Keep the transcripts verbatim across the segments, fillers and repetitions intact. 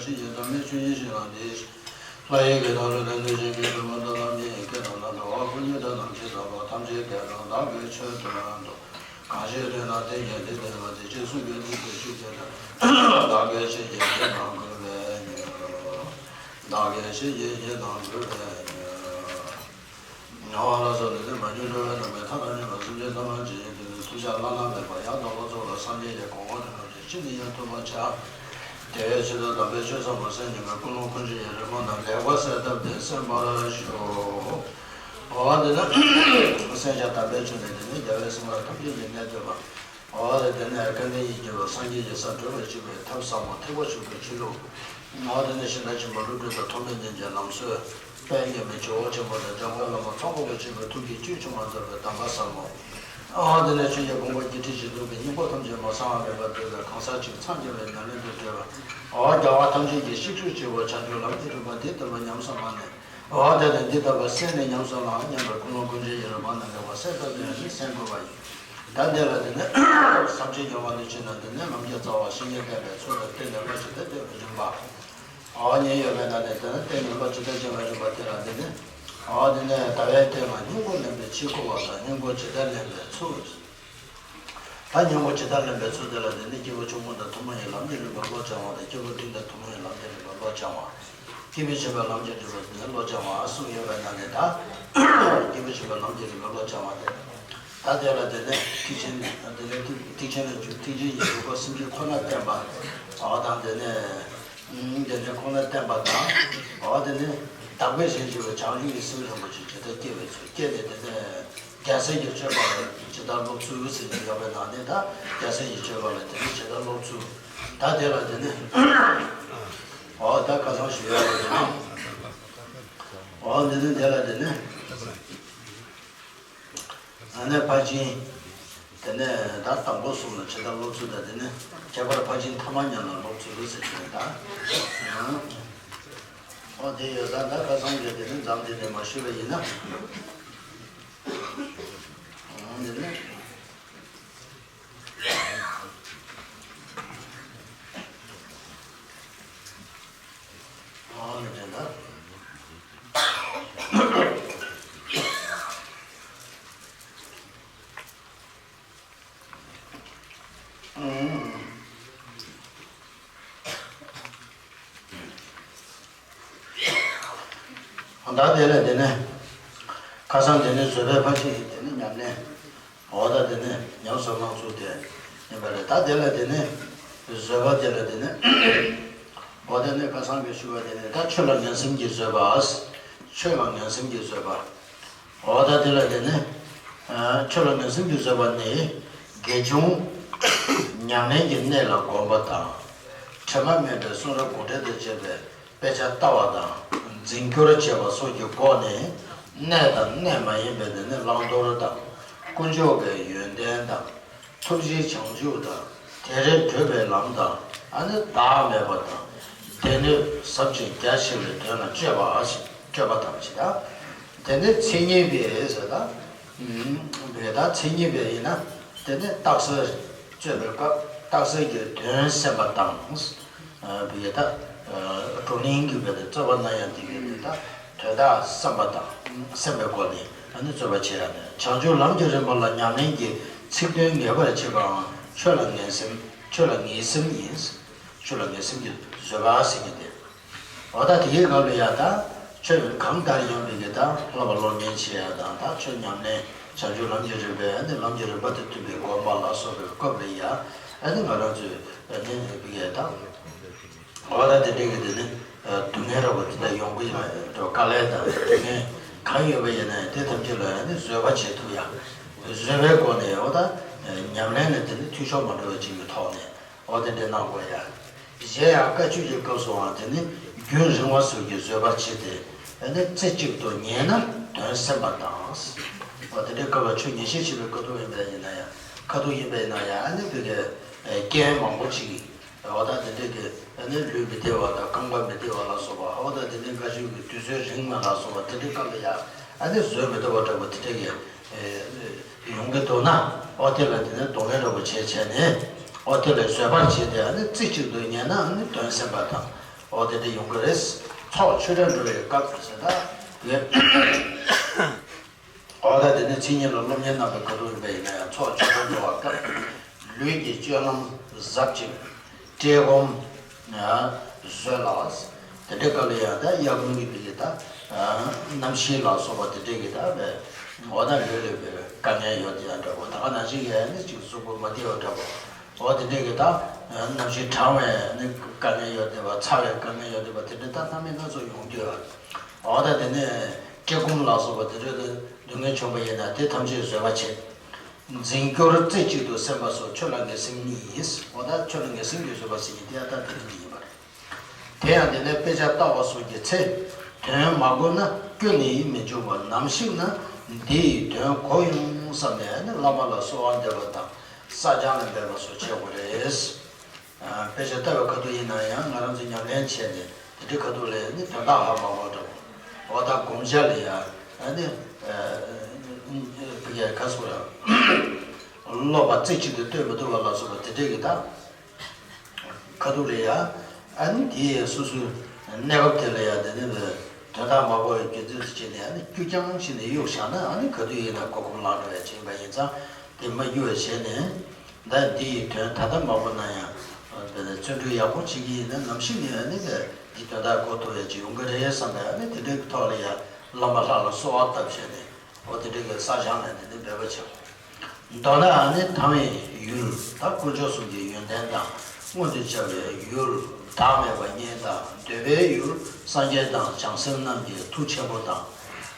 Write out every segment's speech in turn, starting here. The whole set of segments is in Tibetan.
ཡི་དམ་མི་ཆོས་ཡེ་ཤེས་ལ་འདི། ལྷ་ཡི་སྐད་དང་ལྷ་དང་ལྷ་ཆེན་གྱི་སྒྲུབ་པ་དང་ལྷ་མིའི་སྐད་དང་ལྷ་འདྲ་བ་ཀུན་གྱི་སྒྲ་རྣམས་ཇི་ཙམ་པ་ཐམས་ཅད་སྐད་དུ་བདག་གིས་ཆོས་བསྟན་ཏོ། གང་ཞིག་ཐོས་ན་དེ་ཉིད་དེ་བདེན་པ་དེ། ཅེས་གསུངས་པའི་ཚིག་དེ་ཆོས་ཀྱི་སྒྲ། བདག་གིས་ཆོས་ཀྱི་སྒྲ་རྣམས་གོ་བས་མྱོང་། བདག་གིས་ཆོས་ཀྱི་སྒྲ་རྣམས་གོ་བས་མྱོང་། ཨ་ལ་སོགས་ནི་དེ་མ་གྱུར་འགྲོ་བའི་ནང་པའི་མཐའ་དང་མཉམ་པ་སེམས་ཅན་ཐམས་ཅད་ཀྱི་དོན་དུ་ཐུགས་བསྐྱེད་བླ་ན་མེད་པ་ཡང་དག་པར་རྫོགས་པར་སངས་རྒྱས་ཀྱི་གོ་འཕང་དུ་འགྲོ་ཕྱིར་ཅི་ནས་ཀྱང་ཐོབ་པར་བྱ། དེ་བས་ཆེད་དུ་དམ་པའི་ཆོས་ཟབ་མོ་གསན་མྱོང་བའི་ཀུན་སློང་ཀུན་འབྱུང་གི་རི་མོ་རྣམས་ལེགས་པར་གསལ་བཏབ་སྟེ་གསན་པར་ཞུ། འོ་དེ་ནས་གསན་བྱ་དམ་པའི་ཆོས་ནི་དེ་ནི་རྒྱལ་བའི་སེམས་དཔའ་ཐམས་ཅད་ཀྱི་གནས་བསྟོད་པ། འོ་དེ་ནས་སྐལ་ལྡན་ཡིད་བསྐྱོད་པ་སངས་རྒྱས་ཀྱི་ས་བགྲོད་པར་བྱེད་པའི་ཐབས་ཟབ་མོ་ཐེག་པ་ཆོས་ཀྱི་ཆོས་ལུགས། འོ་དེ་ནས་ཤིང་རྟ་ཆེན་པོ་ཀླུ་སྒྲུབ་དང་ཐོགས་མེད་ཉིད་ཀྱི་ལམ་སྲོལ། དཔལ་མཉམ་མེད་ཇོ་བོ་ཆེན་པོ་དང་འཇམ་མགོན་བླ་མ་ཚོགས་འཁོར་དང་བཅས་པའི་ཐུགས་ཀྱི་བཅུད་ཆུང་བ་ལྟ་བུའི་གདམས་པ་ཟབ་མོ། འོ་དེ་ནས་ཆོས་ཀྱི་ཕུང་པོ་བརྒྱད་ཁྲི་བཞི་སྟོང་གི་སྙིང་པོ་ཐམས་ཅད་མ་ཚང་བ་མེད་པར་འདོད་པའི་གང་ཟག་ཅིག་འཚང་རྒྱ་བའི་ཉམས་ལེན་དུ་བགྲོད་པ། འོ་རྒྱལ་བ་ཐམས་ཅད་ཀྱི་གཤེགས་ཤུལ་བྱེད་པ་བྱང་ཆུབ་ལམ་གྱི་རིམ་པ་འདི་ལྟ་བུ་ཉམས་སུ་བླངས་ནས། འོ་དེ་ནས་འདི་ལྟ་བུ་གསན་ནས་ཉམས་སུ་བླངས་སྙམ་པའི་ཀུན་སློང་ཀུན་འབྱུང་གི་རི་མོ་རྣམས་ལེགས་པར་གསལ་བཏབ་སྟེ་ནི་གསན་དགོས་པ་ཡིན། ད་འདི་ལ་དེ་ནས་ཟབ་ཅིང་རྒྱས་པ་ནི་ཆོས་རྣམས་དེ་ནི་ལམ་གྱི་རྩ་བ་བཤེས་གཉེན་བསྟེན་པའི་ཚུལ་དང་བསྟེན་ནས་བློ་ཇི་ལྟར་བསྟེན་པའི་རིམ་པ། འོ་ཉན་ཡོད་པས་ན་ནི་དེ་ནི་བསྟེན་ནས་བློ་ཇི་ལྟར་སྦྱང་བའི་རིམ་པ་དེ་ལ་དེ་ནི། འོ་དེ་ནས་ཟླ་བའི་སྟེང་ལ་སྙིང་པོ་ལེན་པའི་ཕྱིར་བསྐོར་བ་དང་སྙིང་པོ་ཇི་ལྟར་ལེན་པའི་ཚུལ། ད་སྙིང་པོ་ཇི་ལྟར་ལེན་པའི་ཚུལ་དེ་ལ་དེ་ནི་སྐྱེས་བུ་ཆུང་ངུ་དང་ཐུན་མོང་བའི་ལམ་གྱི་རིམ་པ་བློ་སྦྱང་བ་དང་སྐྱེས་བུ་འབྲིང་དང་ཐུན་མོང་བའི་ལམ་གྱི་རིམ་པ་བློ་སྦྱང་བ། སྐྱེས་བུ་ཆེན་པོའི་ལམ་གྱི་རིམ་པ་དེ་ནི་བློ་སྦྱང་བ་གསུངས་ཡོད་པས་ན་ནི་ད། སྐྱེས་བུ་ཆེན་པོའི་ལམ་གྱི་རིམ་པ་བློ་སྦྱང་བ་དེ། ད་དེ་ལ་དེ་ནི་ཐེག་ཆེན་དེ་ནི་ཐེག་ཆེན་ལ་འཇུག་ཐེག་ཆེན་གྱི་འཇུག་སྒོ་སེམས་བསྐྱེད་ཁོ་ན་བསྟེན་པ། འོ་དང་དེ་ནི། དེ་ནི་ཁོ་ན་བསྟེན་པ་དང་། འོ་དེ་ནི་བདག་པས་གཞན་གཅེས་པའི་བྱང་ཆུབ་ཀྱི་སེམས་རིན་པོ་ཆེ་ཇི་ལྟར་སྐྱེ་བའི་ཚུལ་སྐྱེས་ནས་དེ་ནི། རྒྱལ་སྲས་ཀྱི་སྤྱོད་པ་ལ་ཇི་ལྟར་སློབ་ཚུལ་ཟེར་གྱི་ཡོད་པའི་ནང་ནས་ད་རྒྱལ་སྲས་ཀྱི་སྤྱོད་པ་ལ་དེ་ནི་ཇི་ལྟར་སློབ་ཚུལ། ད་དེ་ལ་དེ་ནི། འོ་ད་ཁ་སང་ཞུ་ཡ་ལ་དེ་ནི། འོ་འདི་ནི་དེ་ལ་དེ་ནི། ཨ་ནི་ཕར་ཕྱིན། དེ་ནས་ད་དང་པོ་གསུམ་ལ་ཇི་ལྟར་སློབ་ཚུལ་དང་དེ་ནས་ཁྱད་པར་ཕར་ཕྱིན་ཐ་མ་མཉམ་ལ་སློབ་ཚུལ་ཟེར་གྱི་ཡོད་ད། འོ་དེ་ཡོད་ད་ད་ཁ་སང་གི་དེ་ནི་མཚམས་དེ་ནས་མ་ཞུས་པ་ཡིན་ན། འོ་དེ་ནི། འོ་ནི་དེ་ལ། ད་དེ་ལ་དེ་ནས། ཁ་སང་དེ་ནས་བཟོད་པའི་ཕར་ཕྱིན་དེ་ནས་ཉམས་ལེན། འོ་ད་དེ་ནས་ཉམས་སུ་བླང་ཚུལ་དེ་ཡིན་པ་རེད། ད་དེ་ལ་དེ་ནས་བཟོད་པ་དེ་ལ་དེ་ནས་འོ་དེ་ནས་ཁ་སང་གི་ཞུ་བ་དེ་ནས་ད་ཆོས་ལ་ངན་སེམས་ཀྱིས་བཟོད་པ། ཆོས་ལ་ངན་སེམས་ཀྱིས་བཟོད་པ། འོ་ད་དེ་ལ་དེ་ནས་ཆོས་ལ་ངན་སེམས་ཀྱིས་བཟོད་པ་ནི་དགེ་སྦྱོང་ཉམས་ལེན་གྱི་གནས་ལ་གོམས་པ་དང་། དྲི་མ་མེད་པའི་གསུང་རབ་དགོངས་འགྲེལ་དང་བཅས་པའི་དཔེ་ཆ་ལྟ་བ་དང་འཛིན་སྐྱོར་བྱེད་པ་སོགས་ཀྱི་སྒོ་ནས་གནས་དང་གནས་མ་ཡིན་པའི་དེ་ནི་བླང་དོར་དང་དཀོན་མཆོག་གི་ཡོན་ཏན་དང་ཐུགས་རྗེའི་བྱང་ཆུབ་དང་དེ་རིང་བགྲོད་པའི་ལམ་དང་ཨ་ནི་བདག་མེད་པ་དང་སྡེ་སྣོད་ཟབ་ཅིང་རྒྱ་ཆེ་བའི་དོན་ལ་སྤྱོད་པ་ཞིག་སྤྱོད་པ་དང་ཞེས་དང་། དེ་ནི་མཚན་ཉིད་པའི་ཟེར་དང་། བས་ད་མཚན་ཉིད་པའི་ཡིན་ན་དེ་ནི་རྟགས་གསལ་རྩོད་པའི་སྐབས་རྟགས་གསལ་གྱི་དོན་སེམས་པ་དང་། བས་ད་བགྲོ་གླེང་གི་བས་ད་རྩོད་པ་ན་ཡང་དེ་གའི་བས་ད་དོན་དག་བསམ་པ་དང་སེམས་པའི་སྒོ་ནས་ཨ་ནི་རྩོད་པ་བྱེད་ཡ་ནི་བྱང་ཆུབ་ལམ་གྱི་རིམ་པ་ལ་ཉམས་ལེན་གྱི་ཚིག་དོན་ངེས་པར་བྱེད་པའང་ཆོས་ལ་ངེས་སེམས་ཆོས་ལ་ངེས་སེམས་ཡིན། ཆོས་ལ་ངེས་སེམས་ཀྱིས་བཟོད་པ་ཟེར་གྱི་དེ། འོ་ད་དེའི་སྐབས་ལ་ཡ་ད་ཆོས་གང་ལྟར་ཡང་བའི་གི་ད་བསླབ་པ་སློབ་གཉེར་བྱེད་ཡ་དང་ད་ཆོས་ཉམས་ལེན་བྱང་ཆུབ་ལམ་གྱི་རིམ་པའི་ཨ་ནི་ལམ་གྱི་རིམ་པ་དེ་མཐུན་པའི་སྒོམ་པ་ལ་སོགས་པའི་སྐབས་ལ་ཡ་ཨ་ནི་ང་རང་ཚོས་ཨ་ནི་བའི་གི་ད་འོ་ད་དེ་འདྲའི་གི་དེ་ནི་སྡུག་བསྔལ་རབ་དེ་འདྲ་ཡོང་གི་ཡོད་དཀའ་ལས་དང་སྡུག་བསྔལ་གང་ཡོད་པ་ཡིན་ན་ཡང་དེ་ཐམས་ཅད་ལ་ཨ་ནི་བཟོད་པ་བྱེད་ཐུབ་ཡ། བཟོད་པའི་སྒོ་ནས་འོ་ད་ཉམས་ལེན་ལ་དེ་ནི་འཐུས་ཤོར་མ་འགྲོ་བ་ཅིག་གི་ཐོག་ནས། འོ་དེ་འདྲའི་གནང་དགོས་ཡ། གཞན་ཡང་བཀའ་ཆོས་ཀྱི་སྐབས་སུའང་དེ་ནི་རྒྱུན་རིང་བ་སོགས་ཀྱི་བཟོད་པ་བྱེད་དེ། ཨ་ནི་རྩེ་གཅིག་ཏུ་ཉན་ན་དོན་སེམས་པ་དང་། འོ་དེ་འདྲའི་སྐབས་ལ་ཆོས་ཉན་བཤད་བྱེད་པའི་ཁ་ཐུག་ཡིན་པ་ཡིན་ན་ཡང་ཁ་ཐུག་ཡིན་པ་ཡིན་ན་ཡང་ཨ་ནི་བོད་ཀྱི་རྐྱེན་མང་པོ་ཅིག་འོ་ད་དེ་འདྲའི་གི་ཨ་ནི་ལུས་མི་བདེ་བ་དང་རྐང་པ་མི་བདེ་བ་ལ་སོགས་པ་འོ་ད་དེ་འདྲའི་བཀའ་ཆོས་ཀྱི་དུས་ཚོད་རིང་མ་ལ་སོགས་པ་དེ་འདྲའི་སྐབས་ལ་ཡང་ཨ་ནི་བཟོད་མི་ཐུབ་པ་འདྲ་པོ་དེ་འདྲའི་གི་ཡོང་གི་འདུག་ན། ཨོ་དེ་ལ་དེ་ནས་གདོང་ལེན་རོགས་པ་བྱས་བྱས་ནས། ཨོ་དེ་ལ་བཟོད་པར་བྱས་ཏེ་ཨ་ནི་རྩེ་གཅིག་ཏུ་ཉན་ན་ཨ་ནི་དོན་སེམས་པ་དང་ འོ་དེ་འདྲ་ཡོང་གི་རེད། ཚོགས་ཆོས་གྲྭ་འགྲོ་བའི་སྐབས་ཟེར་ད་ཡོད། འོ་ད་དེ་ནས་མཚན་ཉིད་ལ་སློབ་གཉེར་གནང་བའི་ཁ་ཐུག་ཡིན་པ་ཡིན་ན་ཡང་ཚོགས་ཆོས་གྲྭ་འགྲོ་བའི་སྐབས་ལུས་ཀྱི་སྤྱོད་ལམ་གཟབ་ཅིང་བཀྲེས་སྐོམ་བཟོད་ལ། དེ་འདྲའི་སྐབས་ལ་ཡང་ད་དབྱར་དགུན་གྱི་བི་ཡི་ད་གནམ་གཤིས་ལ་སོགས་པ་དེ་འདྲའི་གི་ད་བས་འོ་ད་ལུས་ལ་བའི་དཀའ་ངལ་ཡོད་དེ་ཡང་འདྲ་པོ། ད་ག་ནང་བཞིན་གྱི་ནི་ཅིག་གཟུགས་པོ་མ་བདེ་བ་འདྲ་པོ། འོ་དེ་འདྲའི་གི་ད་གནམ་གཤིས་གྲང་བའི་ནི་དཀའ་ངལ་ཡོད་དེ་བ། ཚ་བའི་དཀའ་ངལ་ཡོད་དེ་བ། དེ་འདྲའི་ད་སྣ་མིན་སྣ་ཚོགས་ཡོང་དུས། འོ་ད་དེ་ནས་བཀྲེས་སྐོམ་ལ་སོགས་པ་དེ་འདྲའི་སྡུག་བསྔལ་བྱུང་བ་ཡིན་ན་དེ་ཐམས་ཅད་བཟོད་པ་བྱེད། འཛིན་སྐྱོར་རྩེ་གཅིག་ཏུ་སེམས་པ་སོགས་ཆོས་ལ་ངེས་སེམས་གཉིས་ཡིན། འོ་ད་ཆོས་ལ་ངེས་སེམས་ཀྱིས་བཟོད་པ་ཟེར་གྱི་དེ་ཡང་ད་དེ་རིང་འདི་ཡིན་པ་རེད། དེ་ཡང་དེ་ནས་དཔེ་ཆ་ལྟ་བ་སོགས་ཀྱི་ཚེ། དོན་མ་གོ་ན་སྐྱོན་ནི་མི་འཇུག་པར་ནམ་ཞིག་ན་འདི་ཡི་དོན་གོ་ཡོང་བསམ་ནས་ནི་བླ་མ་ལ་གསོལ་བ་འདེབས་པ་དང་བསགས་སྦྱང་ལ་འབད་པ་སོགས་བྱེད་དགོས་རེད། དཔེ་ཆ་ལྟ་བའི་ཁ་ཐུག་ཡིན་ན་ཡང་ང་རང་ཚོ་ཉམས་ལེན་བྱས་ནས་དེ་འདྲའི་ཁ་ཐུག་ལ་ནི་དོན་དག་ཧ་མ་གོ་འདྲ་པོ། འོ་ད་སྒོམ་བྱ་ལ་ཡང་ནི་ཕ་གིའི་ཁ་སོགས་ལ་སློབ་པ་རྩེ་གཅིག་ཏུ་གཏོད་མི་ཐུབ་པ་ལ་སོགས་པ་དེ་འདྲའི་གི་ད། ཁ་ཐུག་ལ་ཡ། ཨ་ནི་དེ་ཡས་སོ་སོའི་གནས་བབ་དེ་ལ་ཡ་དེ་ནི་དོན་དག་མ་གོ་བའི་རྒྱུ་མཚན་དུ་བྱས་ནས་ཨ་ནི་ཀྱུ་རྐྱང་ཞིག་ནས་གཡུག་བཞག་ན་ཨ་ནི་ག་དུས་ཡིན་ན་མགོ་སྐོམ་ལངས་འགྲོ་ཡ་ཅིག་ཡིན་པ་ཡིན་ཙང་། དེ་མ་གཡུག་བ་བྱས་ནས། ད་འདི་ཡི་དོན་ད་ལྟ་མ་གོ་ན་ཡང་། བརྩོན་འགྲུས་ཡག་པོ་བྱེད་ཀྱི་ཡིན་ན་ནམ་ཞིག་ནས་ཨ་ནི་འདིའི་དོན་དག་གོ་ཐུབ་ཡ་ཅིག་ཡོང་གི་རེད་བསམ་པའི་ཨ་ནི་དེ་འདྲའི་ཐོག་ལ་ཡ་བླ་མ་ལྷ་ལ་གསོལ་བ་བཏབ་བྱས་ནས། འོ་དེ་འདྲའི་གི་བསགས་སྦྱང་ལས་དེ་འདྲའི་འབད་པ་བྱ། མདོར་ན་ཨ་ནི་དང་བའི་ཡུལ་ད་དཀོན་མཆོག་གསུམ་གྱི་ཡོན་ཏན་དང་མངོན་དུ་བྱ་བའི་ཡུལ་བདག་མེད་པ་བརྙེས་དང་འདོད་པའི་ཡུལ་སངས་རྒྱས་དང་བྱང་སེམས་རྣམས་ཀྱི་ཐུགས་ཆེན་པོ་དང་།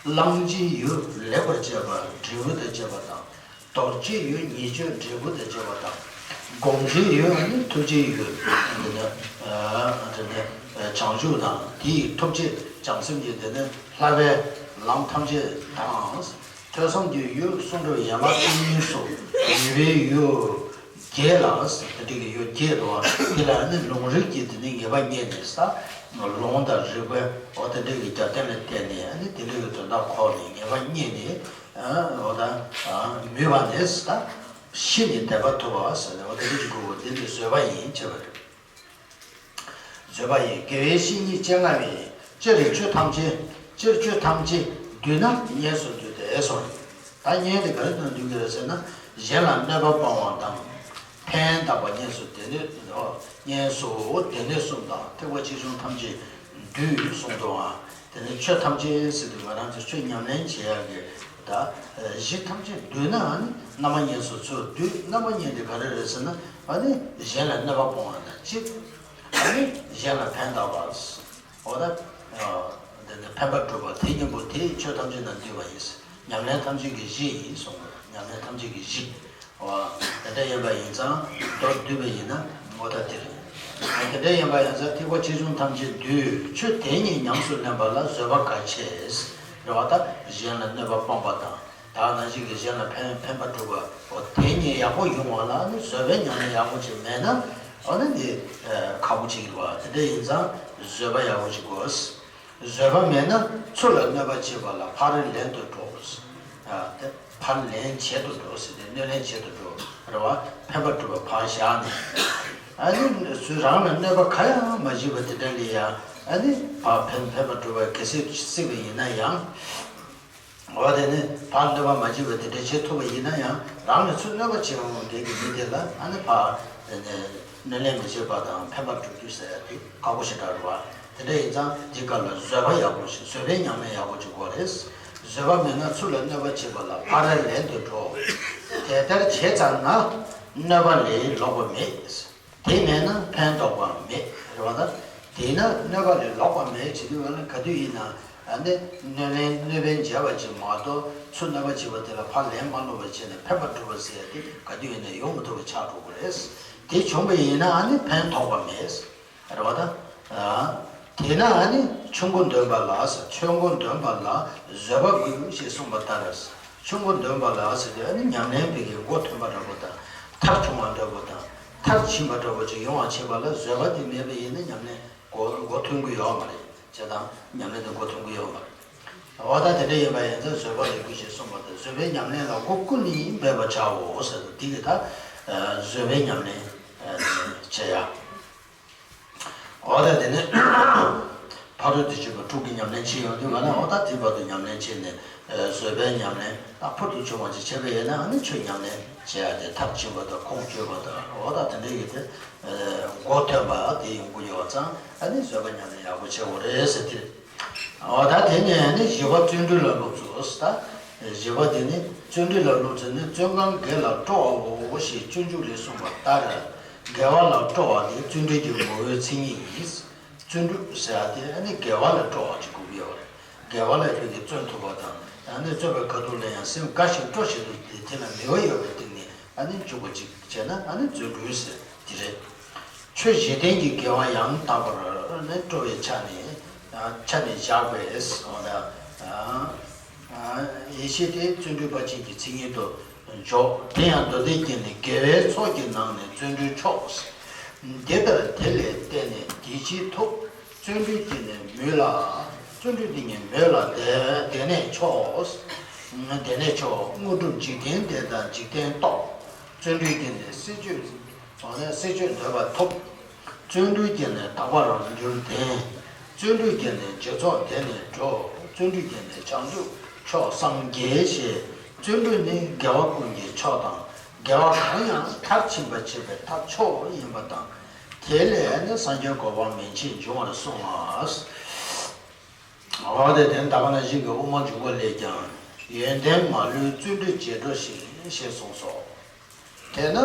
བླང་བྱའི་ཡུལ་ལེགས་པར་སྤྱད་པ་འབྲས་བུ་དང་བཅས་པ་དང་། དོར་བྱའི་ཡུལ་ཉེས་སྤྱོད་འབྲས་བུ་དང་བཅས་པ་དང་། སྒོམ་བྱའི་ཡུལ་ཨ་ནི་ཐུགས་རྗེའི་ཡུལ་འདི་ནི་འདི་ནི་བྱང་ཆུབ་དང་དེའི་ཐུགས་རྗེ་བྱང་སེམས་ཀྱི་འདི་ནི་བསླབ་པའི་ལམ་ཐམས་ཅད་དང་། ཐོས་བསམ་གྱི་ཡུལ་གསུང་གྲོགས་ཡན་ལག་བཅུ་གཉིས་སོགས་ནུས་པའི་ཡུལ་བརྒྱད་ལ་དེ་འདྲ་གི་ཡུལ་བརྒྱད་དུ་དེ་ལ་ནི་ལུང་རིགས་ཀྱི་དེ་ནི་ངེས་པ་རྙེད་ནས་ས་ལུང་དང་རིགས་པའི་འོ་དེ་འདྲ་གི་རྒྱབ་རྟེན་ལ་བརྟེན་ནས་ནི་དེ་འདྲ་གི་དོན་དག་ཁོག་ནས་ངེས་པ་རྙེད་ནས་འོ་ད་མུས་པ་ནས་ད་ཤི་ནས་དད་པ་ཐོབ་པ་ཟེར་ནས་འོ་དེ་འདྲ་གི་དགོས་པ་འདི་ནི་བཟོད་པ་ཡིན་བྱས་པ་རེད། བཟོད་པ་ཡི་དགེ་བའི་བཤེས་གཉེན་སྤྱན་སྔ་བས། སྤྱིར་ཆོས་ཐམས་ཅད། སྤྱིར་ཆོས་ཐམས་ཅད་བསྡུས་ན་སྙན་སུ་འདུས་ཏེ་གསུངས། ད་སྙན་དེ་ག་རེ་དང་བསྡུས་ཀྱི་རེད་ཟེར་ན། གཞན་ལ་གནོད་པ་སྤང་བ་དང་། ཕན་བཏགས་པ་སྙན་སུ་སྡེ་སྣོད། སྙན་སུ་སྡེ་སྣོད་གསུམ་དང་ཐེག་པ་ཆེ་ཆུང་ཐམས་ཅད་བསྡུས་གསུངས་འདུག་ཨ། དེ་ནི་ཆོས་ཐམས་ཅད་ཟེར་དུས་ང་རང་ཚོ་ཆོས་ཉམས་ལེན་བྱེད་ཡག་གི་ད་གཞི་ཐམས་ཅད་བསྡུས་ན་ཨ་ནི་རྣམ་པ་སྙན་སུ་ཚུར་བསྡུས། རྣམ་པ་སྙན་དེ་ག་རེ་རེད་ཟེར་ན་ཨ་ནི་གཞན་ལ་གནོད་པ་སྤོང་བ་དང་གཅིག་ཨ་ནི་གཞན་ལ་ཕན་བཏགས་པ། འོ་ད། འདི་ནི་ཕན་པ་སྒྲུབ་པ་དེ་གཉིས་པོ་དེ་ཆོས་ཐམས་ཅད་ན་འདུས་པ་ཡིན། ཉམས་ལེན་ཐམས་ཅད་ཀྱི་གཞི་ཡིན་གསུངས་པ། ཉམས་ལེན་ཐམས་ཅད་ཀྱི་གཞི། འོ། དེ་འདྲ་ཡིན་པ་ཡིན་ཙང་མདོར་བསྡུས་པ་ཡིན་ན་འོ་ད་དེ་རེད། དེ་འདྲ་ཡིན་པ་ཡིན་ཙང་ཐེག་པ་ཆེ་ཆུང་ཐམས་ཅད་འདུས། ཆོས་དེ་ཉིད་ཉམས་སུ་ལེན་པ་ལ་བཟོད་པ་གལ་ཆེ། རེད་བ། ད་གཞན་ལ་གནོད་པ་སྤང་པ་དང་། ད་ནང་བཞིན་གྱི་གཞན་ལ་ཕན་ཕན་པ་སྒྲུབ་པ། འོ་དེ་ཉིད་ཡག་པོ་ཡོང་བ་ལ་ནི་བཟོད་པའི་ཉམས་ལེན་ཡག་པོ་ཅིག་མེད་ན། འོ་ན་འདི་ཁག་པོ་ཅིག་རེད་བ། དེ་འདྲ་ཡིན་ཙང་བཟོད་པ་ཡག་པོ་ཅིག་དགོས། བཟོད་པ་མེད་ན་ཚུར་ལ་གནོད་པ་བྱེད་པ་ལ་ཕར་ལན་དུ་འགྲོ། དེ་ཕར་ལན་བྱེད་དུ་འགྲོ་ཟེར་ཏེ་གནོད་ལན་བྱེད་དུ་འགྲོ་རེད་བ། ཕན་པ་སྒྲུབ་པ་ཕར་བཞག་ནས། ཨ་ནི་སུ་རང་ལ་གནོད་པ་ག་ཡང་མ་བྱེད་པ་དེ་འདྲ་ལ་ཡང་ཨ་ནི་ཕར་ཕན་ཕན་པ་སྒྲུབ་པ་གལ་སྲིད་སྲིད་པ་ཡིན་ན་ཡང་། འོ་དེ་ནི་ཕར་གནོད་པ་མ་བྱེད་པ་དེ་འདྲ་བྱེད་ཐུབ་པ་ཡིན་ན་ཡང་རང་ལ་ཚུར་གནོད་པ་བྱེད་འོང་མཁན་གྱི་མི་དེ་ལ་ཨ་ནི་ཕར་དེ་ནས་གནོད་ལན་མི་བྱེད་པ་དང་ཕན་པ་སྒྲུབ་རྒྱུ་ཟེར་ཡ་དེ་ཁག་པོ་ཞེ་དྲག་རེད་བ། དེ་འདྲ་ཡིན་ཙང་འདི་ག་ལ་བཟོད་པ་ཡག་པོ་ཞིག་བཟོད་པའི་ཉམས་ལེན་ཡག་པོ་ཅིག་དགོས་རེད། བཟོད་པ་མེད་ན་ཚུར་ལ་གནོད་པ་བྱེད་པ་ལ་ཕར་ལན་དུ་འགྲོ། དེ་ལྟར་བྱས་ཙང་ན་གནོད་པ་ལས་ལོག་པ་མེད། དེ་མེད་ན་ཕན་འདོགས་པ་མེད་རེད་བ། ད་དེས་ན་གནོད་པ་ལས་ལོག་པ་མེད་བྱེད་དུས་ང་ལ་ག་དུས་ཡིན་ན་ཨ་ནི་གནོད་ལན་གནོད་པའི་འཇལ་བ་ཅིག་མ་གཏོགས་ཚུར་གནོད་པ་བྱེད་པ་དེ་ལ་ཕར་ལན་མ་སློག་པ་བྱས་ནས་ཕན་པ་སྒྲུབ་པ་ཟེར་ཡ་དེ་ག་དུས་ཡིན་ན་ཡོང་མི་ཐུབ་པ་ཆགས་འགྲོ་གི་རེད། དེ་བྱུང་བ་ཡིན་ན་ཨ་ནི་ཕན་ཐོགས་པ་མེད་རེད་བ། ད་དེས་ན་ཨ་ནི་ཆུ་མགོ་འདོན་པ་ལ་ཆུ་མགོ་འདོན་པ་ལ་བཟོད་པ་དགོས་ཞེས་གསུངས་པ་ལྟར། ཆུ་མགོ་འདོན་པ་ལ་ཟེར་དུས་ཨ་ནི་ཉམས་ལེན་པའི་གི་མགོ་ཐོན་པ་འདྲ་པོ་དང་མཐར་བྱུང་བ་འདྲ་པོ་དང་མཐར་ཕྱིན་པ་འདྲ་པོ་ཅིག་ཡོང་བ་བྱེད་པ་ལ་བཟོད་པ་དེ་མེད་པ་ཡིན་ན་ཉམས་ལེན་མགོ་མགོ་ཐོན་གི་ཡོད་མ་རེད། བྱས་ཙང་ཉམས་ལེན་དེ་མགོ་ཐོན་གི་ཡོད་མ་རེད། འོ་ད་དེ་འདྲ་ཡིན་པ་ཡིན་ཙང་བཟོད་པ་ལས་དགོས་ཞེས་གསུངས་པ་དང་བཟོད་པའི་ཉམས་ལེན་ལ་མགོ་ཀུན་ནས་འབད་པར་བྱའོ་ཟེར་དུས་དེ་གི་ད་བཟོད་པའི་ཉམས་ལེན་བྱེད་ཡ། འོ་ ད་དེ་ནས་ཕ་རོལ་ཏུ་ཕྱིན་པ་དྲུག་གི་ཉམས་ལེན་བྱེད་ཡོང་དུས་ག་ལ་འོ་ད་དེ་བར་དུ་ཉམས་ལེན་བྱས་ནས་བཟོད་པའི་ཉམས་ལེན་ད་ཕུལ་དུ་བྱུང་བ་ཅིག་བྱས་པ་ཡིན་ན་ཨ་ནི་ཆོས་ཉམས་ལེན་བྱེད་ཡ་དེ་མཐར་ཕྱིན་པ་དང་ཁུངས་བཅོལ་བ་དང་འོ་ད་དེ་འདྲ་ཡིན་ཏེ་མགོ་ཐོན་པ་དེ་ཡོང་གི་ཡོད་ཙང་ཨ་ནི་བཟོད་པ་ཉམས་ལེན་ཡག་པོ་བྱེད་དགོས་རེད་ཟེར་དེ། འོ་ད་དེ་ནས་ནི་བཞི་པ་བརྩོན་འགྲུས་ལ་སློབ་ཚུལ་ཟེར་ད། བཞི་པ་དེ་ནི་བརྩོན་འགྲུས་ལ་སློབ་ཚུལ་ནི་བརྩོན་གང་དགེ་ལ་སྤྲོ་བའོ་ཞེས་སྤྱོད་འཇུག་ལས་གསུངས་པ་ལྟར། དགེ་བ་ལ་སྤྲོ་བ་དེ་བརྩོན་འགྲུས་ཀྱི་ངོ་བོའི་མཚན་ཉིད་ཡིན། བརྩོན་འགྲུས་ཟེར་བ་དེ་ནི་དགེ་བ་ལ་སྤྲོ་བ་ཅིག་དགོས་ཀྱི་ཡོད་རེད། དགེ་བ་ལ་ཕན་གྱི་བརྩོན་ཐུབ་པ་དང་ནི་བརྩོན་པའི་ཁ་ཐུག་ལ་ཡང་སེམས་དགའ་ཞིང་སྤྲོ་ཞིང་དུ་དེ་དེ་ལ་མོས་པ་ཡོད་པའི་སྟེང་ནས་ཨ་ནི་འཇུག་པ་ཅིག་བྱས་ན་ཨ་ནི་བརྩོན་འགྲུས་ཟེར་དེ་རེད། ཆོས་བཞི་ལྡན་གྱི་དགེ་བ་ཡང་དག་པར་ནི་སྤྲོ་བའི་ཆ་ནས་ཆ་ནས་བཞག་པས་འོ་ན། ཡེ་ཤེས་དེ་བརྩོན་འགྲུས་དཔའ་ཆེན་གྱི་མཚན་ཉིད་དུ་འཇོག་དེ་ཡང་མདོ་སྡེ་རྒྱན་ནས་དགེ་བའི་ཚོགས་ཀྱི་ནང་ནས་བརྩོན་འགྲུས་མཆོག་འདི་ལྟར་དེ་ལས་བརྟེན་ནས་དེ་ཅིས་ཐུབ། བརྩོན་འགྲུས་ཀྱིས་ནི་མོད་ལ། བརྩོན་འགྲུས་འདི་ཉིད་མོད་ལ་དེ་དེ་ནས་མཆོག་དེ་ནས་མཆོག་དངོས་གྲུབ་འཇིག་རྟེན་བདེ་དང་འཇིག་རྟེན་སྟོབས། བརྩོན་འགྲུས་ཀྱིས་ནི་སྲིད་ཆོས། ཨ་ནི་སྲིད་ཆོས་འདོད་པ་ཐོབ། བརྩོན་འགྲུས་ཀྱིས་ནི་དག་པ་རང་རྒྱུར་ལྡན། བརྩོན་འགྲུས་ཀྱིས་ནི་འཇིག་ཚོགས་འདས་ནས་གྲོལ། བརྩོན་འགྲུས་ཀྱིས་ནི་བྱང་ཆུབ་མཆོག་སངས་རྒྱས་ཞེས། བརྩོན་འགྲུས་ནི་དགེ་བ་ཀུན་གྱི་མཆོག་དང་། དགེ་བ་གང་ཡང་མཐར་ཕྱིན་པར་བྱེད་པའི་ཐབས་མཆོག་ཡིན་པ་དང་། དེ་ལས་ནི་སངས་རྒྱས་གོ་འཕང་མན་ཆད་འབྱུང་བར་གསུངས་ལ། འོ་དེ་དེ་ད་ག་ནང་བཞིན་གྱི་དབུ་མ་འཇུག་པ་ལས་ཀྱང་། ཡོན་ཏན་མ་ལུས་བརྩོན་འགྲུས་རྗེས་འགྲོ་ཞིང་ཞེས་གསུངས་སོ། དེས་ན་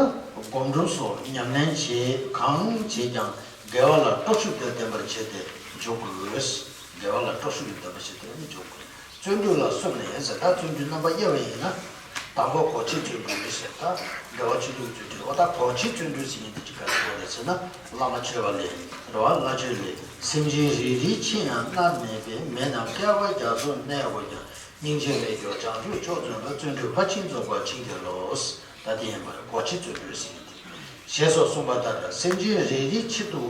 སྒོམ་སྒྲུབ་སོགས་ཉམས་ལེན་བྱེད་གང་བྱེད་ཀྱང་དགེ་བ་ལ་སྤྲོ་ཤུགས་དང་ལྡན་པར་བྱས་ཏེ་འཇུག་དགོས། དགེ་བ་ལ་སྤྲོ་ཤུགས་དང་ལྡན་པར་བྱས་ཏེ་འཇུག་དགོས། བརྩོན་འགྲུས་ལ་གསུམ་ནས་ཟེར་ད་བརྩོན་འགྲུས་རྣམ་པ་དབྱེ་བ་ཡིན་ན། དང་པོ་གོ་ཆའི་བརྩོན་འགྲུས་ཟེར་ད་དགེ་བ་ཆོས་ལུགས་བརྩོན་འགྲུས་འོ་ད་གོ་ཆའི་བརྩོན་འགྲུས་ཟེར་མཁན་དེ་ཅི་ག་རེ་གོ་རེད་ཟེར་ན་བླ་མ་མཆོད་པ་ལས་རེད་བ་བླ་མཆོད་ལས་སེམས་ཅན་རེ་རེའི་ཆེད་ཡང་མནར་མེད་པའི་མེད་ན་བསྐལ་པ་རྒྱ་མཚོ་གནས་དགོས་ཀྱང་། སྙིང་རྗེ་ལས་གྱུར་བྱང་ཆུབ་མཆོག་བརྩོན་པ། བརྩོན་འགྲུས་ཕར་ཕྱིན་རྫོགས་པར་བྱིན་གྱིས་རློབས། ད་དེ་ཡིན་པར་གོ་ཆའི་བརྩོན་འགྲུས་ཟེར་ཏེ། ཞེས་སོགས་གསུངས་པ་ལྟར་སེམས་ཅན་རེ་རེའི་ཆེད་དུ་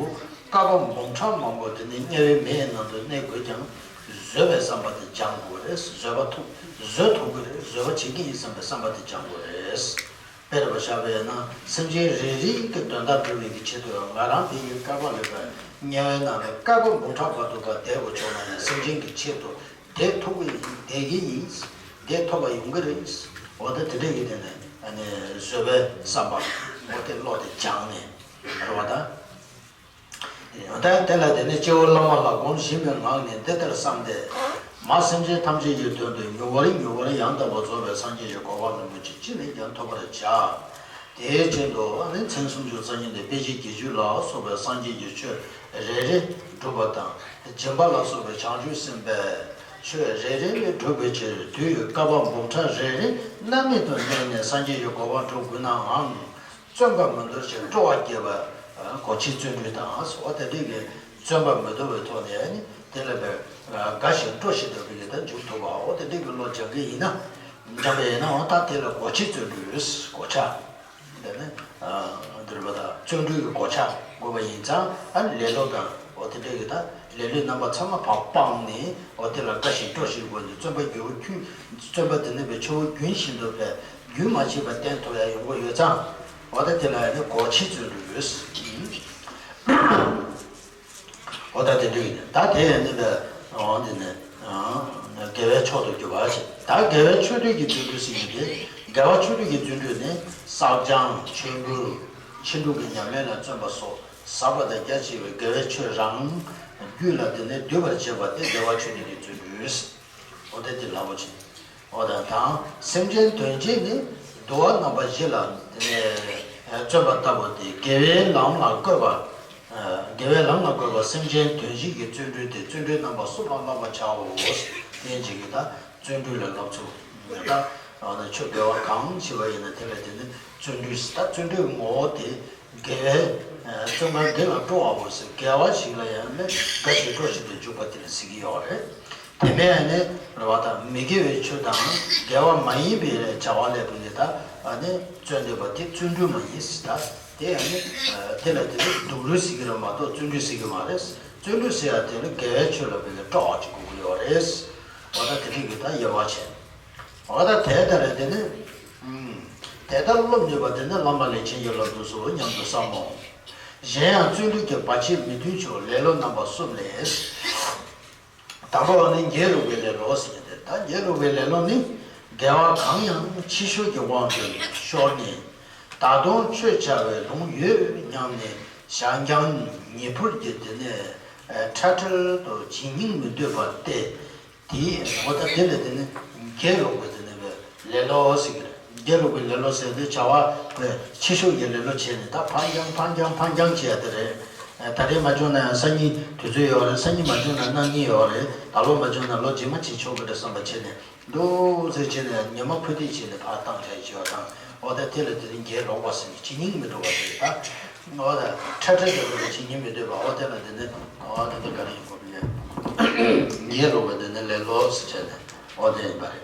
བསྐལ་པ་འབུམ་ཕྲག་མང་པོ་དེ་ནི་དམྱལ་བའི་མེའི་ནང་དུ་གནས་དགོས་ཀྱང་བཟོད་པའི་བསམ་པ་དེ་སྦྱང་དགོས་རེད། བཟོད་པ་ཐུབ་བཟོད་ཐུབ་ཀྱི་རེད། བཟོད་པ་བྱེད་ཀྱི་ཡིན་བསམ་པའི་བསམ་པ་དེ་སྦྱང་དགོས་རེད། དཔེར་བཞག་པས་ན་སེམས་ཅན་རེ་རེའི་གི་དོན་དག་སྒྲུབ་པའི་གི་ཆེད་དུ་ང་རང་དེ་ཡི་བསྐལ་པ་ལས་པའི་དམྱལ་བའི་ནང་ནས་བསྐལ་པ་འབུམ་ཕྲག་བར་དུ་བསྡད་དགོས་བྱུང་ན་ཡང་སེམས་ཅན་གྱི་ཆེད་དུ། བསྡད་ཐུབ་ཀྱི་ཡིན། བསྡད་ཀྱི་ཡིན། བསྡད་ཐུབ་པ་ཡོང་གི་རེད། འོ་ད་དེ་འདྲ་གི་དེ་ནས་ཨ་ནི་བཟོད་པའི་བསམ་པ་འོ་དེ་བློ་དེ་སྦྱངས་ནས་རེད་བ་ད། འོ་ད་དེ་ལ་དེ་ནས་སྐྱེ་བོ་བླ་མ་ལ་སྒོམ་བཞིན་པའི་ངང་ནས་འདི་ལྟར་བསམ་སྟེ། མ་སེམས་ཅན་ཐམས་ཅད་ཀྱི་དོན་དུ་མྱུར་བར་མྱུར་བར་ཡང་དག་པར་རྫོགས་པའི་སངས་རྒྱས་ཀྱི་གོ་འཕང་རིན་པོ་ཆེ་ཅི་ནས་ཀྱང་ཐོབ་པར་བྱ། དེའི་ཕྱིར་དུ་ནི་མཚན་སུམ་ཅུ་རྩ་གཉིས་ཏེ་དཔེ་བྱད་བརྒྱད་ཅུ་ལ་སོགས་པའི་སངས་རྒྱས་ཀྱི་ཆོས་རེ་རེ་སྒྲུབ་པ་དང་། སྦྱིན་པ་ལ་སོགས་པའི་བྱང་ཆུབ་སེམས་དཔའི་ཆོས་རེ་རེ་ལས་སྒྲུབ་པའི་ཕྱིར་དུས་ཡུན་བསྐལ་པ་འབུམ་ཕྲག་རེ་རེ་སྣང་མེད་དུ་གནས་ནས་སངས་རྒྱས་ཀྱི་གོ་འཕང་སྒྲུབ་དགོས་ནའང་། བརྩོན་པ་མི་འདོར་ཞིང་སྤྲོ་བ་བསྐྱེད་པ། གོ་ཆའི་བརྩོན་འགྲུས་དང་། འོ་དེ་འདྲའི་གི་བརྩོན་པ་མི་འདོར་བའི་ཐོག་ནས་ནི་དེ་ལ་དགའ་ཞིང་སྤྲོ་ཞིང་དུ་བའི་གི་ད་འཇུག་ཐུབ་པ། འོ་དེ་འདྲའི་གི་བློ་སྦྱང་གི་ཡིན་ན། སྦྱངས་པ་ཡིན་ན་འོ་ད་དེ་ལ་གོ་ཆའི་བརྩོན་འགྲུས། གོ་ཆ། དེ་ནི་འདིར་བ་དང་བརྩོན་འགྲུས་ཀྱི་གོ་ཆ་དགོས་པ་ཡིན་ཙང་ཨ་ནི་ལེ་ལོ་དང་འོ་དེ་འདྲའི་གི་ད་ལེ་ལོའི་རྣམ་པ་ཚང་མ་ཕར་སྤངས་ནས་འོ་དེ་ལ་དགའ་ཞིང་སྤྲོ་ཞིང་དགོས་ནས་བརྩོན་པ་རྒྱུན་བརྩོན་པ་དེ་ནི་བའི་ཆུ་བོ་རྒྱུན་བཞིན་དུ་བས་རྒྱུན་མ་ཆད་པར་བསྟེན་ཐུབ་ཡ་ཡོང་གི་ཡོད་ཙང་འོ་ད་དེ་ལ་ཡང་ནི་གོ་ཆའི་བརྩོན་འགྲུས། འོ་ད་དེ་འདྲ་ཡིན། ད་དེ་ཡང་ནི་འོ་འདི་ནི་དགེ་བའི་མཆོག་ཏུ་གྱུར་པ་ཞིག་ད་དགེ་བའི་ཆོས་སྤྲོས་ཀྱི་བརྩོན་འགྲུས་ཟེར་གྱི་དེ་དགེ་བ་ཆོས་སྤྲོས་ཀྱི་བརྩོན་འགྲུས་ནི་བསགས་སྦྱང་ཆོས་འབུལ་ཕྱིན་དྲུག་གི་ཉམས་ལེན་ལ་བརྩོན་པ་སོགས་ཟབ་པ་དང་རྒྱ་ཆེ་བའི་དགེ་བའི་ཆོས་རང་རྒྱུད་ལ་དེ་ནི་སྡུད་པར་བྱེད་པ་དེ་དགེ་བ་ཆོས་སྤྲོས་ཀྱི་བརྩོན་འགྲུས། འོ་དེ་དེ་ལ་བོ་ཆེ། འོ་དང་དང་སེམས་ཅན་དོན་བྱེད་ནི་འདུལ་བ་རྣམ་པ་བཞི་ལ་བརྩོན་པ་ལྟ་བུ་སྟེ་དགེ་བའི་ལམ་ལ་བཀོད་པ། དགེ་བའི་ལམ་ལ་བཀོད་པ་སེམས་ཅན་དོན་བྱེད་ཀྱི་བརྩོན་འགྲུས་ཏེ་བརྩོན་འགྲུས་རྣམ་པ་གསུམ་ལ་བསླབ་པར་བྱའོ། དེ་ཡིན་གྱི་ད་བརྩོན་འགྲུས་ལ་བསླབ་ཚུལ་ད་ཆོས་དགེ་བ་གང་བྱེད་པ་ཡིན་ན་དེ་ལ་དེ་ནི་བརྩོན་འགྲུས་ད་བརྩོན་འགྲུས་ངོ་བོ་དེ། དགེ་བའི་བརྩོན་གང་དགེ་ལ་སྤྲོ་བའོ་ཟེར་དགེ་བ་ཞིག་ལ་ཡང་ནི་དགའ་ཞིང་སྤྲོ་ཞིང་དུ་འཇུག་པ་དེ་ལ་ཟེར་གྱི་ཡོད་རེད། དེ་མིན་ནི་རེ་བ་དང་མི་དགེ་བའི་ཆོས་དང་དགེ་བ་མ་ཡིན་པའི་བྱ་བ་ལས་ཕུད་ནས་ད་ནི་བརྩོན་འདོད་པ་དེ་བརྩོན་འགྲུས་མ་ཡིན་ཟེར་ད་དེ་ཡང་ནི་དེ་ལ་དེ་ནི་སྡུག་རུས་ཟེར་གྱི་རེད་མ་གཏོགས་བརྩོན་འགྲུས་ཟེར་གྱི་མ་རེད། བརྩོན་འགྲུས་ཟེར་ཡ་དེ་ནི་དགེ་བའི་ཆོས་ལ་ཕུད་ནས་སྤྲོ་བ་ཅིག་དགོས་ཀྱི་ཡོད་རེད། འོ་ད་དེ་འདྲ་གི་ད་དབྱེ་བ་བྱས། འོ་ད་དེ་ལྟར་དེ་ནི། དེ་ལྟར་སློབ་ནུས་པ་དེ་ནི་བླ་མ་ལས་བྱིན་གྱིས་བརླབ་ཏུ་གསོལ་སྙམ་དུ་བསམ་མོ། གཞན་ཡང་བརྩོན་འགྲུས་ཀྱི་བར་ཆད་མི་མཐུན་ཕྱོགས་ལེ་ལོ་རྣམ་པ་གསུམ་ལས། དང་པོ་ནི་དགེ་ལུགས་པའི་ལེ་ལོ་ཟེར་གྱི་འདུག་ད་དགེ་ལུགས་པའི་ལེ་ལོ་ནི་དགེ་བ་གང་ཡང་ཕྱི་བཤོལ་གྱི་དབང་གིས་ཤོར་ནས། ད་དུང་ཆོས་བྱ་བའི་ལུང་ཡོད་སྙམ་ནས་བྱང་རྐྱང་ཉི་འཕུར་གྱི་དེ་ནས་ཁྲ་ཁྲལ་དུ་ཇི་སྙིང་མི་འདོད་པ་སྟེ། དེའི་འོ་ད་དེ་ལས་དེ་ནི་དགེ་ལུགས་པའི་དེ་ནི་བའི་ལེ་ལོ་ཟེར་གྱི་རེད། དགེ་ལུགས་པའི་ལེ་ལོ་ཟེར་དུས་བྱ་བ་བའི་ཕྱི་བཤོལ་གྱི་ལེ་ལོ་བྱས་ནས་ད་ཕར་འགྱངས་ཕར་འགྱངས་ཕར་འགྱངས་བྱས་ཡ་དེ་རེད། ད་རེས་མ་བྱུང་ན་ཡང་སང་ཉིན་དུས་ཚོད་ཡོད་རེད། སང་ཉིན་མ་བྱུང་ན་གནངས་ཉིན་ཡོད་རེད། ད་ལོ་མ་བྱུང་ན་ལོ་རྗེས་མ་བྱེད་ཆོག་གི་རེད་བསམ་པ་བྱས་ནས་འདུག་ཟེར་བྱས་ནས་ཉི་མ་འཕུར་ལྡིང་བྱས་ནས་ཕར་བཏང་བྱས་བྱས་པ་དང་། འོ་ད་དེ་ལ་དེ་ནི་དགེ་ལུགས་པ་ཟེར་ནས་ཇི་སྙིང་མི་འདོད་པ་དེ་ད། འོ་ད་ཁྲ་ཁྲ་དེ་ཚོ་ལ་ཇི་སྙིང་མི་འདོད་པ་འོ་དེ་ལ་དེ་ནི་འོ་དེ་འདི་ག་རེ་ཡིན་དགོས་པས། དགེ་ལུགས་པ་དེ་ནི་ལེ་ལོ་ཟེར་བྱས་ནས་འོ་དེ་ཡིན་པ་རེད།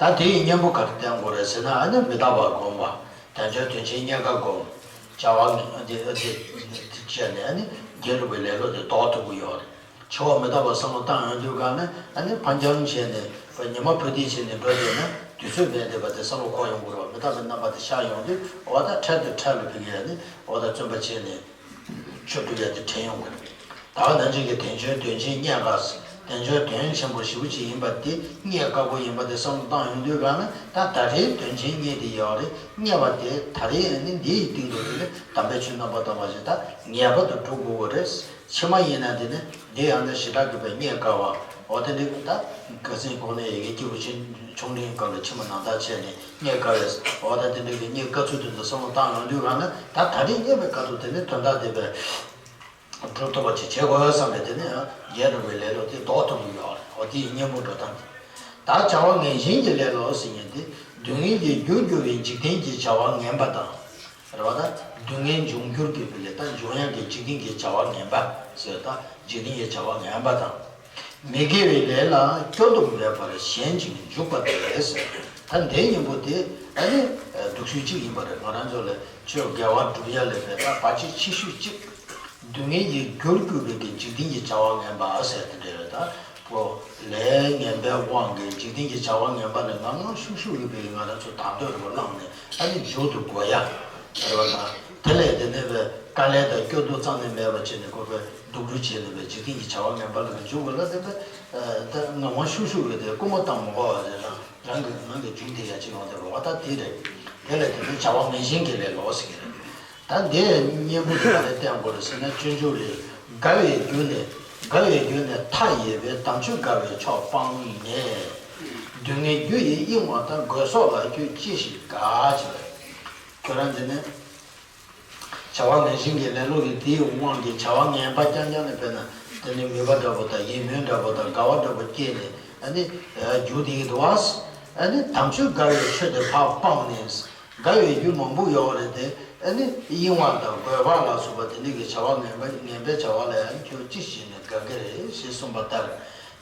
ད་དེ་ཡི་གཉེན་པོ་ག་རེ་བསྟེན་དགོས་རེད་ཟེར་ན། ཨ་ནི་མི་རྟག་པ་སྒོམ་པ། དལ་འབྱོར་དོན་ཆེན་རྙེད་དཀའ་སྒོམ། བྱ་བ་ངན་དེ་དེ་བྱས་ནས་ཨ་ནི་དགེ་ལུགས་པའི་ལེ་ལོ་དེ་ལྡོག་ཐུབ་ཀྱི་ཡོད་རེད། འཆི་བ་མི་རྟག་པ་བསམ་བློ་བཏང་ཡོང་དུས་གང་ནས་ཨ་ནི་ཕར་འགྱངས་བྱས་ནས་ཉི་མ་འཕུར་ལྡིང་བྱས་ནས་འགྲོ་བསྡད་ན་དུས་ཚོད་མེད་བསྡད་པ་དེ་བསམ་བློ་འཁོར་ཡོང་གི་རེད་བ། མི་རྟག་པའི་རྣམ་པ་དེ་ཤར་ཡོང་དུས་འོ་ད་འཕྲལ་དུ་འཕྲལ་ལ་ཕ་གི་ཨ་ནི་འོ་ད་བརྩོན་པ་བྱས་ནས་ཆོས་སྒྲུབ་ཡ་དེ་དྲན་ཡོང་གི་རེད། ད་ག་ནང་བཞིན་གྱི་དལ་འབྱོར་དོན་ཆེན་རྙེད་དཀའ་ཟེར། དལ་འབྱོར་དོན་ཆེན་པོ་ཞེ་པོ་ཅིག་ཡིན་པ་དེ་རྙེད་དཀའ་པོ་ཡིན་པ་དེ་བསམ་བློ་བཏང་ཡོང་དུས་གང་ན་ད་ད་རེས་དོན་ཆེན་རྙེད་དེ་ཡོད་རེད། རྙེད་པ་དེ་ད་རེས་ཨ་ནི་འདི་ཡི་སྟེང་དུ་དེ་ནི་དམ་པའི་ཆོས་རྣམ་པར་དག་པ་ཞིག་ད་ངེས་པར་དུ་སྒྲུབ་དགོས་པ་རེད། ཕྱི་མ་ཡིན་ན་དེ་ནི་འདི་ཡང་ན་ཞེ་དྲག་གི་བས་རྙེད་དཀའ་བ། འོ་དེ་འདྲའི་ད་ཁ་སང་གོང་ནས་ཡི་གེ་སྐྱེས་བུ་ཆུང་ཆུང་འབྲིང་སྐབས་ལ་ཕྱི་མ་ནང་ལྟར་བྱས་ནས་རྙེད་དཀའ་བས། འོ་ད་དེ་འདྲའི་གི་རྙེད་དཀའ་ཚུལ་དེ་ཚོ་བསམ་བློ་བཏང་ཡོང་དུས་གང་ན་ད་ད་རེས་རྙེད་པའི་སྐབས་སུ་དེ་ནི་དོན་དག་དེ་བས་སྒྲུབ་ཐུབ་པ་ཅིག་བྱེད་དགོས་བསམ་པའི་དེ་ནི་ཡང་རྒྱས་འགྲོ་བའི་ལེ་ལོ་དེ་ལྡོག་ཐུབ་ཀྱི་ཡོད་རེད། འོ་དེ་ཡི་གཉེན་པོ་འགྲོ་སྟངས་དེ། ད་བྱ་བ་ངན་ཞེན་གྱི་ལེ་ལོ་ཟེར་མཁན་དེ་སྡུག་བསྔལ་གྱི་རྒྱུར་གྱུར་པའི་འཇིག་རྟེན་གྱི་བྱ་བ་ངན་པ་དང་། རེད་བ། ད་སྡུག་བསྔལ་འབྱུང་འགྱུར་གྱི་བུ་ལས་ད་འབྱུང་ཡག་གི་འཇིག་རྟེན་གྱི་བྱ་བ་ངན་པ་ཟེར། ད་འཇིག་རྟེན་གྱི་བྱ་བ་ངན་པ་དང་། མི་དགེ་བའི་ལས་ལ་སྐྱོ་སྡུག་མེད་པར་ཞེན་ཅིང་འཇུག་པ་སྟེ་ཟེར། ད་འདིའི་གཉེན་པོ་དེ་ཨ་ནི་སྡུག་ཤོས་གཅིག་ཡིན་པ་རེད། ང་རང་ཚོ་ལ་ཆོས་དགེ་བ་སྒྲུབ་ཡ་ལས་པའི་ད་བར་ཆད་ཆེ་ཤོས་གཅིག་སྡུག་བསྔལ་གྱི་རྒྱུར་གྱུར་པའི་གི་འཇིག་རྟེན་གྱི་བྱ་བ་ངན་པ་ཟེར་དེ་འདྲ་རེད། ད་ཁོ་ལས་ངན་པའི་དབང་གིས་འཇིག་རྟེན་གྱི་བྱ་བ་ངན་པ་ལ་ངང་ངང་ཤུགས་ཤུགས་ཡོད་པའི་ང་རང་ཚོ་དང་དོད་རུ་བླངས་ནས་ཨ་ནི་མཇུག་ཏུ་འགོ་ཡ་ཟེར་བ་དང་། དེ་ལས་དེ་ནས་བའི་དཀའ་ལས་དང་སྐྱོ་སྡུག་རྩ་ནས་མེད་པ་བྱས་ནས་ཁོ་པའི་སྡུག་རུས་བྱས་ནས་བའི་འཇིག་རྟེན་གྱི་བྱ་བ་ངན་པ་ལ་མཇུག་གོ་ལ་དེ་བའི་ད་ངང་ངང་ཤུགས་ཤུགས་ཡོད་དེ་རྐུན་མ་བཏང་མ་དགོས་པ་རེད། རང་རང་གི་ངང་གི་མཇུག་དེ་ཡ་ཅིག་ཡོང་དེ་རུ་བ་ད་དེ་རེད། དེ་ལས་དེ་ནས་བྱ་བ་ངན་ཞེན་གྱི་ལས་ལོག་ཟེར་གྱི་རེད། ད་འདིའི་གཉེན་པོ་དེ་ག་རེ་བསྟེན་དགོས་རེད་ཟེར་ན། སྤྱོད་འཇུག་ལས། དགའ་བའི་རྒྱུ་ནི། དགའ་བའི་རྒྱུ་ནི་མཐའ་ཡས་པའི་དམ་ཆོས་དགའ་བའི་ཕྱོགས་སྤངས་ནས། སྡུག་བསྔལ་རྒྱུ་ཡི་གཡེང་བ་དང་། དགོས་སོགས་ལ་ཁྱོད་ཅི་ཞིག་དགའ་ཞེས་པ་རེད། ཁྱོད་རང་འདི་ནི་བྱ་བ་ངན་ཞེན་གྱི་ལེ་ལོ་གི་དེའི་དབང་གིས་བྱ་བ་ངན་པ་རྐྱང་རྐྱང་ནི་དཔེར་ན་དེ་ནི་མོས་པ་འདྲ་པོ་དང་ཡིད་སྨོན་འདྲ་པོ་དང་དགའ་བ་འདྲ་པོ་སྐྱེས་ནས་ཨ་ནི་རྒྱུ་དེ་ཡི་དུ་བ། ཨ་ནི་དམ་ཆོས་དགའ་བའི་ཆོས་དེ་ཕར་སྤངས་ནས། དགའ་བའི་རྒྱུ་མང་པོ་ཡོད་རེད་དེ། ཨ་ནི་གཡེང་བ་དང་རྒོད་པ་ལ་སོགས་པ་དེ་འདྲ་གི་བྱ་བ་ངན་པ་ངན་པའི་བྱ་བ་ལ་ཡང་ཁྱོད་ཅི་ཞིག་ནས་དགའ་གི་རེད་ཞེས་གསུངས་པ་ལྟར།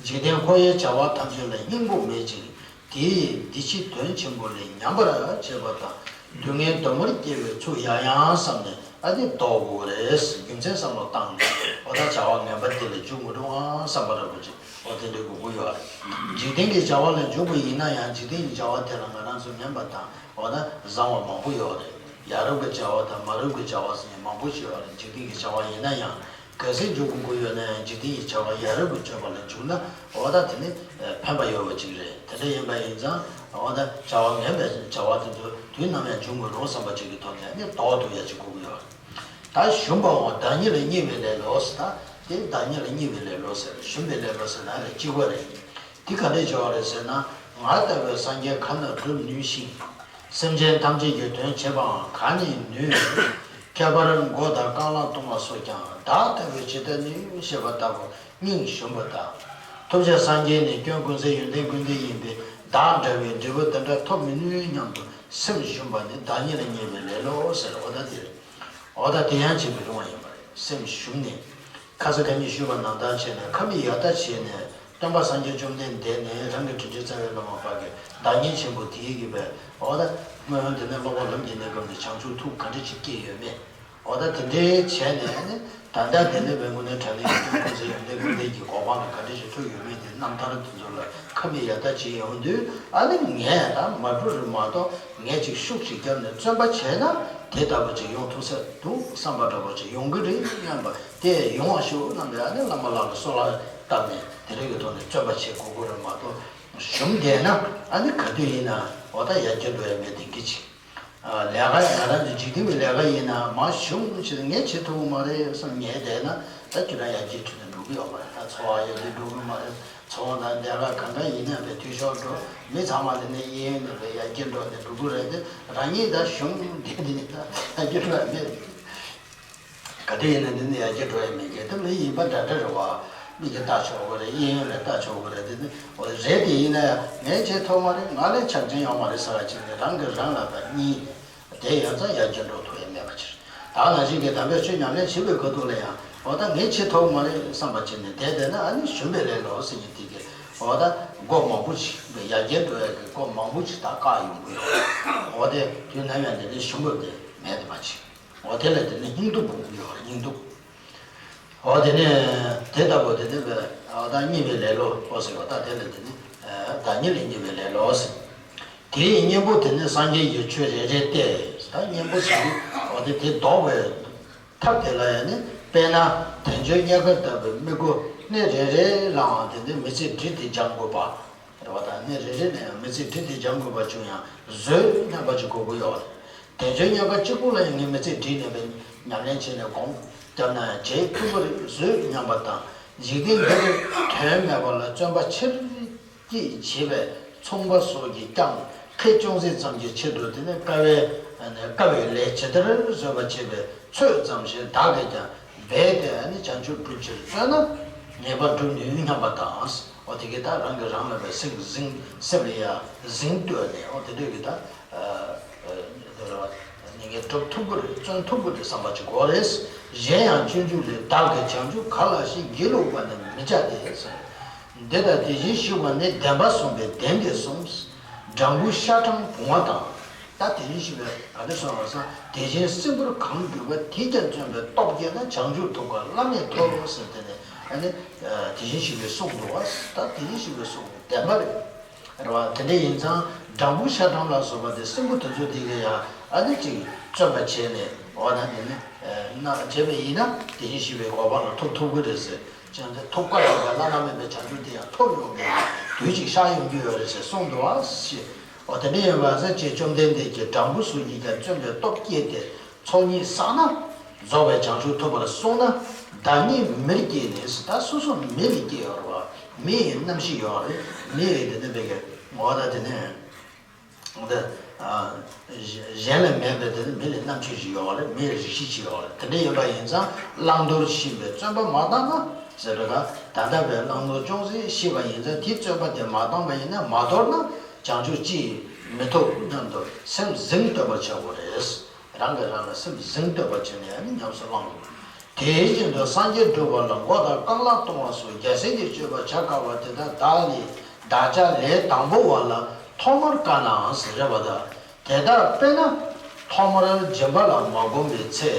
འཇིག་རྟེན་འཁོར་བའི་བྱ་བ་ཐམས་ཅད་ལ་སྙིང་པོ་མེད་ཅིང་། དེ་ཡིས་འདི་ཕྱི་དོན་ཆེན་པོ་ལས་ཉམས་པར་བྱེད་པ་དང་། སྡུག་བསྔལ་གདོན་མར་སྐྱེ་བའི་ཚུལ་ཡང་ཡང་བསམས་ནས་ཨ་ནི་ལྡོག་དགོས་རེད། རྒྱུ་མཚན་བསམ་བློ་བཏང་ནས་འོ་ད་བྱ་བ་ངན་པ་དེ་ལ་འཇུག་མི་འགྲོ་ཨང་བསམ་པ་འདྲ་པོ་ཅིག་འོ་དེ་འདྲའི་དགོས་ཀྱི་ཡོད་རེད། འཇིག་རྟེན་གྱི་བྱ་བ་ལ་འཇུག་པ་ཡིན་ན་ཡང་འཇིག་རྟེན་གྱི་བྱ་བ་དེ་ལ་ང་རང་ཚོ་ངན་པ་དང་འོ་ན་བཟང་བ་མང་པོ་ཡོད་རེད། ཡ་རབས་ཀྱི་བྱ་བ་དང་མ་རབས་ཀྱི་བྱ་བ་ཟེར་ནས་མང་པོ་ཞིག་ཡོད་རེད། འཇིག་རྟེན་གྱི་བྱ་བ་ཡིན་ན་ཡང་གལ་སྲིད་འཇུག་དགོས་ཀྱི་ཡོད་ན་ཡང་འཇིག་རྟེན་གྱི་བྱ་བ་ཡ་རབས་ཀྱི་སྤྱོད་པ་ལ་འཇུག་ན་འོ་ད་དེ་ནི་ཕན་པ་ཡོད་པ་ཅིག་རེད། དེ་འདྲ་ཡིན་པ་ཡིན་ཙང་འོ་ད་བྱ་བ་ངན་པའི་བྱ་བ་དེ་ཚོ་དུས་ནམ་ཡང་འཇུག་མི་རུང་བསམ་པ་ཅིག་གི་ཐོག་ནས་ནི་ལྡོག་ཐུབ་ཡ་ཅིག་དགོས་ཀྱི་ཡོད་རེད། ད་ཞུམ་པའང་བདག་ཉིད་ལ་བརྙས་པའི་ལེ་ལོ་ཟེར། ད་དེ་བདག་ཉིད་ལ་བརྙས་པའི་ལེ་ལོ་ཟེར། ཞུམ་པའི་ལེ་ལོ་ཟེར་ན་ལས་གཅིག་པ་རེད། དེ་ག་འདྲས་བྱེད་པ་རེད་ཟེར་ན། ང་ལྟ་བུའི་སངས་རྒྱས་ག་ན་བསྒྲུབ་ནུས་ཤིང་། སེམས་ཅན་ཐམས་ཅད་ཀྱི་དོན་བྱེད་པའང་ག་ནས་ནུས། ཁྱད་པར་མགོ་དང་རྐང་ལག་གཏོང་བ་སོགས་ཀྱང་བདག་ལྟ་བུས་ཇི་ལྟར་ནུས་ཞེས་པ་ལྟ་བུ་སྙིང་ཞུམ་པ་དང་། ཐུབ་བསྟན་སངས་རྒྱས་ནི་སྐྱོན་ཀུན་ཟད་ཡོན་ཏན་ཀུན་ལྡན་ཡིན་པས་བདག་འདྲ་བའི་འབྲས་བུ་དེ་འདྲ་ཐོབ་མི་ནུས་སྙམ་དུ་སེམས་ཞུམ་པ་ནི་བདག་ཉིད་ལ་བརྙས་པའི་ལེ་ལོ་ཟེར། འོ་ད་དེ་རེད། འོ་ད་དེ་ཡང་བྱེད་མི་རུང་བ་ཡིན་པ་རེད། སེམས་ཞུམ་ནས། ཁ་སང་ཁ་ཉིན་ཞུས་པ་ནང་ལྟར་བྱས་ནས་ཁ་མིག་ཡར་ལྟ་བྱས་ནས་སྟོན་པ་སངས་རྒྱས་བཅོམ་ལྡན་འདས་ནས་རང་གི་དྲིན་ཅན་རྩ་བའི་བླ་མ་བར་གྱི་བདག་ཉིད་ཆེན་པོ་དེའི་གི་བས་འོ་ད་སྔོན་དེ་ནས་སློབ་པ་ལམ་གྱི་གནས་སྐབས་ནས་བྱང་ཆུབ་ཐུགས་ག་འདྲ་ཅིག་སྐྱེས་ཡོད་མེད། འོ་ད་དེ་འདྲའི་བྱས་ནས་ནི་ད་ལྟ་དེ་ནས་བས་དངོས་གནས་དྲང་གནས་ཀྱི་སྐྱོན་ཀུན་ཟད་ཡོན་ཏན་ཀུན་ལྡན་གྱི་གོ་འཕང་ལ་ག་འདྲ་ཞིག་ཐུག་ཡོད་མེད་དེ་རྣམ་ཐར་དེ་ཚོ་ལ་ཁ་མིག་ཡར་ལྟ་བྱེད་ཡོང་དུས་ཨ་ནི་ངས་ད་མ་འགྲོ་རེད་མ་གཏོགས་ངས་ཅིག་ཤུགས་ཤིག་བརྒྱབ་ནས་བརྩོན་པ་བྱས་ན། དེ་ལྟ་བུ་ཅིག་ཡོང་ཐུབ་ས་འདུག་བསམ་པ་འདྲ་པོ་ཅིག་ཡོང་གི་རེད་སྙམ་པ་དེ་ཡོང་བ་ཞུ་རྣམ་པས་ཨ་ནི་བླ་མ་ལགས་ལ་གསོལ་བ་བཏབ་ནས་དེ་རིང་གི་ཐོག་ནས་བརྩོན་པ་བྱེད་དགོས་ཀྱི་རེད་མ་གཏོགས་ཞུམ་བསྡད་ན་ཨ་ནི་ག་དུས་ཡིན་ན་འོ་ད་ཡར་རྒྱས་འགྲོ་ཡ་མེད་དེ་གི་ཅིག་ལས་ཀ་ང་རང་ཚོ་འཇིག་རྟེན་གྱི་ལས་ཀ་ཡིན་ན་མ་ཞུམ་ཞིག་ངས་བྱེད་ཐུབ་ཀྱི་མ་རེད་བསམ་ཉལ་བསྡད་ན་ད་ཁྱོད་རང་ཡར་རྒྱས་ཁྲིད་ནས་འགྲོ་གི་ཡོད་མ་རེད། ད་འཚོ་བ་ཡར་རྒྱས་འགྲོ་གི་མ་རེད། ཚོང་དང་ལས་ཀ་གང་ག་ཡིན་ན་བའི་འཐུས་ཤོར་འགྲོ། མི་ཚང་མ་དེ་ནས་གཡས་གཡོན་ནས་བའི་ཡར་རྒྱས་འགྲོ་ནས་འགྲོ་གི་རེད་དེ་རང་ཉིད་ད་ཞུམ་བསྡད་དེ་ནས་ད་ཡར་རྒྱས་འགྲོ་ཡ་མེད། ག་དུས་ཡིན་ན་དེ་ནས་ཡར་རྒྱས་འགྲོ་ཡ་མེད་ཀྱི་ད་མི་ཡིན་པ་འདྲ་འདྲ་རེད་བ། མི་གིས་ལྟ་ཆོག་གི་རེད། གཡས་གཡོན་ལ་ལྟ་ཆོག་གི་རེད། དེ་ནི་འོ་རེད་དེ་ཡིན་ན་ཡང་ངས་བྱེད་ཐུབ་མ་རེད། ང་ལས་ཕྱག་ཆེན་ཡོང་མ་རེད་ཟེར་བ་ཅིག་ནི་རང་གིས་རང་ལ་ད་གཉིས། དེ་ཡང་ཙང་ཡར་རྒྱས་འགྲོ་ཐུབ་ཡ་མེད་པ་ཕྱིར། ད་ནང་བཞིན་གྱི་དམ་པའི་ཆོས་ཉམས་ལེན་བྱེད་པའི་སྐབས་དུས་ལ་ཡང་འོ་ད་ངས་བྱེད་ཐུབ་མ་རེད་བསམ་པ་བྱས་ནས་བསྡད་བསྡད་ན་ཨ་ནི་ཞུམ་པའི་ལས་ལོག་ཟེར་མཁན་དེ་གས་འོ་ད་སྒོ་མང་པོ་ཞིག་ཡར་རྒྱས་འགྲོ་ཡ་གི་སྒོ་མང་པོ་ཞིག་ད་བཀག་ཡོང་གི་ཡོད། འོ་དེ་དུས་ནམ་ཡང་དེ་ནི་ཞུམ་པ་དེ་མེད་དེ་མ་བྱེད། འོ་དེ་ལ་དེ་ནི་སྙིང་སྡུག་པོ་ཡོད་རེད། སྙིང་སྡུག་འོ་དེ་ནས་དེ་ལྟ་བུ་དེ་ནི་བདག་ཉིད་པའི་ལེ་ལོ་འོ་ཟེར་བ་ད་དེ་ལ་དེ་ནི་བདག་ཉིད་ལ་ཉེས་པའི་ལེ་ལོ་ཟེར། དེའི་གཉེན་པོ་དེ་ནི་སངས་རྒྱས་ཀྱི་ཆོས་རེ་རེ་སྟེ། ད་གཉེན་པོ་ཟེར་དུས་འོ་དེ་དེ་ལྡོག་པའི་ཐབས་དེ་ལ་ཡང་ནི་དཔེར་ན་དལ་འབྱོར་དམྱལ་ཁམས་ལྟ་བུའི་དམུས་པོ་གནས་རེ་རེ་ལའང་དེ་ནི་མི་ཚེ་སྒྲིལ་ཏེ་སྦྱང་དགོས་པ། རེད་བ། ད་གནས་རེ་རེ་ནས་ཡང་མི་ཚེ་སྒྲིལ་ཏེ་སྦྱང་དགོས་པ་བྱུང་ཡང་བཟོད་སྙམ་པ་ཅིག་དགོས་ཀྱི་ཡོད་རེད། དལ་འབྱོར་དམྱལ་ཁམས་གཅིག་པུ་ལ་ཡང་ངས་མི་ཚེ་སྒྲིལ་ནས་པའི་ཉམས་ལེན་བྱས་ནས་སྒོམ་བརྒྱབ་ན་ཡང་བྱེད་ཐུབ་ཀྱི་རེད་བཟོད་སྙམ་པ་དང་། འཇིག་རྟེན་འདི་རུ་དོན་མེད་པ་ལ་བརྩོན་པ་ཆེར་བསྐྱེད་བྱེད་པའི་ཚོང་པ་སོགས་ཀྱིས་ཀྱང་ཁེ་ཅུང་ཟད་ཙམ་གྱི་ཆེད་དུ་དེ་ནི་དཀའ་བའི་དཀའ་བའི་ལས་ཇི་ལྟར་བཟོད་པ་བྱེད་པའི་ཚོད་ཙམ་ཞིག་བདག་གིས་ཀྱང་འབད་དེ་ནི་བྱང་ཆུབ་སྒྲུབ་ཕྱིར་བརྩོན་ན་ངེས་པར་འགྲུབ་ནུས་སྙམ་པ་དང་། འོ་དེ་གིས་ད་རང་གིས་རང་ལ་བའི་སེམས་ཟིང་སེམས་ལ་ཡ་ཟིང་གཏོད་ནས་འོ་དེ་འདྲ་གི་ད་ངེས་ངེས་སྒྲུབ་ཐུབ་ཀྱི་རེད། བརྩོན་ཐུབ་ཀྱི་རེད་བསམ་པ་ཅིག་དགོས་རེད། གཞན་ཡང་སྤྱོད་འཇུག་ལས། བདག་གིས་བྱང་ཆུབ་ག་ལ་ཞིག་སྒྱིད་ལུག་པ་ནི་མི་བྱ་སྟེ། འདི་ལྟར་དེ་བཞིན་གཤེགས་པ་ནི་བདེན་པ་གསུངས་པའི་བདེན་ཏེ་གསུངས། སྦྲང་བུ་ཤ་སྦྲང་བུང་བ་དང་། ད་དེ་བཞིན་གཤེགས་པའི་ག་འདྲ་སོང་བ་སང་དེ་བཞིན་སྲིན་བུར་གང་གྱུར་པ་དེས་ཀྱང་བརྩོན་པའི་སྟོབས་བསྐྱེད་ན་བྱང་ཆུབ་ཐོབ་པ་བླ་མེད་ཐོབ་ཟེར་དེ་ནས་ཨ་ནི་དེ་བཞིན་གཤེགས་པས་གསུངས་འདུག་བ། ད་དེ་བཞིན་གཤེགས་པས་གསུངས་བདེན་པ་རེད། རེད་བ། དེ་འདྲ་ཡིན་ཙང་སྦྲང་བུ་ཤ་སྦྲང་ལ་སོགས་པ་དེ་སྲིན་བུ་དེ་ཚོ་དེ་གས་ཡང་ཨ་ནི་ཅིག་བརྩོན་པ་བྱས་ནས་འོ་ན་དེ་ནི་ན་བྱས་པ་ཡིན་ན་དེ་བཞིན་གཤེགས་པའི་གོ་འཕང་ལ་ཐོབ་ཐུབ་ཀྱི་རེད་ཟེར། ཅང་དེ་ཐོབ་དཀའ་ཡང་བའི་བླ་ན་མེད་པའི་བྱང་ཆུབ་དེ་ཡང་ཐོབ་ཡོང་གི་དུས་ཅིག་ཤར་ཡོང་གི་ཡོད་རེད་ཟེར་གསུངས་འདུག་བ་ཞེས། འོ་དེ་འདྲ་ཡིན་པ་ཟེར་ཅེས་བཅོམ་ལྡན་འདས་ཀྱིས་སྦྲང་བུ་སོགས་ཀྱིས་ཀྱང་བརྩོན་པའི་སྟོབས་བསྐྱེད་དེ་ཚོགས་གཉིས་བསགས་ན་རྫོགས་པའི་བྱང་ཆུབ་ཐོབ་པར་གསུངས་ན་བདག་ཉིད་མིར་སྐྱེས་ནས་ཟེར། ད་སོ་སོ་མི་ལ་སྐྱེས་ཡོད་རེད་བ། མི་ཡི་རྣམ་ཤེས་ཡོད་རེད། མི་ཡི་དེ་ནི་བེ་གེ་འོ་ད་དེ་ནི། འདི། གཞན་ལ་མེད་པའི་དེ་ནི་མི་ལ་རྣམ་དཔྱོད་ཅིག་ཡོད་རེད། མི་ལ་རིག་ཤེས་ཅིག་ཡོད་རེད། དེ་འདྲ་ཡིན་པ་ཡིན་ཙང་བླང་དོར་ཤེས་པའི་བརྩོན་པ་མ་བཏང་ན་ཟེར་བ་ད་ད་ལྟ་བའི་བླང་དོར་ཅུང་ཟད་ཤེས་པ་ཡིན་ཙང་དེའི་བརྩོན་པ་དེ་མ་བཏང་པ་ཡིན་ན་མ་དོར་ན་བྱང་ཆུབ་ཅིས་མི་ཐོབ་སྙམ་དུ་སེམས་ཟིང་གཏོད་པར་བྱ་དགོས་རེད། རང་གིས་རང་ལ་སེམས་ཟིང་གཏོད་པ་བྱས་ནས་ཨ་ནི་ཉམས་སུ་བླང་དགོས། དེ་བཞིན་དུ་སངས་རྒྱས་སྒྲུབ་པ་ལ་མགོ་དང་རྐང་ལག་གཏོང་བ་སོགས་རྒྱལ་སྲས་ཀྱི་སྤྱོད་པ་བྱ་དཀའ་བ་དེ་དག་བདག་ལས་བདག་ཅག་ལས་དང་པོ་བ་ལ་ཐོག་མར་དཀའ་ནའང་ཟེར་རེད་པ་དང་། དེ་ལྟར་དཔེར་ན་ཐོག་མར་སྦྱིན་པ་ལ་མ་གོམས་པའི་ཚེ།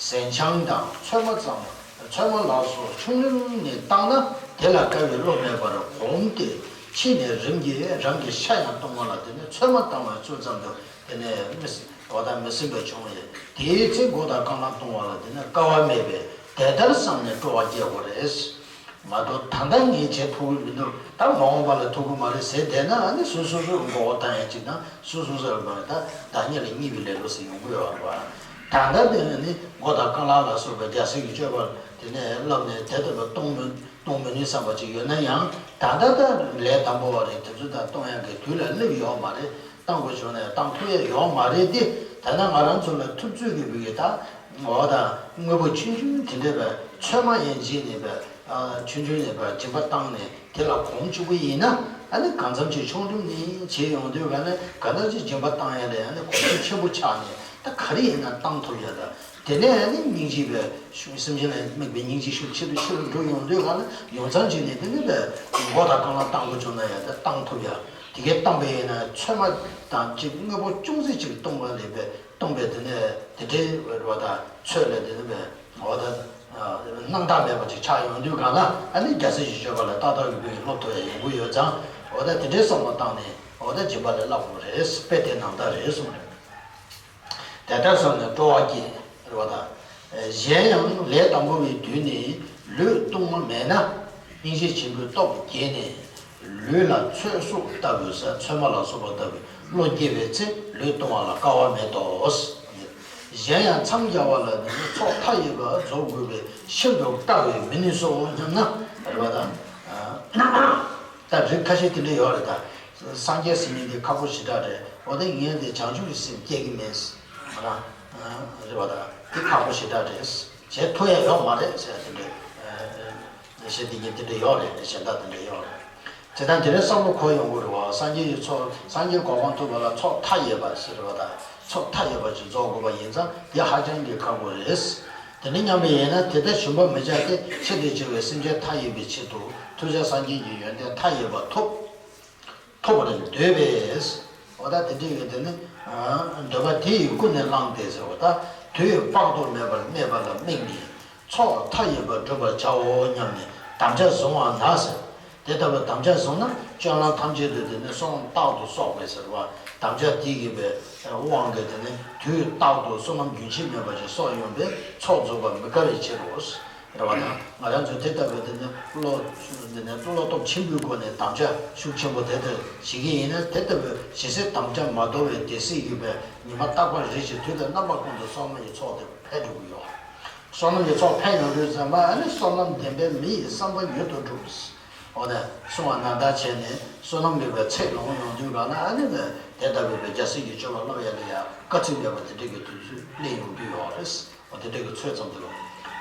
ཟན་ཆང་དང་ཚོད་མ་ཙམ། ཚོད་མ་ལ་སོགས་ཆུང་ངུ་ནས་བཏང་ན་དེ་ལ་དཀའ་བའི་བློ་མེད་པར་གོམས་ཏེ་ཕྱིས་ནས་རིམ་གྱིས་རང་གི་ཤ་ཡང་གཏོང་བ་ལ་དེ་ནི་ཚོད་མ་བཏང་བའི་ཚོད་ཙམ་དུ་དེ་ནས་མི་སྲིད་པ་དང་མི་སྲིད་པ་བྱུང་བས་དེའི་ཚེ་མགོ་དང་རྐང་ལག་གཏོང་བ་ལ་དེ་ནི་དཀའ་བ་མེད་པས་དེ་ལྟར་བསམས་ནས་སྤྲོ་བ་སྐྱེ་དགོས་རེད། མ་གཏོགས་ད་ལྟ་ངས་བྱེད་ཐུབ་ཀྱི་མི་འདུག་ད་མ་འོངས་པ་ལ་ཐུབ་ཀྱི་མ་རེད་ཟེར་བསྡད་ན་ཨ་ནི་སོ་སོ་སོར་མགོ་བོ་བཏང་ཡ་གཅིག་དང་སོ་སོ་སོར་མ་རེད་ད་བདག་ཉིད་ལ་ཉེས་པའི་ལེ་ལོ་ཟེར་ཡོང་གི་ཡོད་རེད་བ། ད་ལྟ་དེ་ནི་མགོ་དང་རྐང་ལག་ལ་སོགས་པའི་རྒྱལ་སྲས་ཀྱི་སྤྱོད་པ་དེ་ནས་བསླབས་ནས་དེ་ལྟ་བུ་གཏོང་མི་གཏོང་མི་ནུས་བསམ་པ་ཅིག་ཡོད་ན་ཡང་ད་ལྟ་ད་ལས་དང་པོ་བ་རེད། དེ་ཚོ་ད་གཏོང་ཡག་གི་དུས་ལ་སླེབས་ཡོད་མ་རེད། གཏོང་དགོས་བྱུང་ན་ཡང་གཏོང་ཐུབ་ཡ་ཡོད་མ་རེད་དེ། ད་ལྟ་ང་རང་ཚོ་ལ་ཐུབ་ཚོད་ཀྱི་བུ་གི་ད་འོ་ད་དངོས་པོ་ཆུང་ཆུང་དེ་འདྲ་བའི་ཚོད་མ་ཡན་ཆད་ནས་བའི་ཆུང་ཆུང་ནས་བའི་སྦྱིན་པ་བཏང་ནས་དེ་ལ་གོམས་བཅུག་གི་ཡིན་ན་ཨ་ནི་གང་འཚམ་ཅིག་ཆུང་འགྲིམ་ནས་བྱེད་ཡོང་དུས་ག་ནས་ག་འདྲ་ཅིག་སྦྱིན་པ་བཏང་ཡ་ལ་ཨ་ནི་གོམས་གཤིས་ཆེན་པོ་ཆགས་ནས་ད་ག་རེ་ཡིན་ན་བཏང་ཐུབ་ཡ་ད། དེ་ནས་ནི་སྙིང་རྗེ་བའི་ཤུགས་སེམས་ཅན་ལ་དམིགས་པའི་སྙིང་རྗེ་ཤུགས་ཆེ་རུ་ཆེ་རུ་འགྲོ་ཡོང་དུས་གང་ལ་ཡོངས་ཚང་བྱས་ནས་དེ་ནི་བའི་མགོ་དང་རྐང་ལག་བཏང་དགོས་བྱུང་ན་ཡང་དེ་བཏང་ཐུབ་ཡ། དེ་གའི་བཏང་པ་ཡིན་ན་ཚོད་མ་དང་གཅིག་དངོས་པོ་ཅུང་ཟད་ཅིག་གཏོང་བ་ལས་པའི་གཏོང་པའི་དེ་ནས་དེ་འདྲའི་བ་དང་ཚོད་ལས་དེ་ནི་བའི་འོ་ད་སྣང་དག་མེད་པ་ཅིག་ཆགས་ཡོང་དུས་གང་ལ་ཨ་ནི་རྒྱལ་སྲས་ཀྱི་སྤྱོད་པ་ལ་ཏག་ཏག་གི་བུ་ཡིས་སློབ་ཐུབ་ཡ་ཡོང་གི་ཡོད་ཙང་འོ་ད་དེ་འདྲའི་བསམ་བློ་བཏང་ནས་འོ་ད་སྦྱིན་པ་ལ་བསླབ་དགོས་རེད། དཔེ་དེ་ནང་ལྟར་རེད་གསུངས་རེད། དེ་ལྟར་བསམས་ནས་སྤྲོ་བ་སྐྱེ་རེད་བ་དང་། གཞན་ཡང་ལས་དང་པོ་པའི་དུས་ནི་ལུས་ལྟུང་བ་མེད་ན་སྙིང་རྗེ་ཆེན་པོའི་སྟོབས་རྒྱས་ནས་ལུས་ལ་ཚོད་སོགས་ལྟ་བུའི་ས་ཚོད་མ་ལ་སོགས་པ་ལྟ་བུའི་བློ་སྐྱེ་བའི་ཚེ་ལུས་ལྟུང་བ་ལ་དཀའ་བ་མེད་དོ། གཞན་ཡང་མཚམས་སྦྱར་བ་ལ་ནི་ཚོགས་མཐའ་ཡས་པ་རྫོགས་དགོས་པའི་ཤིན་ཏུ་དཀའ་བའི་མི་ནུས་སོ་སྙམ་ན་རེད་བ་དང་། ད་རིགས་ཁ་ཤས་དེ་འདྲ་ཡོད་རེད་ད། སངས་རྒྱས་ཟེར་མཁན་དེ་ཁག་པོ་ཞེ་དྲག་རེད། འོ་དེ་ངས་དེ་བྱང་ཆུབ་ཀྱི་སེམས་སྐྱེ་གི་མེད། ཧ་ན། རེད་བ་ད། དེ་ཁག་པོ་ཞེ་དྲག་རེད། བྱེད་ཐུབ་ཡ་ཡོད་མ་རེད་ཟེར་ཡ་དེ་འདྲ། ཞེས་དེ་གཉིས་དེ་འདྲ་ཡོད་རེད། གཞན་དག་དེ་འདྲ་ཡོད་རེད། དེ་དང་དེ་རིང་བསམ་བློ་འཁོར་ཡོང་གི་རེད་བ། སངས་རྒྱས་ཀྱི་ཚོགས་སངས་རྒྱས་གོ་འཕང་ཐོབ་པ་ལ་ཚོགས་མཐའ་ཡས་པ་ཟེར་བ་དང་ཚོགས་མཐའ་ཡས་པ་ཞིག་རྫོགས་དགོས་པ་ཡིན་ཙང་དེ་ཧ་ཅང་གི་ཁག་པོ་རེད། དེ་འདྲ་སྙམ་པ་ཡིན་ན་དེ་ལྟར་ཞུམ་པར་མི་བྱ་སྟེ་ཆེད་དུ་བྱ་བའི་སེམས་ཅན་མཐའ་ཡས་པའི་ཆེད་དུ་ཐུགས་རྗེ་སངས་རྒྱས་ཀྱི་ཡོན་ཏན་མཐའ་ཡས་པ་ཐོབ། ཐོབ་པར་འདོད་པས། འོ་ད་དེ་འདྲ་ཡོད་དེ་ནི། འདོད་པ་དེ་ཡི་ཀུན་ནས་བསླངས་ཏེ་ཟེར་བ་ད་དུས་དཔག་ཏུ་མེད་པར་སྨྲས་པ་ལ་དམིགས་ནས་ཚོགས་མཐའ་ཡས་པ་བསྒྲུབ་པར་བྱའོ་སྙམ་ནས་དམ་བཅའ་བཟུང་བ་ན་ཟེར། དེ་ལྟ་བུའི་དམ་བཅའ་བཟུང་ན་སྤྱོད་ལམ་ཐམས་ཅད་དུ་དེ་ནི་བསོད་ནམས་རྟག་ཏུ་གསོག་པས་ཟེར་བ་དམ་བཅའ་དེ་ཡི་པའི་དབང་གིས་དེ་ནི་དུས་རྟག་ཏུ་བསོད་ནམས་རྒྱུན་ཆད་མེད་པ་ཞིག་གསོག་ཡོང་པས་ཚོགས་རྫོགས་པར་མི་དཀའ་བའི་ཕྱིར་རོ། རེད་བ་དང་། ང་རང་ཚོས་དེ་ལྟ་བུའི་དེ་ནི་བློ། དེ་ནི་བློ་སྟོབས་ཆེན་པོའི་སྒོ་ནས་དམ་བཅའ་ཤུགས་ཆེན་པོ་དེ་ལྟར་བྱེད་ཀྱི་ཡིན་ན་དེ་ལྟ་བུའི་ཇི་སྲིད་དམ་བཅའ་མ་དོར་བའི་སྡེ་སྲིད་ཡོད་པའི་ཉི་མ་རྟག་པར་རེ་ཞིག་དུས་དང་རྣམ་པ་ཀུན་ཏུ་བསོད་ནམས་ཀྱི་ཚོགས་དེ་འཕེལ་འགྲོ་གི་ཡོད། བསོད་ནམས་ཀྱི་ཚོགས་འཕེལ་ཡོང་དུས་ཙམ་པ་ཨ་ནི་བསོད་ནམས་ལྡན་པའི་མི་ཡི་བསམ་པ་མྱུར་དུ་འགྲུབ། འོ་ན་གསུང་བ་ནང་ལྟར་བྱས་ནས་བསོད་ནམས་ཀྱི་བའི་ཚད་ལོངས་ཡོང་དུས་གང་ན་ཨ་ནི་དེ་ལྟ་བུའི་བའི་རྒྱལ་སྲས་ཀྱི་སྤྱོད་པ་སློབ་ཡ་ལ་ཡ་དཀའ་ཚེགས་མེད་པ་དེ་འདྲ་གི་དུས་ཚོད་སླེབས་ཡོང་དུས་ཡོད་རེད། འོ་དེ་འདྲ་གི་ཚོད་ཙམ་དུ།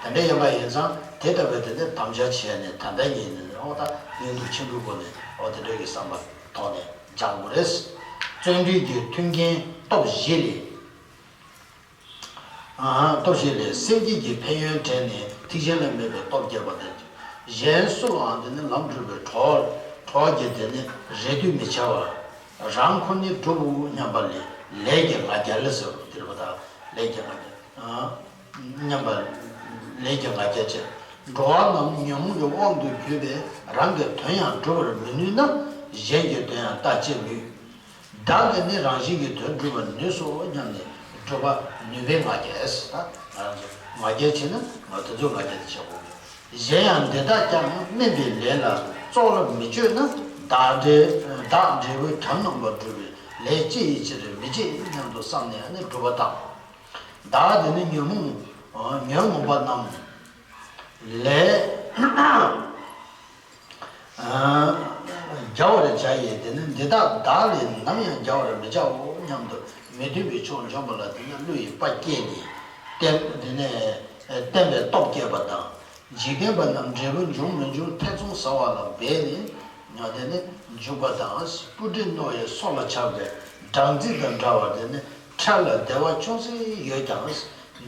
དེ་འདྲ་ཡིན་པ་ཡིན་ཙང་དེ་ལྟ་བུའི་དེ་འདྲ་དམ་བཅའ་བྱས་ནས་ད་ལྟ་ཉིད་ནས་འོ་ད་ཡིན་འདུག་ཕྱིན་འདུག་གོ་ནས་འོ་དེ་འདྲ་གི་བསམ་པ་ཐོག་ནས་སྦྱང་དགོས་རེད། བརྩོན་འགྲུས་ཀྱི་མཐུན་རྐྱེན་སྟོབས་བཞི་ལས། སྟོབས་བཞི་ལས་སེམས་བསྐྱེད་ཀྱི་ཕན་ཡོན་དྲན་ནས་ཐེག་ཆེན་ལ་དམིགས་པའི་སྟོབས་བསྐྱེད་པ་དང་། གཞན་སུ་ལའང་དེ་ནི་ལམ་སྒྲུབ་པའི་གྲོགས་གྲོགས་ཀྱི་དེ་ནི་རེ་ལྟོས་མི་བྱ་བར། རང་ཁོ་ནས་སྒྲུབ་པོ་སྙམ་པ་ལས་ལས་ཀྱི་ང་རྒྱལ་ལ་ཟེར་བ་དེ་རེད་པ་ད། ལས་ཀྱི་ང་རྒྱལ་སྙམ་པ་ལས་ཀྱི་ང་རྒྱལ་ཆེ། འགྲོ་བ་རྣམས་ཉོན་མོངས་ཀྱི་དབང་དུ་གྱུར་པས་རང་གི་དོན་ཡང་སྒྲུབ་པར་མི་ནུས་ན་གཞན་གྱི་དོན་ཡང་ལྟ་ཅི་ནུས། བདག་གིས་ནི་རང་བཞིན་གྱི་དོན་སྒྲུབ་པར་ནུས་སོ་སྙམ་ནས་སྒྲུབ་པ་ནུས་པའི་ང་རྒྱལ། ད་ང་རང་ཚོ་ང་རྒྱལ་ཆེ་ན་ང་དེ་ཚོའི་ང་རྒྱལ་དེ་བྱེད་དགོས། གཞན་ཡང་འདི་དག་ཀྱང་དམན་པའི་ལས་ལ་བཙོག་ལ་མི་སྤྱོད་ན་བདག་འདྲེ་བདག་འབྲས་བུ་གྲངས་རྣམ་པར་སྒྲུབ་པའི་ལས་ཅི་ཡི་ཕྱིར་མི་བྱེད་སྙམ་དུ་བསམས་ནས་ནི་སྒྲུབ་པ་དང་། བདག་དེ་ནི་ཉོན་མོངས་ཉོན་མོངས་པ་རྣམས་ལས། རྒྱལ་བར་བྱ་ཡི་དེ་ནི་འདི་དག་བདག་ལས་ནམ་ཡང་རྒྱལ་བར་མི་བྱའོ་སྙམ་དུ་མི་མཐུན་པའི་ཕྱོགས་འཇོམས་པ་ལ་དེ་ནི་བློ་ཡི་དཔལ་བསྐྱེད་ནས་བསྟན་དེ་ནི་བསྟན་པའི་སྟོབས་བསྐྱེད་པ་དང་། འཇིག་རྟེན་པ་རྣམས་འབྲས་བུ་འབྱུང་མི་འབྱུང་ཐེ་ཚོམ་ཟ་བ་ལ་འབད་ནས་དེ་ནི་འཇུག་པ་དང་། སྤུ་གྲི་རྣོ་ཡི་སོ་ལ་ཆགས་པའི་སྦྲང་རྩི་དང་འདྲ་བར་དེ་ནི་འཕྲལ་ལ་བདེ་བ་ཅུང་ཟད་ཡོད་ཀྱང་།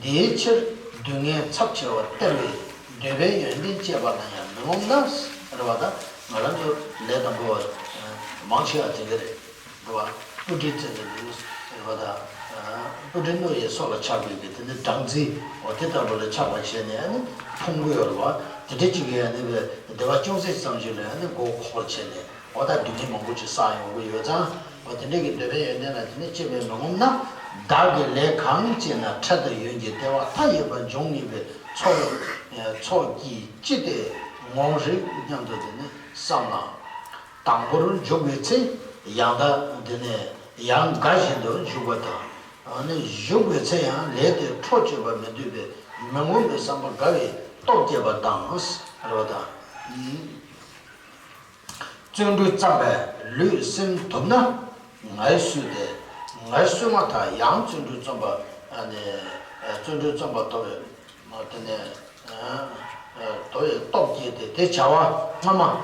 འདིའི་ཕྱིར་སྡུག་བསྔལ་ཚབས་ཆེ་བ་སྟེར་བའི་འདོད་པའི་ཡོན་ཏན་བསྐྱེད་པ་ལ་ཡང་མི་ངོམས་ན། རེད་བ་ད། ང་རང་ཚོ་ལས་དང་པོ་བ་མང་ཆེ་བ་དེ་ག་རེད། རེད་བ། སྤུ་གྲི་རྩེ་ནས་འདུག་རེད་བ་ད། སྤུ་གྲི་རྣོ་ཡི་སོ་ལ་ཆགས་པའི་གི་དེ་ནི་སྦྲང་རྩི་འོ་དེ་ལྟ་བུ་ལ་ཆགས་པ་བྱས་ནས་ཨ་ནི་ཕུང་པོ་ཡོད་རེད་བ། དེ་འདྲ་གཅིག་གིས་ཨ་ནི་བདེ་བ་ཅུང་ཟད་ཙམ་ཞིག་ལ་ཨ་ནི་མགོ་འཁོར་བྱས་ནས། འོ་ད་སྡུག་བསྔལ་མང་པོ་ཅིག་བསགས་ཡོང་གི་ཡོད་ཙང་། འོ་དེ་འདྲ་གི་འདོད་པའི་ཡོན་ཏན་ལ་དེ་ནས་སྤྱད་པས་མི་ངོམས་ན། བདག་གི་ལས་གང་བྱས་ན་འཕྲལ་དུ་ཡོན་གྱི་ལྟེ་བ་མཐའ་ཡས་པ་འབྱུང་ངེས་པའི་ཚོགས་ཚོགས་ཀྱིས་ཅི་སྟེ་ངོམས་རིགས་སྙམ་དུ་དེ་ནས་བསམ་ན། དང་པོར་འཇུག་པའི་ཚེ་ཡང་དག་དེ་ནས་ཡང་དགའ་བཞིན་དུ་འཇུག་པ་དང་། ཨ་ནི་བཞུགས་པའི་ཚེ་ཡང་ལས་དེ་འཕྲོ་གཅོད་པར་མི་འདོད་པས་མི་ངོམས་པའི་བསམ་པ་དགའ་བའི་སྟོབས་བསྐྱེད་པ་དང་། རེད་བ་དང་། བརྩོན་འགྲུས་བརྩམས་པས་ལུས་སེམས་ཐོབ་ན་ངལ་གསོས་ཏེ། ངལ་གསོས་མ་ཐག་ཡང་བརྩོན་འགྲུས་རྩོམ་པ། ཨ་ནི་བརྩོན་འགྲུས་རྩོམ་པ་དོར་བའི་དེ་ནས་དོར་བའི་སྟོབས་བསྐྱེད་དེ་དེ་བྱ་བ་སྔ་མ། བྱ་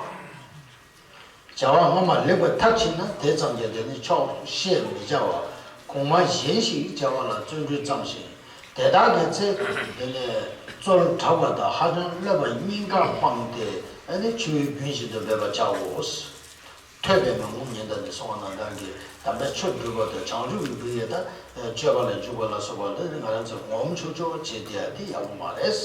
བ་སྔ་མ་ལེགས་པར་མཐར་ཕྱིན་ན་དེ་ཙམ་གྱིས་དེ་ནི་ཆོག་ཤེས་མི་བྱ་བར་གོང་མ་གཞན་ཞིག་བྱ་བ་ལ་བརྩོན་འགྲུས་བརྩམས་ཤིང་། དེ་དག་གི་ཚེ་དེ་ནས་རྩོལ་དྲག་པ་དང་ཧ་ཅང་སློབ་པ་གཉིས་ཀ་སྤངས་ཏེ་ཨ་ནི་ཆུ་བོའི་རྒྱུན་བཞིན་དུ་འབད་པར་བྱའོ། ཐོས་པས་མི་ངོམས་ཉིད་དང་ནི་གསུངས་པ་ནང་ལྟར་གྱི་དམ་པའི་ཆོས་སྒྲུབ་པ་དང་བྱང་ཆུབ་ཀྱི་བུ་ཡི་དང་སྤྱོད་པ་ལ་འཇུག་པ་ལ་སོགས་པ་ལ་ནི་ང་རང་ཚོས་ངོམས་ཆོག་ཆོག་བྱེད་དེ་ཡ་དེ་ཡག་པོ་མ་རེད།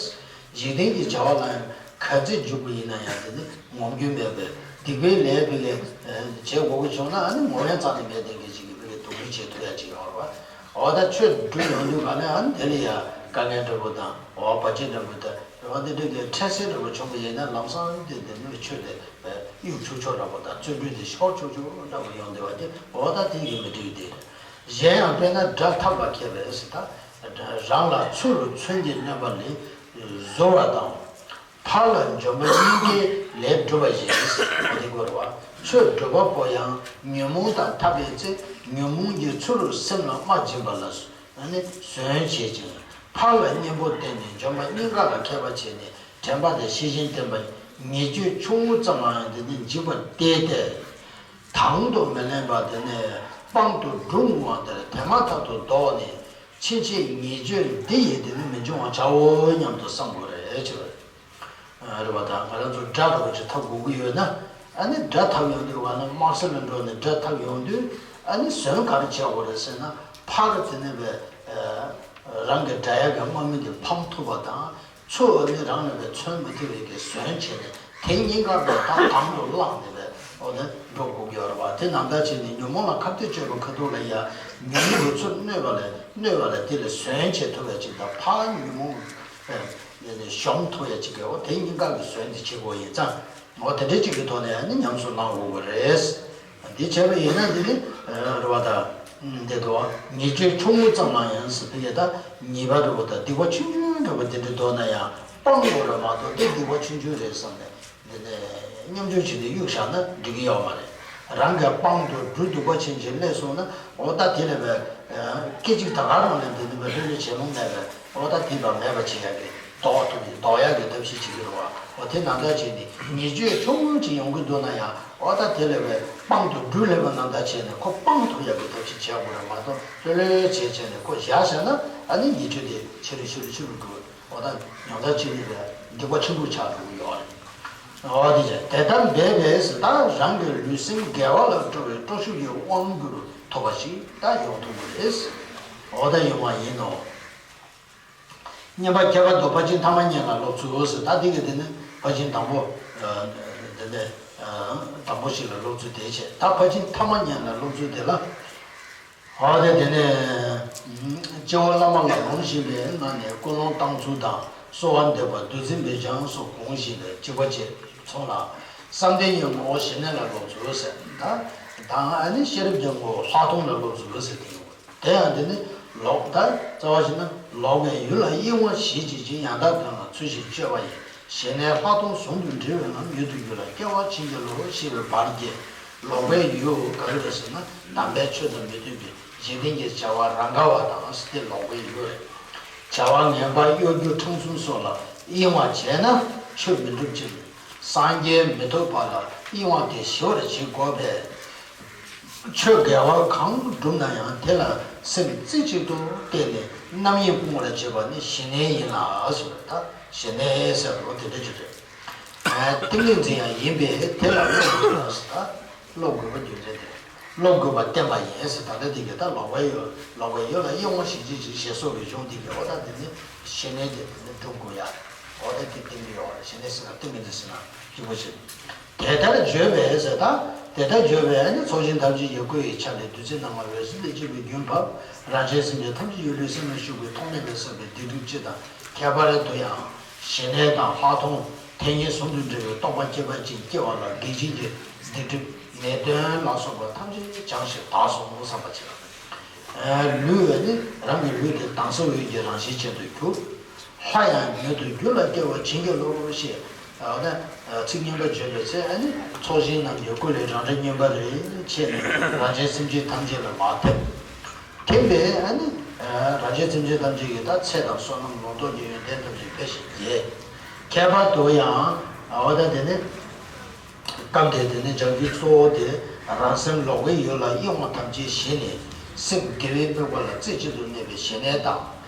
འཇིག་རྟེན་གྱི་བྱ་བ་ལ་ཡང་ག་ཚད་འཇུག་པ་ཡིན་ན་ཡང་དེ་ནི་ངོམས་རྒྱུ་མེད་པས་སྡིག་པའི་ལས་བི་ལས་བྱེད་དགོས་ཀྱི་བྱུང་ན་ཨ་ནི་ངོམས་ཡ་རྩ་ནས་མེད་དེ་གི་ཅིག་གི་བི་ལས་སྡུག་རུས་བྱེད་ཐུབ་ཡ་ཅིག་ཡོང་བ་རེད་བ། འོ་ད་ཆོས་སྒྲུབ་ཡོང་དུས་ག་ནས་ཨ་ནི་དེ་ལ་ཡ་དཀའ་ངལ་འདྲ་པོ་དང་འོ་བར་ཆད་འདྲ་པོ་དང་འོ་དེ་འདྲ་དེ་འཕྲལ་སེལ་འདྲ་པོ་བྱུང་པ་ཡིན་ན་ལམ་སང་དེ་དེ་ནི་ཆོས་དེ་གཡུག་ཆོག་ཆོག་འདྲ་པོ་དང་བརྩོན་འགྲུས་དེ་ཤོར་ཆོག་ཆོག་འདྲ་པོ་ཡོང་བསྡད་པ་དེ་འོ་ད་དེ་གི་མི་འགྲིག་དེ་རེད། གཞན་ཡང་དཔེར་ན་དགྲ་ཐབས་ལ་མཁས་པས་ཟེར་ད་རང་ལ་ཚུར་མཚོན་གྱིས་གནོན་པ་ལས་བཟོ་བ་དང་། ཕར་ལ་འཇོམས་པ་སྙིང་གའི་ལས་སྒྲུབ་པ་ཞིག་ཨོ་དེ་དགོས་རེད་བ། ཆོས་སྒྲུབ་པ་པོ་ཡང་ཉོན་མོངས་དང་འཐབ་པའི་ཚེ་ཉོན་མོངས་ཀྱིས་ཚུར་སེམས་ལ་རྨ་སྦྱིན་པ་ལ་ཨ་ནི་ཟོན་བྱེད་ཅིང་ཕར་ལ་གཉེན་པོ་བསྟེན་ནས་འཇོམས་པ་སྙིང་ག་ལ་མཁས་པ་བྱས་ནས་དྲན་པ་དང་ཤེས་བཞིན་བསྟེན་པ་ཉེས་སྤྱོད་ཆུང་ངུ་ཙམ་ལའང་དེ་ནི་འཇིགས་པ་སྟེ་སྟེ། དང་དུ་མི་ལེན་པ་དེ་ནི་དཔང་དུ་སྒྲུབ་འོང་བ་དེར་དེ་མ་ཐག་ཏུ་ལྡོག་ནས་ཕྱིན་ཆད་ཉེས་སྤྱོད་འདི་ཡིས་དེ་ནི་མི་འབྱུང་བར་བྱའོ་སྙམ་དུ་བསམ་དགོས་རེད་ཅེས་པ་རེད་བ། ད་ང་རང་ཚོ་དགྲ་འདྲ་བོ་ཅིག་འཐབ་དགོས་ཀྱི་ཡོད་ན་ཨ་ནི་དགྲ་འཐབ་ཡོང་དུས་བ་ནི་དམག་ས་ལ་འགྲོ་ནས་དགྲ་འཐབ་ཡོང་དུས་ཨ་ནི་ཟོན་ག་རེ་བྱེད་དགོས་རེད་ཟེར་ན་ཕར་དེ་ནི་བས་རང་གི་དགྲ་ཡ་གི་དམག་མི་དེ་ཕམ་ཐུབ་པ་དང་། ཚུར་ནི་རང་ལ་བའི་མཚོན་མི་ཐུབ་པའི་གི་ཟོན་བྱས་ནས་དེ་སྙིང་ག་བའི་ཐག་དང་དུ་བླངས་ནས་བའི་འོ་ནི་འགྲོ་དགོས་ཀྱི་ཡོད་རེད་བ། དེ་ནང་ལྟར་བྱས་ནས་ཉོན་མོངས་ལ་ཁ་གཏད་གཅོད་པའི་ཁ་ཐུག་ལ་ཡ་ཉོན་མོངས་ཀྱི་ཚུར་གནོད་པ་ལས་གནོད་པ་ལས་དེ་ལས་ཟོན་བྱེད་ཐུབ་པའི་ཅིག་དང་ཕར་ཉོན་མོངས་ནས་གཞོམ་ཐུབ་ཡ་ཅིག་གི་འོ་དེ་སྙིང་ག་གི་ཟོན་དེ་བྱེད་དགོས་ཡིན་ཙང་འོ་དེ་འདྲའི་ཅིག་གི་ཐོག་ནས་ནི་ཉམས་སུ་བླང་དགོས་ཀྱི་རེད། འདི་བྱས་པ་ཡིན་ན་འདི་ནི་རེ་བ་དང་འདི་དོ་ཉེས་སྤྱོད་ཆུང་ངུ་ཙམ་ལ་ཡང་ཟེར་དུས་ད་ཉེས་པ་རེ་བ་དང་སྡིག་པ་ཆུང་ཆུང་འདྲ་བ་འདི་འདྲ་འདོད་ན་ཡང་སྤང་དགོས་རེད་མ་གཏོགས་འདི་སྡིག་པ་ཆུང་ཆུང་རེད་བསམ་ནས་འདི་ནས་སྙོམ་ཆུང་བྱས་ནས་གཡུག་བཞག་ན་འགྲིག་གི་ཡོད་མ་རེད། རང་གིས་སྤང་དུ་སྒྲུབ་སྡིག་པ་ཆེན་ཆེན་སླེབས་སོང་ན་འོ་ད་དེ་ལས་པའི་སྐད་ཅིག་ད་ག་རང་ལས་འདི་ནི་མི་ལྷོད་ལྷོད་བྱེད་ལོང་མེད་པས། འོ་ད་དེ་དང་མེད་པ་བྱེད་ཡག་གི་ལྡོག་ཐུབ་ཀྱི་ལྡོག་ཡག་གི་ཐབས་ཤེས་བྱེད་ཀྱི་རེད་བ། འོ་དེ་ནང་ལྟར་བྱས་ནས་ཉེས་སྤྱོད་ཆུང་ངུ་ཅིག་ཡོང་གི་འདུག་ན་ཡང་འོ་ད་དེ་ལས་པའི་དཔང་དུ་སྒྲུབ་ལེན་པ་ནང་ལྟར་བྱས་ནས་ཁོ་སྤང་ཐུབ་ཡག་གི་ཐབས་ཤེས་བྱེད་དགོས་རེད་མ་གཏོགས་ལྷོད་ལྷོད་བྱས་བྱས་ནས་ཁོ་བཞག་བཞག་ན་ཨ་ནི་ཉེས་སྤྱོད་དེ་ཆེ་རུ་ཆེ་རུ་ཆེ་རུ་འགྲོ། འོ་ད་ཉོ་ཚ་ཆེ་རུ་རེད་སྡིག་པ་ཆེན་པོ་ཆགས་འགྲོ་གི་ཡོད་རེད། འོ་དེ་བྱས་དེ་ལྟར་འབད་པས་ད་རང་གི་ལུས་སེམས་དགེ་བ་ལ་སྤྲོ་བའི་སྤྲོ་ཤུགས་ཀྱི་དབང་གྱུར་ཐོབ་པ་ཞིག་ད་ཡོང་ཐུབ་ཀྱི་རེད། འོ་ད་ཡོང་བ་ཡིན་ནོ། བསྙེན་པ་ཁྱད་པར་དུ་ཕར་ཕྱིན་ཐ་མ་གཉིས་ལ་སློབ་ཚུལ་ཟེར་ད་འདི་གི་འདི་ནི་ཕར་ཕྱིན་དང་པོ། འདི་ནི་དང་པོ་ཞིག་ལ་སློབ་ཚུལ་དེ་བྱས་ད་ཕར་ཕྱིན་ཐ་མ་གཉིས་ལ་སློབ་ཚུལ་དེ་ལ། འོ་དེ་དེ་ནས་སྤྱི་བོ་བླ་མ་ལ་གོམས་བཞིན་པའི་ངང་ནས་ཀུན་སློང་བཏང་ཚུལ་དང་གསོལ་བ་འདེབས་པ་བདུད་རྩི་འབེབས་སྦྱང་སོགས་གོང་བཞིན་ལ་གཅིག་པ་བྱས་ཚོགས་ལ་བསམ་གཏན་གྱི་ངོ་བོ་ཞི་གནས་ལ་སློབ་ཚུལ་ཟེར་ད་དང་ཨ་ནི་ཤེས་རབ་ཀྱི་ངོ་བོ་ལྷག་མཐོང་ལ་སློབ་ཚུལ་ཟེར་དེ་ཡོད། དེ་ཡང་འདི་ནི་ལོག་ལྟ་རྩ་བ་ཞིག་ན་ལོག་པའི་ཡུལ་ལ་གཡེང་བ་ཞེས་བྱ་ཅིང་ཡང་དག་དོན་ལ་ཚུལ་བཞིན་དཔྱོད་པ་ཡིས་ཞི་གནས་ལྷག་མཐོང་ཟུང་དུ་འབྲེལ་བའི་ངང་ཡུལ་དུ་གྱུར་ལ་སྐྱེ་བ་ཕྱིན་ཅི་ལོག་ཞེས་པའི་བར་གྱི་ལོག་པའི་ཡུལ་ག་རེ་རེད་ཟེར་ན་དམ་པའི་ཆོས་དང་མི་མཐུན་པའི་འཇིག་རྟེན་གྱི་བྱ་བ་རང་ག་བ་དང་སྟེ་ལོག་པའི་ཡུལ་རེད། བྱ་བ་ངན་པ་གཡོ་སྒྱུ་ཕྲང་གསུམ་སོགས་ལ་གཡེང་བ་བྱས་ན་ཆོས་མི་འགྲུབ་ཅིང་། སངས་རྒྱས་མི་ཐོབ་པ་ལ་གཡེང་བ་དེ་ཞི་བར་བྱེད་དགོས་པས། ཆོས་དགེ་བ་གང་བསྒྲུབ་ན་ཡང་དེ་ལ་སེམས་རྩེ་གཅིག་ཏུ་གཏད་ནས་རྣམ་གཡེང་སྤོང་བར་བྱེད་པ་ནི་ཞི་གནས་ཡིན་ལ་ཟེར་བ་ད་ཞི་གནས་ཟེར་བ་དེ་འདྲ་ཅིག་རེད། ཏིང་ངེ་འཛིན་ཡང་ཡིན་པས་དེ་ལ་སློབ་དགོས་ལ་ཟེར་ད་སློབ་དགོས་པ་རྒྱུ་མཚན་དེ་སློབ་དགོས་པ་བསྟན་པ་ཡིན་ཟེར་ད་ལྟ་དེ་གས་ད་ལོག་པའི་ཡུལ་ལོག་པའི་ཡུལ་ལ་གཡེང་བ་ཞེས་བྱ་ཅིག་ཞེས་སོགས་ཀྱི་གཞུང་དེ་གས་འོ་ད་དེ་ནི་ཞི་གནས་དེ་དེ་ནི་སྒྲུབ་དགོས་ཡ། འོ་ད་དེ་བསྟན་གྱི་ཡོད་རེད་ཞི་གནས་ཟེར་ན་ཏིང་ངེ་འཛིན་ཟེར་ན་གཅིག་པ་ཞིག་དེ་ལྟར་བརྗོད་པས་ཟེར་ད། དེ་ལྟར་བརྗོད་པས་ནི་ཚོགས་ཞིང་ཐམས་ཅད་ཀྱི་སྐུ་ཡི་ཆ་ནས་བདུད་རྩི་སྣ་ལྔ་འོད་ཟེར་ལས་སྐྱེས་པའི་རྒྱུན་བབས། རང་གཞན་སེམས་ཅན་ཐམས་ཅད་ཀྱི་ལུས་སེམས་ལ་ཞུགས་པའི་ཐོག་མེད་པའི་བསགས་པའི་སྡིག་སྒྲིབ་སྤྱི་དང་ཁྱད་པར་དུ་ཡང་ཞི་གནས་དང་ལྷག་མཐོང་དེ་གཉིས་ཟུང་དུ་འབྲེལ་བའི་རྟོགས་པ་སྐྱེས་པ་ཅིག་སྐྱེ་བ་ལ་འགེགས་བྱེད་ཀྱི་སྡིག་སྒྲིབ་ནད་གདོན་ལ་སོགས་པ་ཐམས་ཅད་བྱང་ཞིང་དག་སོང་བསམ་པ་བྱེད་པ། ལུས་འོད་ནི་རང་གི་ལུས་དེ་དྭངས་སེར་འོད་ཀྱི་རང་བཞིན་ཅན་དུ་གྱུར། ལྷ་ཡང་མྱུར་དུ་རྒྱུད་ལ་སྐྱེ་བར་བྱིན་གྱིས་རློབས་ཞེས། འོ་ན། ཚིག་སྙན་པ་བརྗོད་པའི་ཚེ་ཨ་ནི་ཚོགས་ཞིང་རྣམས་ཀྱི་སྐུ་ལས་རང་སྒྲ་སྙན་པ་རེ་ཆད་ནས་རང་གཞན་སེམས་ཅན་ཐམས་ཅད་ལ་མར་ཐིམ། ཐིམ་པས་ཨ་ནི། རང་གཞན་སེམས་ཅན་ཐམས་ཅད་ཀྱི་ད་ཚེ་དང་བསོད་ནམས་ལོངས་སྟོབས་ཀྱི་ཡོན་ཏན་ཐམས་ཅད་འཕེལ་ཞིང་རྒྱས། ཁྱད་པར་དུ་ཡང་། འོ་ད་དེ་ནི། སྐབས་དེར་དེ་ནི་སྦྱང་རྒྱུའི་གཙོ་བོ་དེ་རང་སེམས་ལོག་པའི་ཡུལ་ལ་གཡེང་བ་ཐམས་ཅད་ཞི་ནས་སེམས་དགེ་བའི་དམིགས་པ་ལ་རྩེ་གཅིག་ཏུ་གནས་པའི་ཞི་གནས་དང་།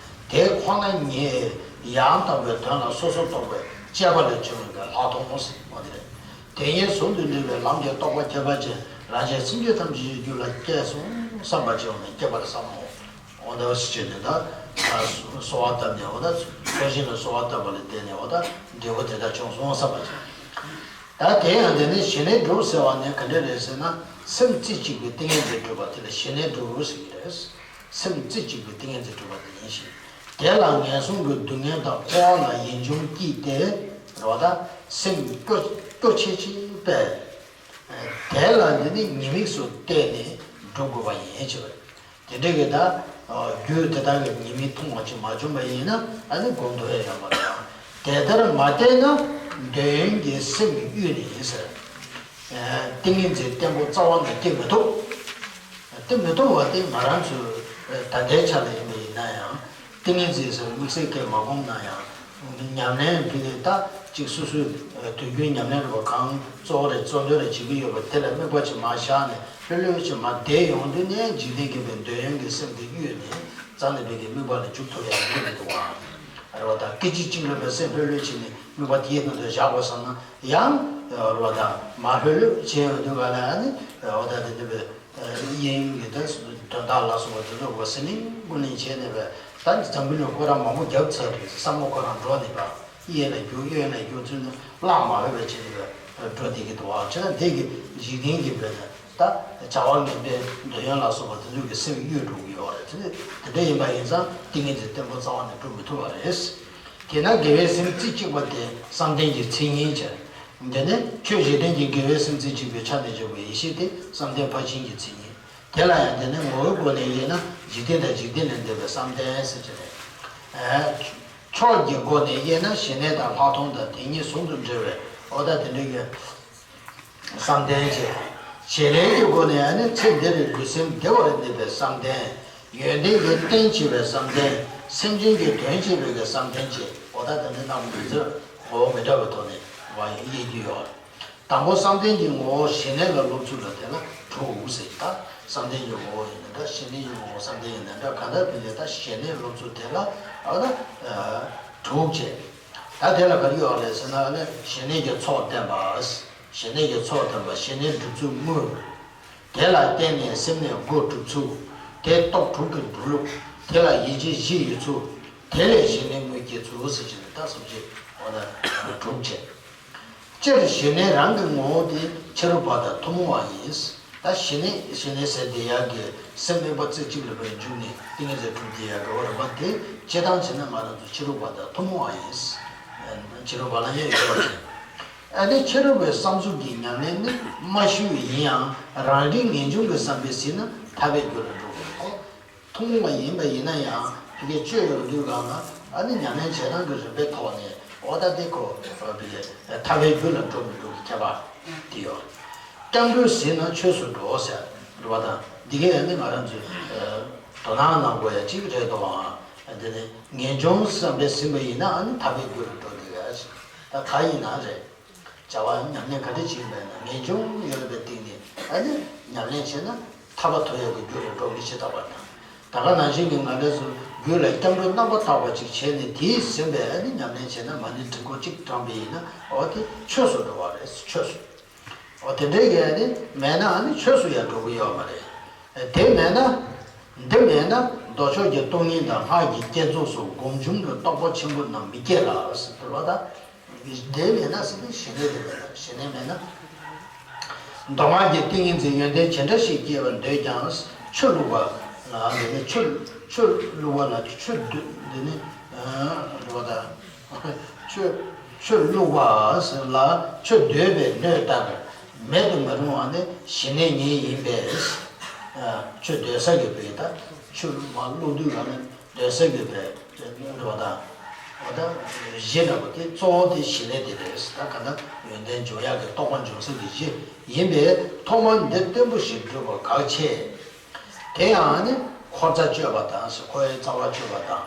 དེ་ཁོ་ན་ཉིད་ཡང་དག་པའི་དོན་ལ་སོ་སོར་རྟོག་པའི་དཔྱད་པ་ལས་བྱུང་བའི་ལྷག་མཐོང་ཟེར་བ་དེ་རེད། དེ་གཉིས་ཟུང་དུ་འབྲེལ་བའི་ལམ་གྱི་རྟོགས་པ་ཁྱད་པར་ཅན་རང་གཞན་སེམས་ཅན་ཐམས་ཅད་ཀྱི་རྒྱུད་ལ་སྐྱེས་སོང་བསམ་པ་བྱས་པ་ནས་སྐྱེས་པར་བསམ་མོ། འོ་ད་ཅེས་ནས་ད། གསོལ་བ་བཏབ་ནས་འོ་ད་ཚོགས་ཞིང་ལ་གསོལ་བ་བཏབ་པ་ལ་བརྟེན་ནས་འོ་ད་འབྲས་བུ་དེ་དག་བྱུང་སོང་བསམ་པ་བྱས། ད་དེ་ཡང་དེ་ནི་ཞི་གནས་སྒྲུབ་ཟེར་བ་ནི་ག་འདྲ་རེད་ཟེར་ན་སེམས་རྩེ་གཅིག་པའི་ཏིང་ངེ་འཛིན་སྒྲུབ་པ་དེ་ལ་ཞི་གནས་སྒྲུབ་ཟེར་གྱི་རེད། སེམས་རྩེ་གཅིག་པའི་ཏིང་ངེ་འཛིན་གྲུབ་པ་དེ་ཡིན་ཞིང་། དེ་ལ་ངན་སོང་གི་སྡུག་བསྔལ་དང་འཁོར་བ་ལ་ཡིད་འབྱུང་སྐྱེས་ཏེ་རེད་པ། ད་སེམས་སྐྱོ་སྐྱོ་ཆེ་ཆེ་བས། དེ་ལ་འདི་ནི་ཉེས་དམིགས་སུ་བལྟས་ནས་སྒྲུབ་དགོས་པ་ཡིན་ཞེས་པ། དེ་འདྲ་གི་ད་རྒྱུ་དེ་དག་གི་ཉེས་དམིགས་མཐོང་བ་ཅིག་མ་བྱུང་བ་ཡིན་ན་ཨ་ནི་སྒོམ་ཐུབ་ཡ་ཡོད་མ་རེད། དེ་ལྟར་མ་བལྟས་ན་འདོད་ཡོན་གྱི་སེམས་ཀྱིས་གཡོས་ནས་ཡིན་ཟེར། ཏིང་ངེ་འཛིན་བརྟན་པོ་རྩ་བ་ནས་སྐྱེ་མི་ཐུབ། སྐྱེ་མི་ཐུབ་པ་དེ་ང་རང་ཚོའི་ད་ལྟའི་ཆ་ལ་ཡིན་པ་ཡིན་ན་ཡང་། ཏིང་ངེ་འཛིན་ཟེར་དམིགས་བསལ་སྐད་མ་སྒོམ་ན་ཡང་། ཉམས་ལེན་བྱེད་ཀྱི་ད་ཅིག་སོ་སོའི་དུས་རྒྱུན་ཉམས་ལེན་རེད་པ། གང་གཙོ་བོ་རེད། གཙོ་འདོན་རེད་བྱེད་ཀྱི་ཡོད་པ་དེ་ལ་དམིགས་པ་ཅིག་མ་བཞག་ནས་ལྷོད་ལྷོད་ཅིག་མ་བསྡད་ཡོང་དུས་ནས་འཇིག་རྟེན་གྱི་བའི་འདོད་ཡོན་གྱི་སེམས་དེ་གཡོས་ནས་རྩ་ནས་བྱེད་ཀྱི་དམིགས་པ་ལ་འཇུག་ཐུབ་ཡག་ཡོད་མི་འདུག་བ། རེད་པ། ད་སྐད་ཅིག་གཅིག་ལ་བའི་སེམས་ལྷོད་ལྷོད་བྱས་ནས་དམིགས་པ་དེའི་སྟེང་དུ་བཞག་དགོས་བསམ་ན་ཡང་། རེད་པ། ད་མ་ལྷོད་ལྷོད་བྱས་ཡོང་དུས་ག་ལ་ཨ་ནི་འོ་ད་དེ་འདྲ་བའི། དབྱིངས་ཀྱི་དོན་དག་ལ་སོགས་པ་དེ་ཚོ་གོ་སི་ལིང་ཀུ་ལིང་བྱས་ནས་བས། ད་འཛམ་བུ་གླིང་ཁོ་རང་མང་པོ་བརྒྱབ་ཚར་རེད། བསམ་བློ་ཁོ་རང་འགྲོ་ནས་བས། གཡས་ལ་རྒྱུག་གཡོན་ལ་རྒྱུག་ཚུལ་ནི་བརླག་མ་འོས་པ་བྱས་ནས་བས་འགྲོ་བསྡད་ཀྱི་འདུག་བ། བྱས་ན་དེ་གི་འཇིག་རྟེན་གྱི་བས་ད་བྱ་བ་ངན་པའི་འདོད་ཡོན་ལ་སོགས་པ་དེ་ཚོ་གི་སེམས་གཡོས་འགྲོ་གི་ཡོད་རེད། དེ་དེ་འདྲ་ཡིན་པ་ཡིན་ཙང་ཏིང་ངེ་འཛིན་བརྟན་པོ་རྩ་བ་ནས་སྒྲུབ་མི་ཐུབ་པ་རེད། དེས་ན་དགེ་བའི་སེམས་རྩེ་གཅིག་པ་དེ་བསམ་གཏན་གྱི་མཚན་ཉིད་ཅན། དེ་ནས་ཆོས་བཞི་ལྡན་གྱི་དགེ་བའི་སེམས་རྩེ་གཅིག་པའི་ཆ་ནས་འཇོག་པའི་ཡེ་ཤེས་དེ་བསམ་གཏན་ཕར་ཕྱིན་གྱི་མཚན་ཉིད། དེ་ལ་ཡང་དེ་ནི་ངོ་བོའི་སྒོ་ནས་དབྱེ་ན་འཇིག་རྟེན་དང་འཇིག་རྟེན་ལས་འདས་པའི་བསམ་གཏན་ཟེར་གྱི་རེད། ཕྱོགས་ཀྱི་སྒོ་ནས་དབྱེ་ན་ཞི་གནས་དང་ལྷག་མཐོང་དང་དེ་གཉིས་ཟུང་དུ་འབྲེལ་བའི་འོ་ད་དེ་འདྲ་གི་བསམ་གཏན་བྱེད། བྱེད་ལས་ཀྱི་སྒོ་ནས་ཨ་ནི་ཚེ་འདིར་ལུས་སེམས་བདེ་བར་གནས་པའི་བསམ་གཏན། ཡོན་ཏན་གྱི་རྟེན་བྱེད་པའི་བསམ་གཏན། སེམས་ཅན་གྱི་དོན་བྱེད་པའི་གི་བསམ་གཏན་བཅས་འོ་ད་དེ་འདྲ་རྣམ་པ་འདི་ཚོར་ངོ་བོ་མི་འདྲ་བའི་ཐོག་ནས་བ་ཡང་དབྱེ་རྒྱུ་ཡོད། དང་པོ་བསམ་གཏན་གྱི་ངོ་བོ་ཞི་གནས་ལ་སློབ་ཚུལ་ལ་དེ་ལ་དྲུག་ཟེར། ད་བསམ་གཏན་གྱི་ངོ་བོ་ཡིན་ན་འདྲ། ཞི་གནས་ཀྱི་ངོ་བོ་བསམ་གཏན་ཡིན་ན་འདྲ། གང་ལྟར་དེ་ལས་ད་ཞི་གནས་སློབ་ཚུལ་དེ་ལ་ཨ་ད་དྲུག་བྱས། ད་དེ་ལ་ག་རེ་ཡོད་རེད་ཟེར་ན་ཨ་ནི་ཞི་གནས་ཀྱི་ཚོགས་བསྟན་པ། ཞི་གནས་ཀྱི་ཚོགས་བསྟན་པ། ཞི་གནས་སྒྲུབ་ཚུལ་དངོས། དེ་ལ་བརྟེན་ནས་སེམས་ནི་སྒོ་སྒྲུབ་ཚུལ། དེ་སྟོབས་དྲུག་གི་སྒྲུབ་ལུགས། དེ་ལ་ཡིད་ཆེས་བཞི་ཡོད་ཚུལ། དེ་ལས་ཞི་གནས་དངོས་སྐྱེ་ཚུལ་ཟེར་གྱི་ནི་ད་སོ་སོ་འོ་ན་དྲུག་བྱས། སྤྱིར་ཞི་གནས་རང་གི་ངོ་བོ་དེ་ཕྱི་རོལ་པ་དང་ཐུན་མོང་བ་ཡིན། ད་ཞི་གནས་ཞི་གནས་ཟེར་དེ་ཡག་གི་སེམས་དམིགས་པ་རྩེ་གཅིག་ལ་བའི་འཇུག་ནས་ཏིང་ངེ་འཛིན་གྲུབ་དེ་ཡག་གི་འོ་རེད་པ། དེ་སྤྱིར་བཏང་བྱས་ན་ང་རང་ཚོ་ཕྱི་རོལ་པ་དང་ཐུན་མོང་བ་ཡིན། ཕྱི་རོལ་པ་ལ་ཡང་ཡོད་པ་རེད། ཨ་ནི་ཕྱི་རོལ་པའི་བསམ་གཟུགས་ཀྱི་ཉམས་ལེན་ནི་མ་ཞུ་བ་ཡིན་ཡང་རང་རིག་ངེས་འབྱུང་གི་བསམ་པས་ཟིན་ན་ཐར་པའི་རྒྱུ་ལ་འགྲོ་དགོས་ཀྱི། ཐུན་མོང་བ་ཡིན་པ་ཡིན་ན་ཡང་ཕ་གིའི་སྤྱོད་ཡོང་དུས་སྒང་ལ་ཨ་ནི་ཉམས་ལེན་བྱེད་སྟངས་ཀྱི་རིམ་པའི་ཐོག་ནས་འོ་ད་དེ་ཁོ་ཕ་གིའི་ཐར་པའི་རྒྱུ་ལ་འགྲོ་མི་འགྲོ་གི་ཁྱད་པར་དེ་ཡོད། སྐྱབས་འགྲོས་ཟིན་ན་ཆོས་སུ་འགྲོ་ཟེར་བ་དང་འདི་གའི་ཨ་ནི་ང་རང་ཚོའི་དོ་སྣང་གནང་དགོས་ཡ་གཅིག་རེད་དོ། ཨ་དེ་ནི་ངེས་འབྱུང་བསམ་པས་ཟིན་པ་ཡིན་ན་ཨ་ནི་ཐར་པའི་རྒྱུ་ལ་འགྲོ་དེ་ག་ད་ག་ཡིན་ན་རེད། བྱ་བ་ཉམས་ལེན་ག་འདྲ་བྱེད་ཀྱི་ཡིན་པ་ཡིན་ན་ངེས་འབྱུང་ཡོད་པའི་སྟེང་ནས་ཨ་ནི་ཉམས་ལེན་བྱས་ན་ཐར་པ་ཐོབ་ཡག་གི་རྒྱུ་ལ་འགྲོ་གི་ཞེས་བཏགས་པ་དང་། ད་ག་ནང་བཞིན་གྱི་ང་རང་ཚོ་རྒྱུད་ལ་སྐྱབས་འགྲོ་རྣམ་པར་དག་པ་ཅིག་བྱས་ནས་དེས་ཟིན་པའི་ཨ་ནི་ཉམས་ལེན་བྱས་ན་མ་ཎི་བྲིས་སྐོར་གཅིག་བགྲངས་པ་ཡིན་ན་འོ་དེ་ཆོས་སུ་འགྲོ་བ་རེད། ཆོས་སུ། འོ་དེ་འདྲའི་གི་ཨ་ནི་མེད་ན་ཨ་ནི་ཆོས་སུ་ཡང་འགྲོ་གི་ཡོད་མ་རེད། དེ་མེད་ན། འདི་མེད་ན་མདོ་ཕྱོགས་ཀྱི་སྟོང་ཉིད་དང་སྔགས་ཀྱི་བསྐྱེད་རྫོགས་སོགས་སྒོམ་བྱུང་གི་རྟོགས་པ་ཆེན་པོ་རྣམས་མི་སྐྱེ་ལ་ཟེར་དུས་ལ་ད། དེ་མེད་ན་ཟེར་ན་ཞི་གནས་དེ་མེད་ན། ཞི་གནས་མེད་ན། མདོ་སྔགས་ཀྱི་ཏིང་ངེ་འཛིན་ཡོན་ཏན་ཇི་འདྲ་ཞིག་སྐྱེ་བར་འདོད་ཀྱང་ཆོས་ལུགས་པ་ལ་འདི་ནི་ཆོས་ཆོས་ལུགས་པ་ལ་ཆོས་འདོད་འདི་ནི་རེད་པ་ད། ཆོས་ཆོས་ལུགས་པ་ལ་ཆོས་འདོད་པའི་སྣོད་ལྟར་མེད་དུ་མི་རུང་བ་ནི་ཞི་གནས་ཉིད་ཡིན་པས། ཆོས་འདོད་ས་གི་བོད་ད་ཆོས་མ་བླུག་དུས་ག་ནི། འདོད་སེམས་ཀྱི་བས་འདོད་པ་དང་། འོ་ད་གཞི་འདྲ་པོ་དེ་གཙོ་བོ་དེ་ཞི་གནས་དེ་རེད། ད་ག་ད་ཡོན་ཏན་འབྱུང་ཡག་གི་རྟོགས་པ་འབྱུང་ས་གི་གཞི་ཡིན་པས་ཐོག་མར་འདི་བརྟན་པོ་ཞིག་སྒྲུབ་པ་གལ་ཆེ། དེ་ཡང་ནི་འཁོར་རྩ་གཅོད་པ་དང་འཁོར་བའི་རྩ་བ་གཅོད་པ་དང་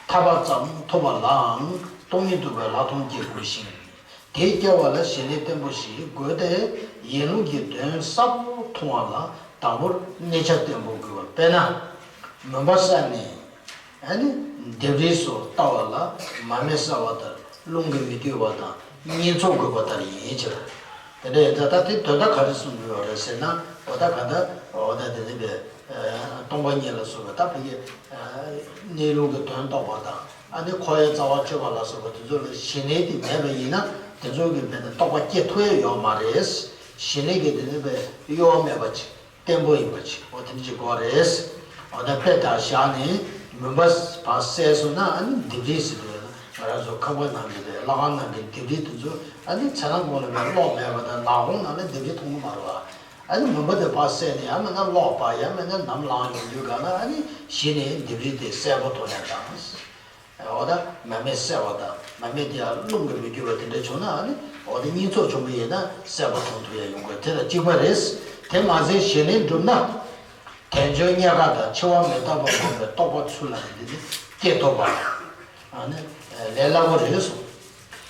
ཐར་པ་ཙམ་ཐོབ་པ་ལའང་སྟོང་ཉིད་རྟོགས་པའི་ལྷག་མཐོང་སྐྱེ་དགོས་ཤིང་། དེ་སྐྱེ་བ་ལ་ཞི་གནས་བརྟན་པོ་ཞིག་དགོས་ཏེ་ཡིན་ལུགས་ཀྱི་དོན་གསལ་པོ་མཐོང་བ་ལ་དང་པོར་གནས་ཆ་བརྟན་པོ་དགོས་པ་དཔེར་ན། མུན་པ་བསལ་ནས། ཨ་ནི་ལྡེབས་རིས་སུ་ལྟ་བ་ལ་མར་མེ་བསལ་བ་ལྟར་རླུང་གིས་མི་བཏུལ་བ་དང་བསྙེན་རྫོགས་དགོས་པ་ལྟར་ཡིན་ཕྱིར། དེ་འདྲ་ཡིན་ཙང་ད་དེ་དོན་དག་ག་རེ་གསུང་གི་ཡོད་རེད་ཟེར་ན་འོ་ད་ག་ད་འོ་ད་དེ་ནི་པའི་སྟོང་པ་ཉིད་ལ་སོགས་པའི་ད་བོད་ཀྱི་གནས་ལུགས་ཀྱི་དོན་རྟོགས་པ་དང་ཨ་ནི་འཁོར་བའི་རྩ་བ་གཅོད་པ་ལ་སོགས་པ་དེ་ཚོ་ལ་ཞི་གནས་དེ་མེད་པ་ཡིན་ན་དེ་ཚོ་གི་མེད་ན་རྟོགས་པ་སྐྱེ་ཐུབ་ཡ་ཡོད་མ་རེད། ཞི་གནས་ཀྱི་དེ་ནི་པའི་གཡོ་བ་མེད་པ་ཅིག་བརྟན་པོ་ཡིན་པ་ཅིག་འོ་དེ་འདྲ་ཅིག་དགོས་རེད། འོ་ད་དཔེ་ལྟར་བཞག་ནས་མུན་པ་ཕར་བསལ་སོང་ན། ཨ་ནི་ལྡེབས་རིས་ཟེར་དུས་ང་རང་ཚོ་ཁང་པ་ནང་གི་ལྷ་ཁང་ནང་གི་ལྡེབས་རིས་དེ་ཚོ་ཨ་ནི་ཚེ་རང་གོང་ལ་བས་གློག་མེད་པ་དང་ནག་ཁུང་ནང་ལ་ལྡེབས་རིས་མཐོང་གི་མ་རེད་བ། ཨ་ནི་མུན་པ་དེ་ཕར་བསལ་ནས་ཡང་མིན་ན་གློག་པ་ཡང་མིན་ན་ནམ་ལངས་ཡོང་དུས་ག་ལ་ཨ་ནི་གཞི་ནས་ལྡེབས་རིས་དེ་གསལ་པོ་མཐོང་ཡ་དང་། འོ་ད་མ་མེད་གསལ་བ་དང་མ་མེད་དེ་ཡང་རླུང་གིས་མི་འགྱུར་བ་དེ་འདྲ་བྱུང་ན་ཨ་ནི་འོ་ད་གཉིས་ཚོགས་བྱུང་བ་ཡིན་ན་གསལ་པོ་མཐོང་ཐུབ་ཡ་ཡོང་དགོས། དེ་ལ་གཅིག་པ་རེད། དེ་མ་ཟད་ཞི་གནས་བསྒྲུབས་ན། དལ་འབྱོར་རྙེད་དཀའ་དང་འཆི་བ་མི་རྟག་པ་སྒོམ་པའི་རྟོགས་པ་ཚུལ་ལ་འདི་ནི་སྐྱེ་ཐུབ་པ། ཨ་ནི་ལས་སླ་པོ་རེད་གསུངས།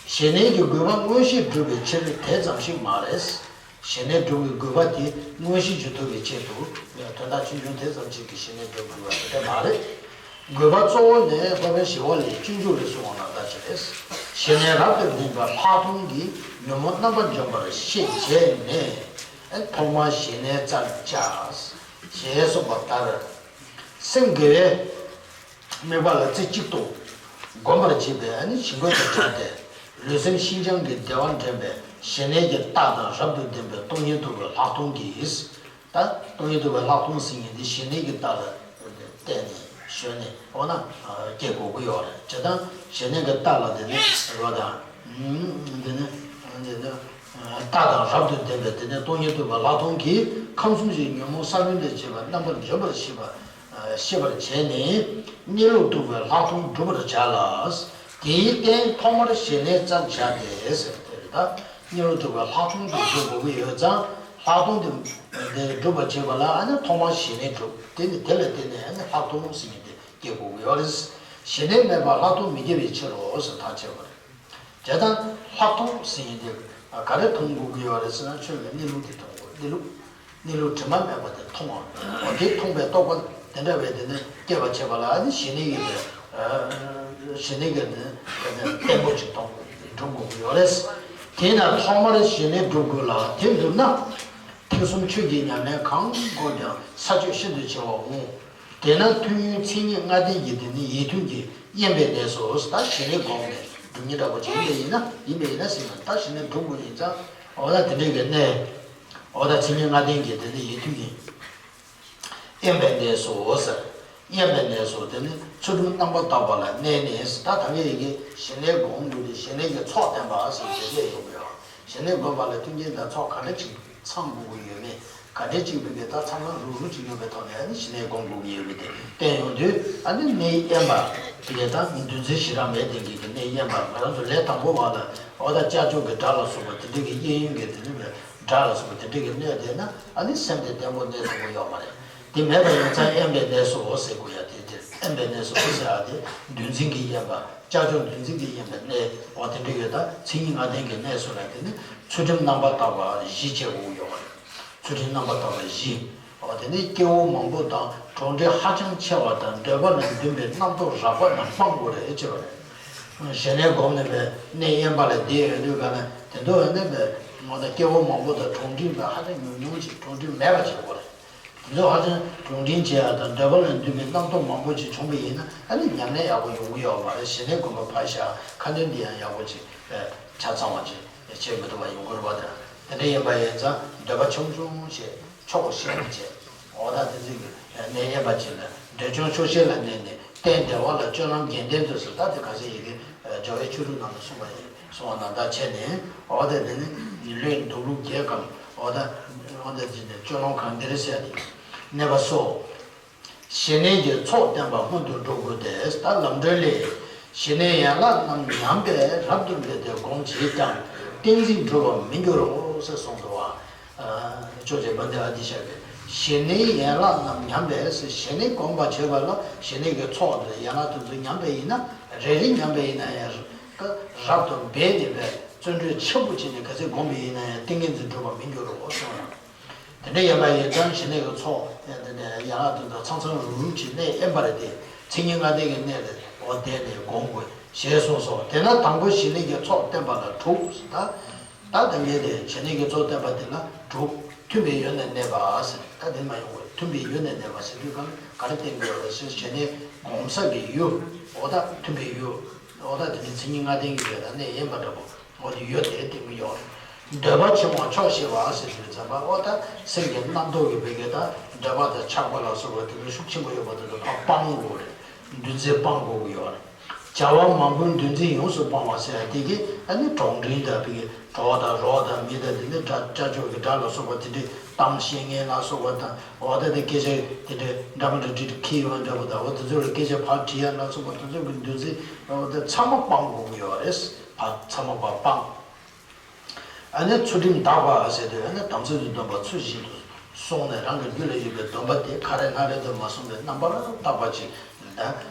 ཞི་གནས་ཀྱི་དགོས་པ་མངོན་ཤེས་སྒྲུབ་པའི་ཕྱིར་དེ་ཙམ་ཞིག་མ་རེད། ཞི་གནས་སྒྲུབ་པའི་དགོས་པ་དེ་མངོན་ཤེས་བྱེད་ཐུབ་པའི་ཆེད་དུ་དོན་དག་ཆུང་ཆུང་དེ་ཙམ་ཞིག་གིས་ཞི་གནས་སྒྲུབ་དགོས་པ་དེ་འདྲ་མ་རེད། དགོས་པ་གཙོ་བོ་ནི་སློབ་དཔོན་ཞི་བ་ལྷས་སྤྱོད་འཇུག་ལས་གསུངས་པ་ནང་ལྟར་ཅིག་རེད། ཞི་གནས་རབ་ཏུ་ལྡན་པའི་ལྷག་མཐོང་གིས་ཉོན་མོངས་རྣམ་པར་འཇོམས་པར་ཤེས་བྱས་ནས། ཐོག་མར་ཞི་གནས་བཙལ་བྱ། ཞེས་གསུངས་པ་ལྟར། སེམས་དགེ་བའི་དམིགས་པ་ལ་རྩེ་གཅིག་ཏུ་སྒོམ་པར་བྱེད་པའི་ཨ་ནི་ཞི་རྒོལ་དང་བྲལ་ཏེ། ལུས་སེམས་ཤིན་སྦྱངས་ཀྱི་བདེ་བ་འདྲེན་པའི་ཞི་གནས་ཀྱི་རྟགས་དང་རབ་ཏུ་ལྡན་པའི་སྟོང་ཉིད་རྟོགས་པའི་ལྷག་མཐོང་གིས། ད་སྟོང་ཉིད་རྟོགས་པའི་ལྷག་མཐོང་ཟེར་མཁན་འདི་ཞི་གནས་ཀྱི་རྟགས་ལ་བརྟེན་ནས་ཞོན་ནས་འོ་ན་སྐྱེ་དགོས་ཀྱི་ཡོད་རེད། བྱས་ཙང་ཞི་གནས་ཀྱི་རྟགས་ལ་དེ་ནི་རོ་དང་། འདི་ནི་འདི་ནི་རྟགས་དང་རབ་ཏུ་ལྡན་པའི་དེ་ནི་སྟོང་ཉིད་རྟོགས་པའི་ལྷག་མཐོང་གིས་ཁམས་གསུམ་གྱི་ཉོན་མོངས་ས་བོན་དང་བཅས་པ་རྣམ་པར་འཇོམས་པར་ཤེས་པ། ཤེས་པར་བྱས་ནས་གནས་ལུགས་རྟོགས་པའི་ལྷག་མཐོང་བསྒྲུབ་པར་བྱ་ལ། དེའི་རྟེན་ཐོག་མར་ཞི་གནས་བཙལ་བྱ་སྟེ་ཟེར་དེ་རེད། ད་གནས་ལུགས་རྟོགས་པའི་ལྷག་མཐོང་དེ་བསྒྲུབ་དགོས་ཀྱི་ཡོད་ཙང་ལྷག་མཐོང་དེ་དེ་བསྒྲུབ་པར་བྱེད་པ་ལ་ཨ་ནི་ཐོག་མར་ཞི་གནས་བསྒྲུབ། དེ་ནི་དེ་ལ་བརྟེན་ནས་ཨ་ནི་ལྷག་མཐོང་ཟེར་མཁན་དེ་སྐྱེ་དགོས་ཀྱི་ཡོད་རེད། ཞི་གནས་མེད་པར་ལྷག་མཐོང་མི་སྐྱེ་བའི་ཕྱིར་རོ་ཟེར་ཐག་བཅད་པ་རེད། བྱས་ཙང་ལྷག་མཐོང་ཟེར་མཁན་དེ་ག་རེ་མཐོང་དགོས་ཀྱི་ཡོད་རེད་ཟེར་ན། ཆོས་ཀྱི་གནས་ལུགས་དེ་མཐོང་དགོས། གནས་ལུགས། གནས་ལུགས་དྲི་མ་མེད་པ་དེ་མཐོང་བ། འོ་དེ་མཐོང་བའི་རྟོགས་པ་དེ་འདྲ་བས་དེ་ནི་སྐྱེད་པ་བྱེད་པ་ལ་ཨ་ནི་ཞི་གནས་ཀྱི་དེ། ཞི་གནས་ཀྱི་དེ་བརྟན་པོ་ཅིག་གཏོང་དགོས། སྒྲུབ་དགོས་ཀྱི་ཡོད་རེད། དེས་ན་ཐོག་མར་ཞི་གནས་སྒྲུབ་དགོས་ལ། དེ་འགྲུབ་ན། ཐེག་གསུམ་ཆོས་ཀྱི་ཉམས་ལེན་གང་བསྒོམས་ཀྱང་ས་ཆོད་ཤིན་ཏུ་ཆེ་བར་འོང་། དེས་ན་ཐུན་ཡུན་མཚན་ཉིད་ལྔ་ལྡན་གྱི་དེ་ནི་ཡིད་མཐུན་གྱིས་དབེན་པའི་གནས་སུ། ད་ཞི་གནས་སྒོམ་ནས་སྒྲུབ་མཁན་འདྲ་པོ་ཅིག་ཡིན་པ་ཡིན་ན་ཡིན་པ་ཡིན་ན་ཟེར་ན། ད་ཞི་གནས་སྒྲུབ་དགོས་ཡིན་ཙང་འོ་ད་དེ་འདྲའི་གི་གནས། འོ་ད་མཚན་ཉིད་ལྔ་ལྡན་གྱི་དེ་ནི་ཡིད་མཐུན་གྱིས་དབེན་པའི་གནས་སུ་ཟེར། དབེན་པའི་གནས་སུ་དེ་ནི་ཚུལ་ཁྲིམས་རྣམ་པར་དག་པ་ལ་གནས་ནས། ད་ད་གིན་ཡི་གེ་ཞི་གནས་སྒོམ་དགོས་ཏེ་ཞི་གནས་ཀྱི་ཚོགས་བསྟན་པ་ཟེར་དེ་འདྲ་ཡོང་གི་ཡོད། ཞི་གནས་སྒོམ་པ་ལ་མཐུན་རྐྱེན་དང་ཚོགས་ག་འདྲ་ཅིག་ཚང་དགོས་ཀྱི་ཡོད་མེད། ག་འདྲ་ཅིག་མིན་པའི་ད་ཚང་མ་རུག་རུག་ཅིག་ཡོད་པའི་ཐོག་ནས་ཨ་ནི་ཞི་གནས་སྒོམ་དགོས་ཀྱི་ཡོད་པའི་དེ་བསྟན་ཡོང་དུས། ཨ་ནི་གནས་དབེན་པ་དེ་གའི་ད་འདུ་འཛི་ཞེ་དྲག་མེད་དེ་གི་གི་གནས་དབེན་པ། ང་རང་ཚོ་ལས་དང་པོ་བ་ལ་འོ་ད་ཅ་ཅོ་གི་སྒྲ་ལ་སོགས་པ་དེ་འདྲ་གི་གཡས་གཡོན་གྱི་དེ་འདྲ་བའི་སྒྲ་ལ་སོགས་པ་དེ་འདྲ་གི་གནས་དེ་ན་ཨ་ནི་སེམས་དེ་བརྟན་པོ་གནས་ཐུབ་ཀྱི་ཡོད་མ་རེད། དེ་མེད་པ་ཡིན་ཙང་དབེན་པའི་གནས་སུ་འོ་ཟེར་དགོས་ཡ་དེ། དེ་དབེན་པའི་གནས་སུ་འོ་ཟེར་ཡ་དེ་འདུ་འཛི་གི་དབེན་པ། ཅ་ཅོ་འདུ་འཛི་གི་དབེན་པའི་གནས་འོ་དེ་འདྲ་ཡོད། ད་མཚན་ཉིད་ལྔ་ལྡན་གྱི་གནས་སུ་ལ་དེ་ནི་ཚུལ་ཁྲིམས་རྣམ་པར་དག་པ་བཞི་བྱེད་དགོས་ཡོད་རེད། ཚུལ་ཁྲིམས་རྣམ་པར་དག་པ་བཞི། འོ་དེ་ནི་སྐྱེ་བོ་མང་པོ་དང་གྲོགས་འདྲིས་ཧ་ཅང་ཆེ་བ་དང་འདོད་པ་ལ་འདུན་པའི་རྣམ་རྟོག་རགས་པ་རྣམས་སྤང་དགོས་རེད་ཅེས་པ་རེད། ཞི་གནས་སྒོམ་ནས་པའི་གནས་དབེན་པ་ལ་བསྡད་ཡོད་དུས་ག་ལ་དེ་ཚོ་ཡོད་ནས་པའི་འོ་ད་སྐྱེ་བོ་མང་པོ་དང་གྲོགས་འདྲིས་པའི་ཧ་ཅང་ཉུང་ཉུང་ཅིག་གྲོགས་འདྲིས་མེད་པ་བྱེད་དགོས་རེད། དེ་ཚོ་ཧ་ཅང་གྲོགས་འདྲིས་བྱེད་ཡ་དང་འདོད་པ་ལ་འདུན་པའི་རྣམ་རྟོག་མང་པོ་ཅིག་བྱུང་བ་ཡིན་ན་ཨ་ནི་ཉམས་ལེན་ཡག་པོ་ཡོང་གི་ཡོད་མ་རེད། ཞི་གནས་སྒོམ་པ་ཕར་བཞག་ཁ་འདོན་འདི་ཡང་ཡག་པོ་ཅིག་ཆ་ཚང་བ་ཅིག་བྱེད་མི་ཐུབ་པ་ཡོང་གི་རེད་པ། དེ་འདྲ་ཡིན་པ་ཡིན་ཙང་འདོད་པ་ཆུང་ཆུང་བྱེད། ཕྱོགས་ཞེན་མི་བྱེད། འོ་ད་དེ་ཚོ་གི་གནས་དབེན་པ་ཅིག་ལ་འདོད་ཆུང་ཆོག་ཤེས་ལ་གནས་ནས་གཏན་བདེ་བ་ལ་སྤྱོད་ལམ་རྒྱུན་ལྡན་དུ་ཟེར། ད་དེ་ག་ཚོད་ཡི་གེ་སྦྱོར་བའི་ཆོས་དྲུག་ནང་ལ་གསུངས་པ་ཡིན། གསུངས་པ་ནང་ལྟར་བྱས་ནས་འོ་ད་དེ་ནི་ལུས་འདུག་ལུགས་རྒྱས་གམ། འོ་ད་འོ་ད་དེ་ནི་སྤྱོད་ལམ་གང་འདིར་ཟེར་ཏེ་གནས་པ་སོ། ཞི་གནས་ཀྱི་ཚོགས་བསྟན་པ་སྔོན་དུ་འགྲོ་དགོས་ཏེ། ད་ལམ་འགྲོའི་ལས། ཞི་གནས་ཡན་ལག་རྣམས་ཉམས་པས་རབ་ཏུ་འགྲེལ་ཏེ་སྒོམ་བྱེད་ཀྱང་ཏིང་འཛིན་འགྲུབ་པར་མི་འགྱུར་རོ་ཟེར་གསུངས་འདུག་བ། ཅོག་ཅེ་བན་དེ་ཨ་ཏི་ཤ་གི་ཞི་གནས་ཡན་ལག་རྣམས་ཉམས་པས་ཟེར། ཞི་གནས་སྒོམ་པ་བྱེད་པ་ལ་ཞི་གནས་ཀྱི་ཚོགས་དེ་ཡན་ལག་དེ་ཚོ་ཉམས་པ་ཡིན་ན། རེ་རེ་ཉམས་པ་ཡིན་ན་ཡང་རབ་ཏུ་འབད་དེ་བས་བརྩོན་འགྲུས་ཆེན་པོ་བྱས་ནས་ག་ཚད་སྒོམ་པ་ཡིན་ན་ཡང་ཏིང་ངེ་འཛིན་འགྲུབ་པར་མི་འགྱུར་རོ་གསུངས་ཡང་། དེ་འདྲ་ཡིན་པ་ཡིན་ཙང་ཞི་གནས་ཀྱི་ཚོགས་ཡང་དེ་འདྲ་ཡན་ལག་དེ་ཚོ་ཚང་ཚང་རུག་རུག་ཅིག་གནས་དབེན་པ་རེད་དེ། མཚན་ཉིད་ལྔ་ལྡན་གྱི་གནས་ལ་འོ་བསྡད་ནས་སྒོམ་དགོས་ཞེས་གསུངས་སོ། དེས་ན་དང་པོ་ཞི་གནས་ཀྱི་ཚོགས་བསྟན་པ་ལ་དྲུག་ཟེར། ད་ད་ལྟ་ངས་དེ་ཞི་གནས་ཀྱི་ཚོགས་བསྟན་པ་དེ་ལ་དྲུག་མཐུན་པའི་ཡུལ་ན་གནས་པ་ཟེར། ད་དེ་མ་ཡོང་བས་མཐུན་པའི་ཡུལ་ན་གནས་པ་ཟེར་དུས་གང་ག་རེ་བསྟན་དགོས་རེད་ཟེར། ཞི་གནས་སྒོམ་ས་གི་ཡུལ་འོ་ད་མཐུན་པའི་ཡུལ་འོ་ད་དེ་ནི་མཚན་ཉིད་ལྔ་ལྡན་གྱི་ཡུལ་དང་གནས་དབེན་པ་འདྲ་པོ། འོ་དེ་ཡོད་དེ་དེ་མི་ཡོད། འདོད་པ་ཆེན་པོ་ཆོག་ཤེས་པ་ཟེར་དུས་ཙམ་པ་ཨོ་ད་སེམས་ཀྱི་རྣམ་རྟོག་གི་བེ་གེ་དང་འདོད་པ་དང་ཆགས་པ་ལ་སོགས་པ་དེ་ཚོ་ཤུགས་ཆེན་པོ་ཡོད་པ་དེ་ཚོ་ཕར་སྤང་དགོས་རེད། འདུ་འཛི་སྤང་དགོས་ཀྱི་ཡོད་རེད། བྱ་བ་མང་པོའི་འདུ་འཛི་ཡོངས་སུ་སྤང་བ་ཟེར་ཡ་དེ་གི་ཨ་ནི་གྲོགས་འདྲིས་དང་བེ་གེ་གྲོགས་དང་རོགས་དང་མི་དང་དེ་ནི་དགྲ་དགྲ་ཕྱོགས་ཀྱི་དགྲ་ལ་སོགས་པ་དེ་འདྲའི་གཏམ་བཤད་མཁན་ལ་སོགས་པ་དང་ཨོ་ད་དེ་སྐད་ཆ་དེ་འདྲའི་འདྲ་མི་འདྲ་འདྲི་འདྲི་ཁྱི་ཡོང་འདྲ་པོ་དང་ཨོ་དེ་ཚོ་ལ་སྐད་ཆ་ཕར་དྲི་ཡ་ལ་སོགས་པ་དེ་ཚོ་གི་འདུ་འཛི་ཨོ་ད་ཚང་མ་སྤང་དགོས་ཀྱི་ཡོད་རེད། ཕར་ཚང་མ་ཕར་སྤང་། ཨ་ནི་ཚུལ་ཁྲིམས་དག་པ་ཟེར་དུས་ཨ་ནི་དམ་ཚིག་ཏུ་སྡོམ་པ་ཚུལ་བཞིན་དུ་སྲུང་ནས་རང་གི་རྒྱུད་ལ་ཡོད་པའི་སྡོམ་པ་དེ་ཁ་རེ་ན་རེ་དུ་མ་སོང་བའི་རྣམ་པར་དག་པ་ཅིག་ད་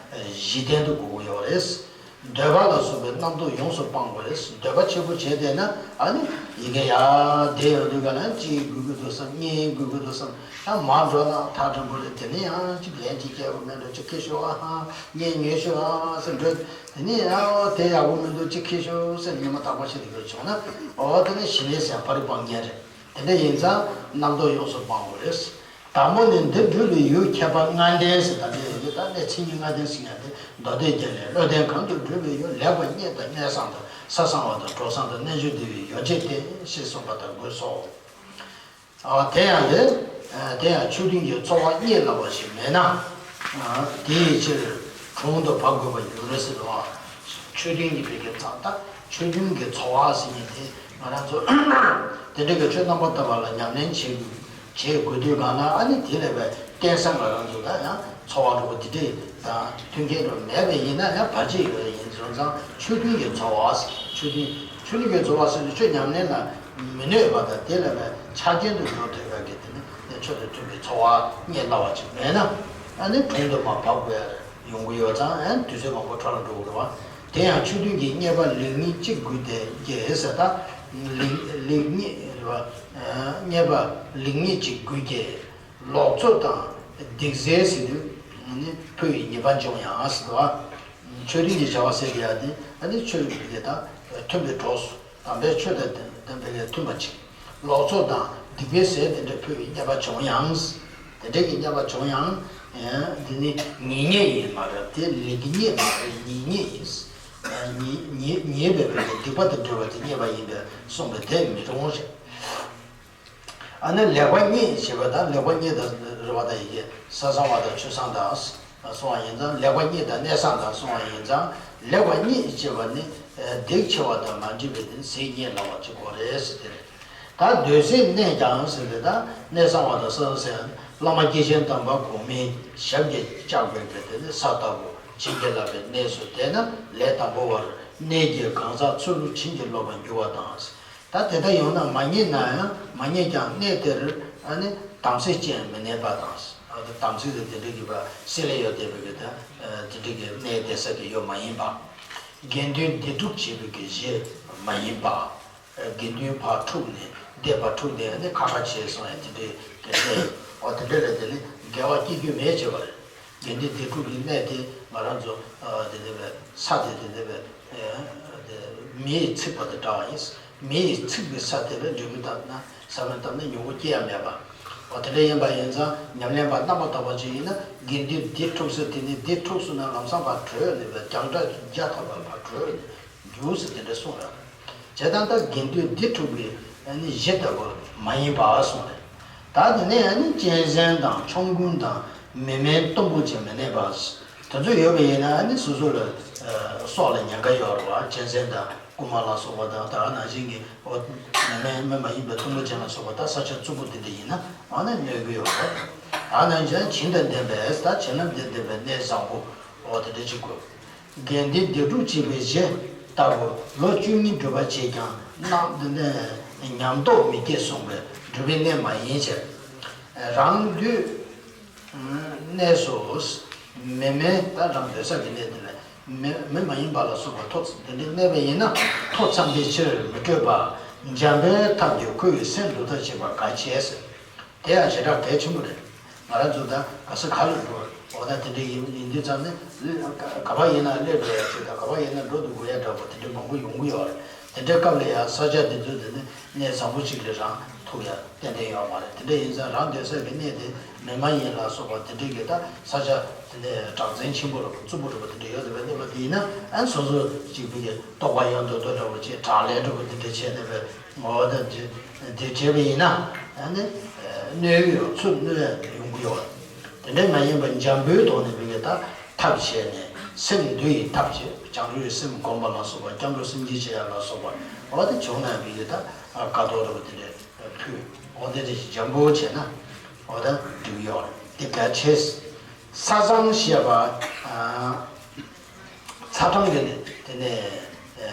གཞི་རྟེན་དུ་དགོས་ཀྱི་ཡོད་རེད། འདོད་པ་ལ་སོགས་པའི་རྣམ་རྟོག་ཡོངས་སུ་སྤང་དགོས་རེད། འདོད་པ་ཆེན་པོ་བྱས་བསྡད་ན་ཨ་ནི་ཡི་གེ་ཡ་དེ་ཡོད་དུས་ག་ལ་གཅིག་དགོས་ཀྱི་འདུག་བསམ་གཉིས་དགོས་ཀྱི་འདུག་བསམ་ད་མར་འགྲོ་ན་ཐག་རིང་པོ་རེད། དེ་ནས་ཡང་གཅིག་ལན་གཅིག་སྐྱེལ་དགོས་མེད་འགྲོ་གཅིག་ཁེ་ཤོ་ཨ་ཧ་གཉེན་ཉོས་ཤོ་ཨ་ཟེར་འགྲོ། དེ་ནས་ཨོ་དེ་ཡག་པོ་མི་འདུག་ཅིག་ཁེ་ཤོ་ཟེར་ཉི་མ་རྟག་པར་བྱེད་དུ་འགྱུར་བྱུང་ན་ཨོ་དེ་ནི་ཞི་ལི་ཟེར་པ་རི་སྤང་མཁན་རེད། དེ་འདྲ་ཡིན་ཙང་རྣམ་རྟོག་ཡོངས་སུ་སྤང་དགོས་རེད། དང་པོ་ནི་འདི་སྒྲུབ་པའི་ཡུལ་ཁྱད་པར་ལྔ་ལྡན་ཟེར་ད་འདི་ཡོད་ད་ནས་མཚན་ཉིད་ལྔ་ལྡན་ཟེར་ཡང་དེ་མདོ་སྡེ་རྒྱན་ལས། བློ་ལྡན་གང་དུ་སྒྲུབ་པའི་ཡུལ། ལེགས་པར་རྙེད་དང་གནས་བཟང་དང་། ས་གསང་བ་དང་གྲོགས་བཟང་དང་། རྣལ་འབྱོར་འདུལ་བའི་ཡོ་བྱད་བསྟེན། ཞེས་གསུངས་པ་ལྟར་དགོས་སོ། ཨ་དེ་ཡང་རེད། ཨ་དེ་ཡང་ཆོས་མཐུན་གྱི་འཚོ་བ་རྙེད་སླ་བ་ཞིག་མེད་ན། ཨ་དེའི་ཕྱིར་གྲོང་དུ་བབས་དགོས་པར་འགྱུར་རེད་ཟེར་བ། ཆོས་མཐུན་གྱི་བོད་སྐད་ཚགས་དང་ཆོས་མཐུན་གྱི་འཚོ་བ་ཟེར་མཁན་དེ་ང་རང་ཚོ་དེ་འདྲ་གི་ཆོས་རྣམ་པར་དག་པ་ལ་ཉམས་ལེན་བྱེད་དགོས་བྱེད་དགོས་དུས་གང་ལ་ཨ་ནི་དེ་ལས་པའི་བརྟེན་ས་ང་རང་ཚོ་ལ་ཡང་འཚོ་བ་འགྲོ་བ་འདི་འདྲས་དང་མཐུན་རྐྱེན་འགྲོ་མེད་པ་ཡིན་ན་ཡང་བར་ཆད་ཡོད་ཡིན་སོང་ཙང་ཆོས་མཐུན་གྱི་འཚོ་བ་ཟེར་ཆོས་མཐུན་ཆོས་མཐུན་གྱི་འཚོ་བ་ཟེར་དུས་ཆོས་ཉམས་ལེན་ལ་མི་གནོད་པ་དང་དེ་ལས་པའི་ཆ་རྐྱེན་དུ་འགྲོ་ཐུབ་པ་གི་དེ་ནི་ཆོས་དང་མཐུན་པའི་འཚོ་བ་རྙེད་སླ་བ་ཅིག་མེད་ན་ཨ་ནི་གྲོང་དུ་མར་བབས་དགོས་ཡ་ཡོང་གི་ཡོད་ཙང་ཨ་ནི་དུས་ཚོད་མང་པོ་འཕྲོ་བརླག་འགྲོ་གི་རེད་བ། དེ་ཡང་ཆོས་མཐུན་གྱི་རྙེད་པ་ལེགས་ཉེས་གཅིག་དགོས་ཏེ་ཟེར་ད་ལེགས་ལེགས་ཉེས་རེད་བ། རྙེད་པ་ལེགས་ཉེས་གཅིག་དགོས་ཀྱི། ལོག་འཚོ་དང་སྡིག་སེལ་ཟེར་དུས་ནི་འཕོ་བའི་ཉེས་པ་འབྱུང་ཡང་ཟེར་བ། ཆོས་མཐུན་གྱི་བྱ་བ་ཟེར་ཡ་དེ་ཨ་ནི་ཆོས་ཀྱི་དང་མཐུན་པའི་གྲོགས་སུ་དམ་པའི་ཆོས་དང་ལྡན་པའི་མཐུན་པ་ཅིག་ལོག་འཚོ་དང་སྡིག་པའི་ཟས་དེ་འདྲ་འཕོ་བའི་ཉེས་པ་བྱུང་ཡང་། དེ་འདྲ་གི་ཉེས་པ་བྱུང་ཡང་། འདི་ནི་ཉེས་ཉེས་ཡིན་མ་རེད་དེ་ལེགས་ཉེས་མ་རེད་ཉེས་ཉེས་ཡིན། ཉེས་ཉེས་ཉེས་པའི་སྡིག་པ་དང་འབྲེལ་བ་དེ་ཉེས་པ་ཡིན་པས་གསུངས་པས་དེ་མི་རུང་ཞེས། ཨ་ནི་ལེགས་པ་རྙེད་ཅེས་པ་དང་ལེགས་པ་རྙེད་དང་རེད་བ་དང་ཡི་གེ་ས་གསང་བ་དང་ཆོས་བཟང་དང་གསུང་བ་ཡིན་ཙང་ལེགས་པ་རྙེད་དང་གནས་བཟང་དང་གསུང་བ་ཡིན་ཙང་ལེགས་པ་རྙེད་ཅེས་པ་ནི་སྡིག་ཆེ་བ་དང་མ་འདྲེས་པའི་དེ་ཟས་རྙེད་སླ་བ་ཅིག་གོ་རེད་ཟེར་ཏེ་རེད། ད་འདོད་སྲེད་གནས་ཀྱང་ཟེར་ཏེ་ད་གནས་གསང་བ་དང་ས་གསང་ཟེར་བླ་མ་སྐྱེས་ཆེན་དམ་པ་གོང་མའི་ཞབས་ཀྱིས་བཅགས་པའི་དེ་ནི་ས་ལྟ་བུ་བྱིན་གྱིས་བརླབས་པའི་གནས་སུ་བསྡད་ན་ལས་དང་པོ་བར་གནས་ཀྱི་གང་ཟག་ཚུལ་བཞིན་གྱིས་སློབ་པར་འགྱུར་བ་དང་། ད་དེ་ལྟར་ཡོང་ན་མ་རྙེད་ན་ཡང་མ་རྙེད་ཀྱང་གནས་དེར་ཨ་ནི་དམ་ཚིག་ཅན་མི་གནས་པ་དང་། དམ་ཚིག་དེ་དེ་འདྲ་གི་བ་སྲེད་ལས་ཡོད་བསྡད་པའི་གི་ད་དེ་འདྲ་གི་གནས་དེ་ས་གི་ཡོད་མ་ཡིན་པ། དགེ་འདུན་སྡེ་དྲུག་བྱེད་པའི་གི་གཞི་མ་ཡིན་པ། དགེ་འདུན་ཕར་འཁྲུགས་ནས་སྡེ་པ་འཁྲུགས་ནས་ཨ་ནི་ཁ་ཁ་བྱས་སོང་ཡང་དེ་འདྲའི་གི་གནས་ཨོ་དེ་འདྲ་ལས་དེ་ནི་དགེ་བ་སྐྱེ་རྒྱུ་མེད་ཅེས་པ་རེད། དགེ་འདུན་སྡེ་དྲུག་གི་གནས་དེ་ང་རང་ཚོ་དེ་འདྲ་བའི་ས་དེ་དེ་འདྲ་བའི་མེ་ཡིས་ཚིག་པ་དང་འདྲ་བ་ཡིན། མེ་ཡིས་ཚིག་པའི་ས་དེ་ལ་འབྲས་བུ་བཏབ་ན་ས་བོན་བཏབ་ན་མྱུ་གུ་སྐྱེ་ཡ་མེད་པ། འོ་དེ་འདྲ་ཡིན་པ་ཡིན་ཙང་ཉམས་ལེན་པ་རྣམ་པར་དག་པ་ཅིག་ཡིན་ན་དགེ་འདུན་སྡེ་དྲུག་ཟེར་དེ་ནི་སྡེ་དྲུག་སུ་ན་ལམ་སང་ཕར་བྲོས་ནས་བས་རྒྱང་གྲགས་བརྒྱ་ཐམ་པ་ཕར་བྲོས་ནས་འགྱུར་ཟེར་དེ་འདྲ་གསུངས་ར། བྱས་ཙང་ད་དགེ་འདུན་སྡེ་དྲུག་གི་གཞི་ལྟ་བུ་མ་ཡིན་པ་གསུངས་རེད། ད་དེ་ནས་གཅན་གཟན་དང་ཆོམ་རྐུན་དང་མི་དམན་གཏུམ་པོ་ཅན་མི་གནས་པ། དེ་ཚོ་ཡོད་པ་ཡིན་ན་ཨ་ནི་སོ་སོ་ལ་སྲོག་ལ་ཉེན་ཁ་ཡོད་རེད་བ། གཅན་གཟན་དང་རྐུན་མ་ལ་སོགས་པ་དང་ད་ག་ནང་བཞིན་གྱི་ཨོ་མི་དམན་མི་མ་ཡིན་པའི་གཏུམ་པོ་ཅན་ལ་སོགས་པ་ད་ས་ཆ་རྩུབ་པོ་དེ་འདྲ་ཡིན་ན་ཨ་ནི་གནོད་ཀྱི་ཡོད་རེད། ད་ག་ནང་བཞིན་བྱིན་དང་ལྡན་པའི་ད་བྱིན་རླབས་དང་ལྡན་པའི་གནས་བཟང་པོ་ཨོ་དེ་འདྲ་ཅིག་དགོས། དགེ་འདུན་སྡེ་དྲུག་བྱེད་པའི་གཞི་ལྟ་བུ་ལོ་བཅུ་གཉིས་སྒྲུབ་པ་བྱས་ཀྱང་རྣམ་ཉམས་རྟོགས་མི་སྐྱེ་གསུངས་པའི་སྒྲུབ་པའི་གནས་མ་ཡིན་ཕྱིར། རང་དུས་གནས་སུ་མི་དམན་ད་རང་སྡོད་ས་ཀྱི་གནས་དེ་ལ་མི་མི་མ་ཡིན་པ་ལ་སོགས་པ་ཐོ་དེ་འདྲའི་གནས་པ་ཡིན་ན་ཐོ་འཚམ་པའི་ཕྱིར་མི་སྤྲོད་པ་འཇམ་པའི་ཐབས་ཀྱིས་ཁོ་བོའི་སེམས་འདུལ་ཐབས་བྱེད་པ་གལ་ཆེ་ཟེར། དེ་ཡང་བྱེ་བྲག་གལ་ཆེན་པོ་རེད། ང་རང་ཚོ་ད་ག་ས་ག་ལ་འགྲོ་འོ་ད་དེ་འདྲ་ཡིན་ཡིན་དུས་ཙམ་ནས་ག་པར་ཡིན་ན་སླེབས་འགྲོ་ཡ་ཅིག་དང་ག་པར་ཡིན་ན་འགྲོ་འདུག་དགོས་ཡ་འདྲ་པོ་དེ་འདྲ་མང་པོ་ཡོང་གི་ཡོད་རེད། དེ་འདྲའི་སྐབས་ལ་ཡང་ས་ཆ་དེ་ཚོ་དེ་ནི་གནས་བཟང་པོ་ཞིག་ལས་རང་ཐུག་ཡ་ཏན་ཏན་ཡོད་མ་རེད། དེ་འདྲ་ཡིན་ཙང་རང་སྡོད་ས་གི་གནས་དེ་མི་མ་ཡིན་ལ་སོགས་པ་དེ་འདྲའི་གི་ད་ས་ཆ་དེ་ནས་གྲགས་ཅན་ཆེན་པོ་རུ་རྩུབ་པོ་རུ་དེ་འདྲ་ཡོད་དེ་བས་གནས་པ་དེ་ཡིན་ན་ཨ་སོ་སོ་གཅིག་པུ་གི་རྟོགས་པ་ཡང་དུ་དོ་འདྲ་བོ་ཅིག་དྲག་ལས་འདྲ་བོ་དེ་འདྲ་བྱས་ནས་བས་ངོ་བོ་དང་དེ་བྱས་པ་ཡིན་ན་ཨ་ནི་གནོད་ཡོད་ཚུར་གནོད་ཡོང་གི་ཡོད། དེ་འདྲ་མ་ཡིན་པར་འཇམ་པོའི་ཐོག་ནས་བས་ད་ཐབས་བྱས་ནས་སེམས་འདུལ་ཡི་ཐབས་བྱས། བྱང་ཆུབ་སེམས་བསྒོམ་པ་ལ་སོགས་པ། སྐྱབས་འགྲོ་སེམས་བསྐྱེད་བྱེད་ཡ་ལ་སོགས་པ་འོ་དེ་བྱུང་ན་བས་ད་དཀའ་ཐོག་རུ་དེ་འདྲ་ཕུལ། འོ་དེ་འདྲ་ཞིག་འཇམ་པོ་བྱས་ན་འོ་ད་འགྲིག་ཡོད་རེད། དེ་གལ་ཆེ། ས་བཟང་ཞེས་པ། ཚ་གྲང་གི་དེ་ནས་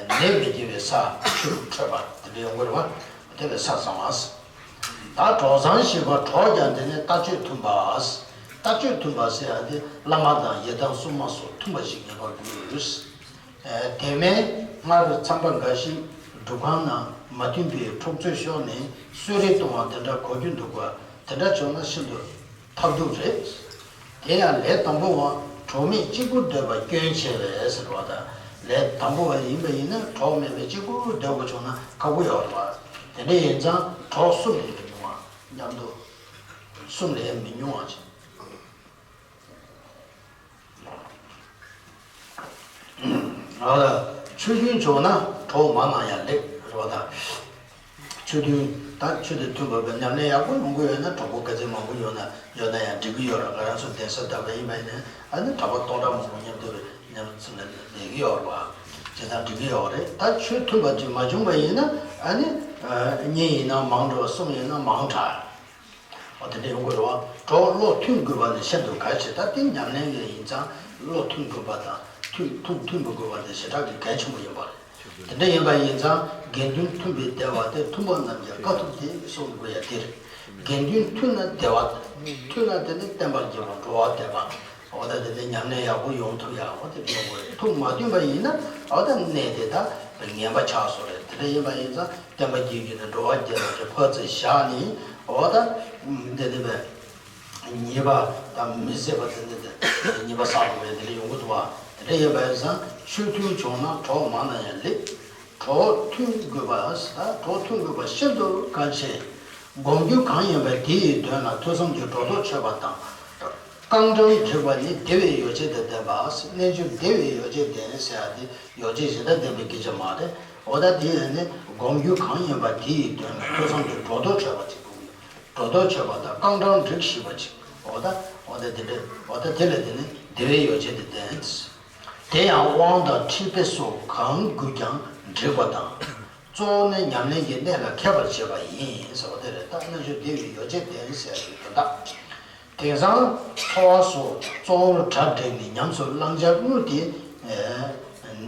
ནད་མི་སྐྱེ་བའི་ས་ཆུ་འཕྲོད་པ་དེ་འདྲ་ཡོང་གི་རེད་བ། དེ་ལ་ས་བཟང་བ། ད་གྲོགས་བཟང་ཞེས་པ་གྲོགས་ཀྱང་དེ་ནས་ལྟ་སྤྱོད་མཐུན་པ། ལྟ་སྤྱོད་མཐུན་པ་ཟེར་ཡ་དེ་བླ་མ་དང་ཡི་དམ་སྲུང་མ་སོགས་མཐུན་པ་ཞིག་ངེས་པར་དགོས། དེ་མིན་སྔར་མཚམས་པ་འགའ་ཞིག་སྒྲུབ་ཁང་ནང་མ་མཐུན་པའི་འཁྲུག་རྩོད་ཤོར་ནས་གསོད་རེས་གཏོང་བ་དེ་འདྲ་གོ་རྒྱུ་འདུག་པ། དེ་འདྲ་བྱུང་ན་ཤིན་ཏུ་ཐབས་སྡུག་རེད། དེ་ཡང་ལས་དང་པོ་བ་གྲོགས་མེད་གཅིག་པུར་སྡོད་པ་སྐྱོན་ཆེ་བས་ཟེར་བ་དང་། ལས་དང་པོ་བ་ཡིན་པ་ཡིན་ན་གྲོགས་མེད་པའི་གཅིག་པུར་སྡོད་དགོས་བྱུང་ན་ཁག་པོ་ཡོད་རེད་བ། དེ་འདྲ་ཡིན་ཙང་གྲོགས་གསུམ་ལས་མི་ཉུང་བ་མཉམ་དུ་གསུམ་ལས་མི་ཉུང་བ་ཅིག་ཨ་ལ་ཆོས་མཐུན་བྱུང་ན་གྲོགས་མང་ན་ཡང་ལེགས་རེད་བ་དང་། ཆོས་མཐུན་ད་ཆོས་དང་མཐུན་པ་བའི་ཉམས་ལེན་ཡག་པོ་ཡོང་གི་ཡོད་ན་གྲོགས་པོ་ག་ཚད་མང་པོ་ཡོད་ན་ཡོད་ན་ཡང་འགྲིག་གི་ཡོད་རེད། ང་རང་ཚོ་གདན་ས་བདག་པ་ཡིན་པ་ཡིན་ན་ཨ་ནི་གྲྭ་པ་སྟོང་ཕྲག་མང་པོ་མཉམ་དུ་མཉམ་ཚུལ་ལ་ལས་ཀྱི་ཡོད་རེད་བ། བྱས་ཙང་འགྲིག་གི་ཡོད་རེད། ད་ཆོས་མཐུན་པ་ཅིག་མ་བྱུང་བ་ཡིན་ན་ཨ་ནི་གཉིས་ཡིན་ན་མང་འགྲོ། གསུམ་ཡིན་ན་མང་དྲགས། འོ་དེ་འདྲ་ཡོང་གི་རེད་བ། གྲོགས་བློ་མཐུན་དགོས་པ་ནི་ཤིན་ཏུ་གལ་ཆེ། ད་ལྟའི་ཉམས་ལེན་ལས་ཡིན་ཙང་བློ་མཐུན་དགོས་པ་དང་མཐུན་ཐུགས་མཐུན་པ་དགོས་པ་དེ་ཞེ་དྲག་གི་གལ་ཆེན་པོ་ཡིན་པ་རེད། དེ་འདྲ་ཡིན་པ་ཡིན་ཙང་དགེ་འདུན་མཐུན་པའི་བདེ་བ་སྟེ། མཐུན་པ་རྣམས་ཀྱང་དཀའ་ཐུབ་སྟེ་གསུང་དགོས་ཡ་དེ་རེད། དགེ་འདུན་མཐུན་ན་བདེ་བ། མཐུན་ན་དེ་ནི་བསྟན་པ་རྒྱས་པ་འགྲོ་བ་བདེ་བ། འོ་ད་དེ་ནི་ཉམས་ལེན་ཡག་པོ་ཡོང་ཐུབ་ཡ་འོ་དེ་འགྲོ་དགོས་རེད། ཐུགས་མ་མཐུན་པ་ཡིན་ན་འོ་ད་གནས་དེ་ད་ངན་པ་ཆགས་སོ་རེད། དེ་འདྲ་ཡིན་པ་ཡིན་ཙང་། བསྟན་པ་རྒྱས་རྒྱུ་ནི་འགྲོ་བ་རྒྱལ་བ་གི་ཕར་ཚུར་བཞག་ནས་འོ་ད་འདི་འདི་བས་ཉེས་པ་དང་མི་བཟད་པ་དེ་འདི་འདི་ཉེས་པ་བསགས་དགོས་པའི་འདི་འདྲ་ཡོང་གི་འདུག་བ། དེ་འདྲ་ཡོད་པའི་སང་ཆོས་མཐུན་བྱུང་ན་གྲོགས་མང་ན་ཡང་ལེགས། གྲོགས་མཐུན་དགོས་པ་ད་གྲོགས་མཐུན་དགོས་པ་ཤིན་ཏུ་གལ་ཆེ། སྒོམ་རྒྱུ་གང་ཡིན་པ་དེ་ཡི་དོན་ལ་ཐོས་བསམ་གྱི་སྒྲོ་འདོགས་ཆོད་པ་དང་། རྐང་གྲངས་བསྒྲིགས་པ་ནི་བདེ་བའི་ཡོ་བྱད་དང་ལྡན་པ། རྣལ་འབྱོར་བདེ་བའི་ཡོ་བྱད་ལྡན་ཟེར་ཡ་དེ། ཡོ་བྱད་གཞན་དག་ལྡན་པའི་སྐད་ཆ་མ་རེད། འོ་ད་དེ་ཡང་ནི་སྒོམ་རྒྱུ་གང་ཡིན་པ་དེ་ཡི་དོན་ལ་ཐོས་བསམ་གྱི་སྒྲོ་འདོགས་ཆོད་པ་ཅིག་དགོས་ཀྱི། སྒྲོ་འདོགས་ཆོད་པ་དང་རྐང་གྲངས་བསྒྲིགས་ཤེས་པ་ཅིག་འོ་ད་འོ་ད་དེ་འདྲ་འོ་ད་དེ་ལ་དེ་ནི་བདེ་བའི་ཡོ་བྱད་དེ་ལྡན། དེ་ཡང་དབང་དང་ཁྲིད་དཔེ་སོགས་གང་དགོས་ཀྱང་བསྒྲིགས་པ་དང་། གཙོ་བོ་ནི་ཉམས་ལེན་གྱི་གནད་ལ་མཁས་པར་བྱེད་པ་ཡིན་ཟེར་བ་དེ་རེད། ད་རྣལ་འབྱོར་བདེ་བའི་ཡོ་བྱད་ལྡན་ཟེར་བའི་དོན་དག་དེང་སང་འཚོ་བ་སོགས་གཙོ་བོར་གྲ་སྒྲིག་ནས་ཉམས་སུ་བླང་བྱ་དངོས་དེ།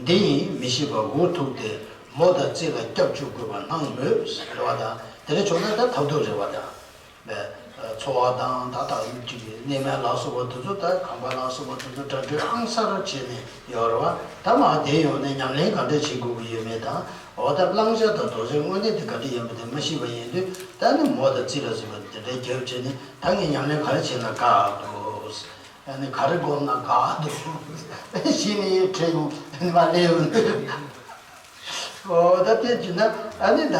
འདི་ཡིན་མི་ཤེས་པར་འུ་ཐུག་སྟེ་མོ་དང་རྩིས་ལ་སྐྱབས་བཅོལ་དགོས་པ་སྣང་མོད་ཟེར་བ་དང་། དེ་འདྲ་བྱུང་ན་ད་ཐབས་སྡུག་རེད་བ་དང་། འཚོ་བ་དང་ད་ལྟ་གནས་མལ་ལ་སོགས་པ་དེ་ཚོ། ད་ཁང་པ་ལ་སོགས་པ་དེ་ཚོ་གྲ་སྒྲིག་ཨང་གསར་བྱས་ནས་ཡོད་རེད་བ། ད་མ་དེ་ཡོང་ནས་ཉམས་ལེན་ག་འདྲ་བྱེད་དགོས་ཀྱི་ཡོད་མེད་དང་། འོ་ད་བླང་བྱ་དང་རྫོགས་བྱེད་དངོས་གནས་དེ་ག་འདྲ་ཡིན་པ་དེ་མ་ཤེས་པ་ཡིན་དུས། ད་ནི་མོ་དང་རྩིས་ལ་སོགས་པ་དེ་འདྲའི་རྒྱབ་བྱས་ནས། ད་ངས་ཉམས་ལེན་ག་རེ་བྱས་ན་དགའ་འདུག་ཨ་ནི་ག་རེ་སྒོམ་ན་དགའ་འདུག་ཤི་ནས་ཁྲིད་ཡོང་ཨ་ནི་མ་སླེབས་འོ་ད་དེ་བྱས་ན་ཨ་ནི་ད་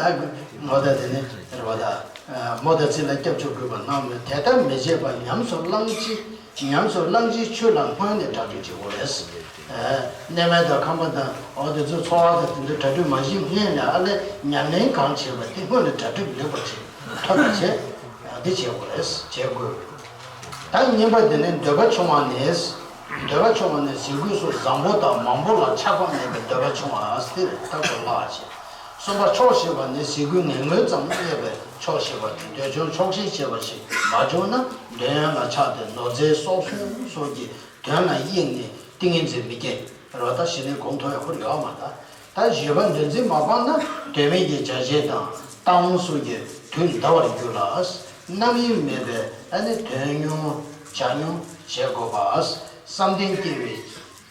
མོ་ད་དེ་ནི་རེད་བ་ད། མོ་དང་རྩིས་ལ་སྐྱབས་བཅོལ་དགོས་པ་སྣང་མོད། དེ་ལྟར་མི་བྱེད་པར་ཉམས་སུ་བླང་ཅི། ཉམས་སུ་བླང་ཅི་ཆོས་ལ་སྔོན་ནས་གྲ་སྒྲིག་བྱེད་དགོས་རེད། གནས་མལ་དང་ཁང་པ་དང་འོ་དེ་ཚོ་འཚོ་བ་དང་དེ་ཚོ་གྲ་སྒྲིག་མ་བྱེད་སྔོན་ནས་ཨ་ལས་ཉམས་ལེན་གང་བྱེད་པ་དེ་སྔོན་ནས་གྲ་སྒྲིག་ལེགས་པར་བྱེད་ཐབས་ལ་བྱེད། འདི་བྱེད་དགོས་རེད། བྱེད་དགོས། ད་གཉིས་པ་དེ་ནི་འདོད་པ་ཆུང་བ་ནི། འདོད་པ་ཆུང་བ་ནི་ཟས་གོས་སོགས་བཟང་པོ་དང་མང་པོ་ལ་ཆགས་པ་མེད་པའི་འདོད་པ་ཆུང་བ་སྟེ། ད་གོ་ལགས་ཤིག་གསུམ་པ་ཆོག་ཤེས་པ་ནི་ཟས་གོས་ངན་ངོན་ཙམ་རྙེད་པའི་ཆོག་ཤེས་པ་སྟེ། འདོད་ཆུང་ཆོག་ཤེས་བྱས་པ་ཞིག་མ་བྱུང་ན། འདོད་ཡོན་ལ་ཆགས་ཏེ་ནོར་རྫས་སྲོག་ཟུངས་སོགས་ཀྱི་དོན་ལ་གཡེངས་ནས་ཏིང་ངེ་འཛིན་མི་སྐྱེ་རོ། ད་ཞི་གནས་གོང་མཐོ་ཡང་ཁུར་ཡོད་མ་ད། ད་བཞི་པ་འདོད་འཛིན་མ་སྤངས་ན། དོན་མེད་ཀྱི་བྱ་བྱེད་དང་། གཏམ་སོགས་ཀྱིས་དུས་འདའ་བར་འགྱུར་ལ། རྣམ་གཡེང་མེད་པས་ཨ་ནི་དོན་ཉུང་བྱ་ཉུང་བྱེད་དགོས་པ། བསམ་གཏན་སྐྱེ་བའི་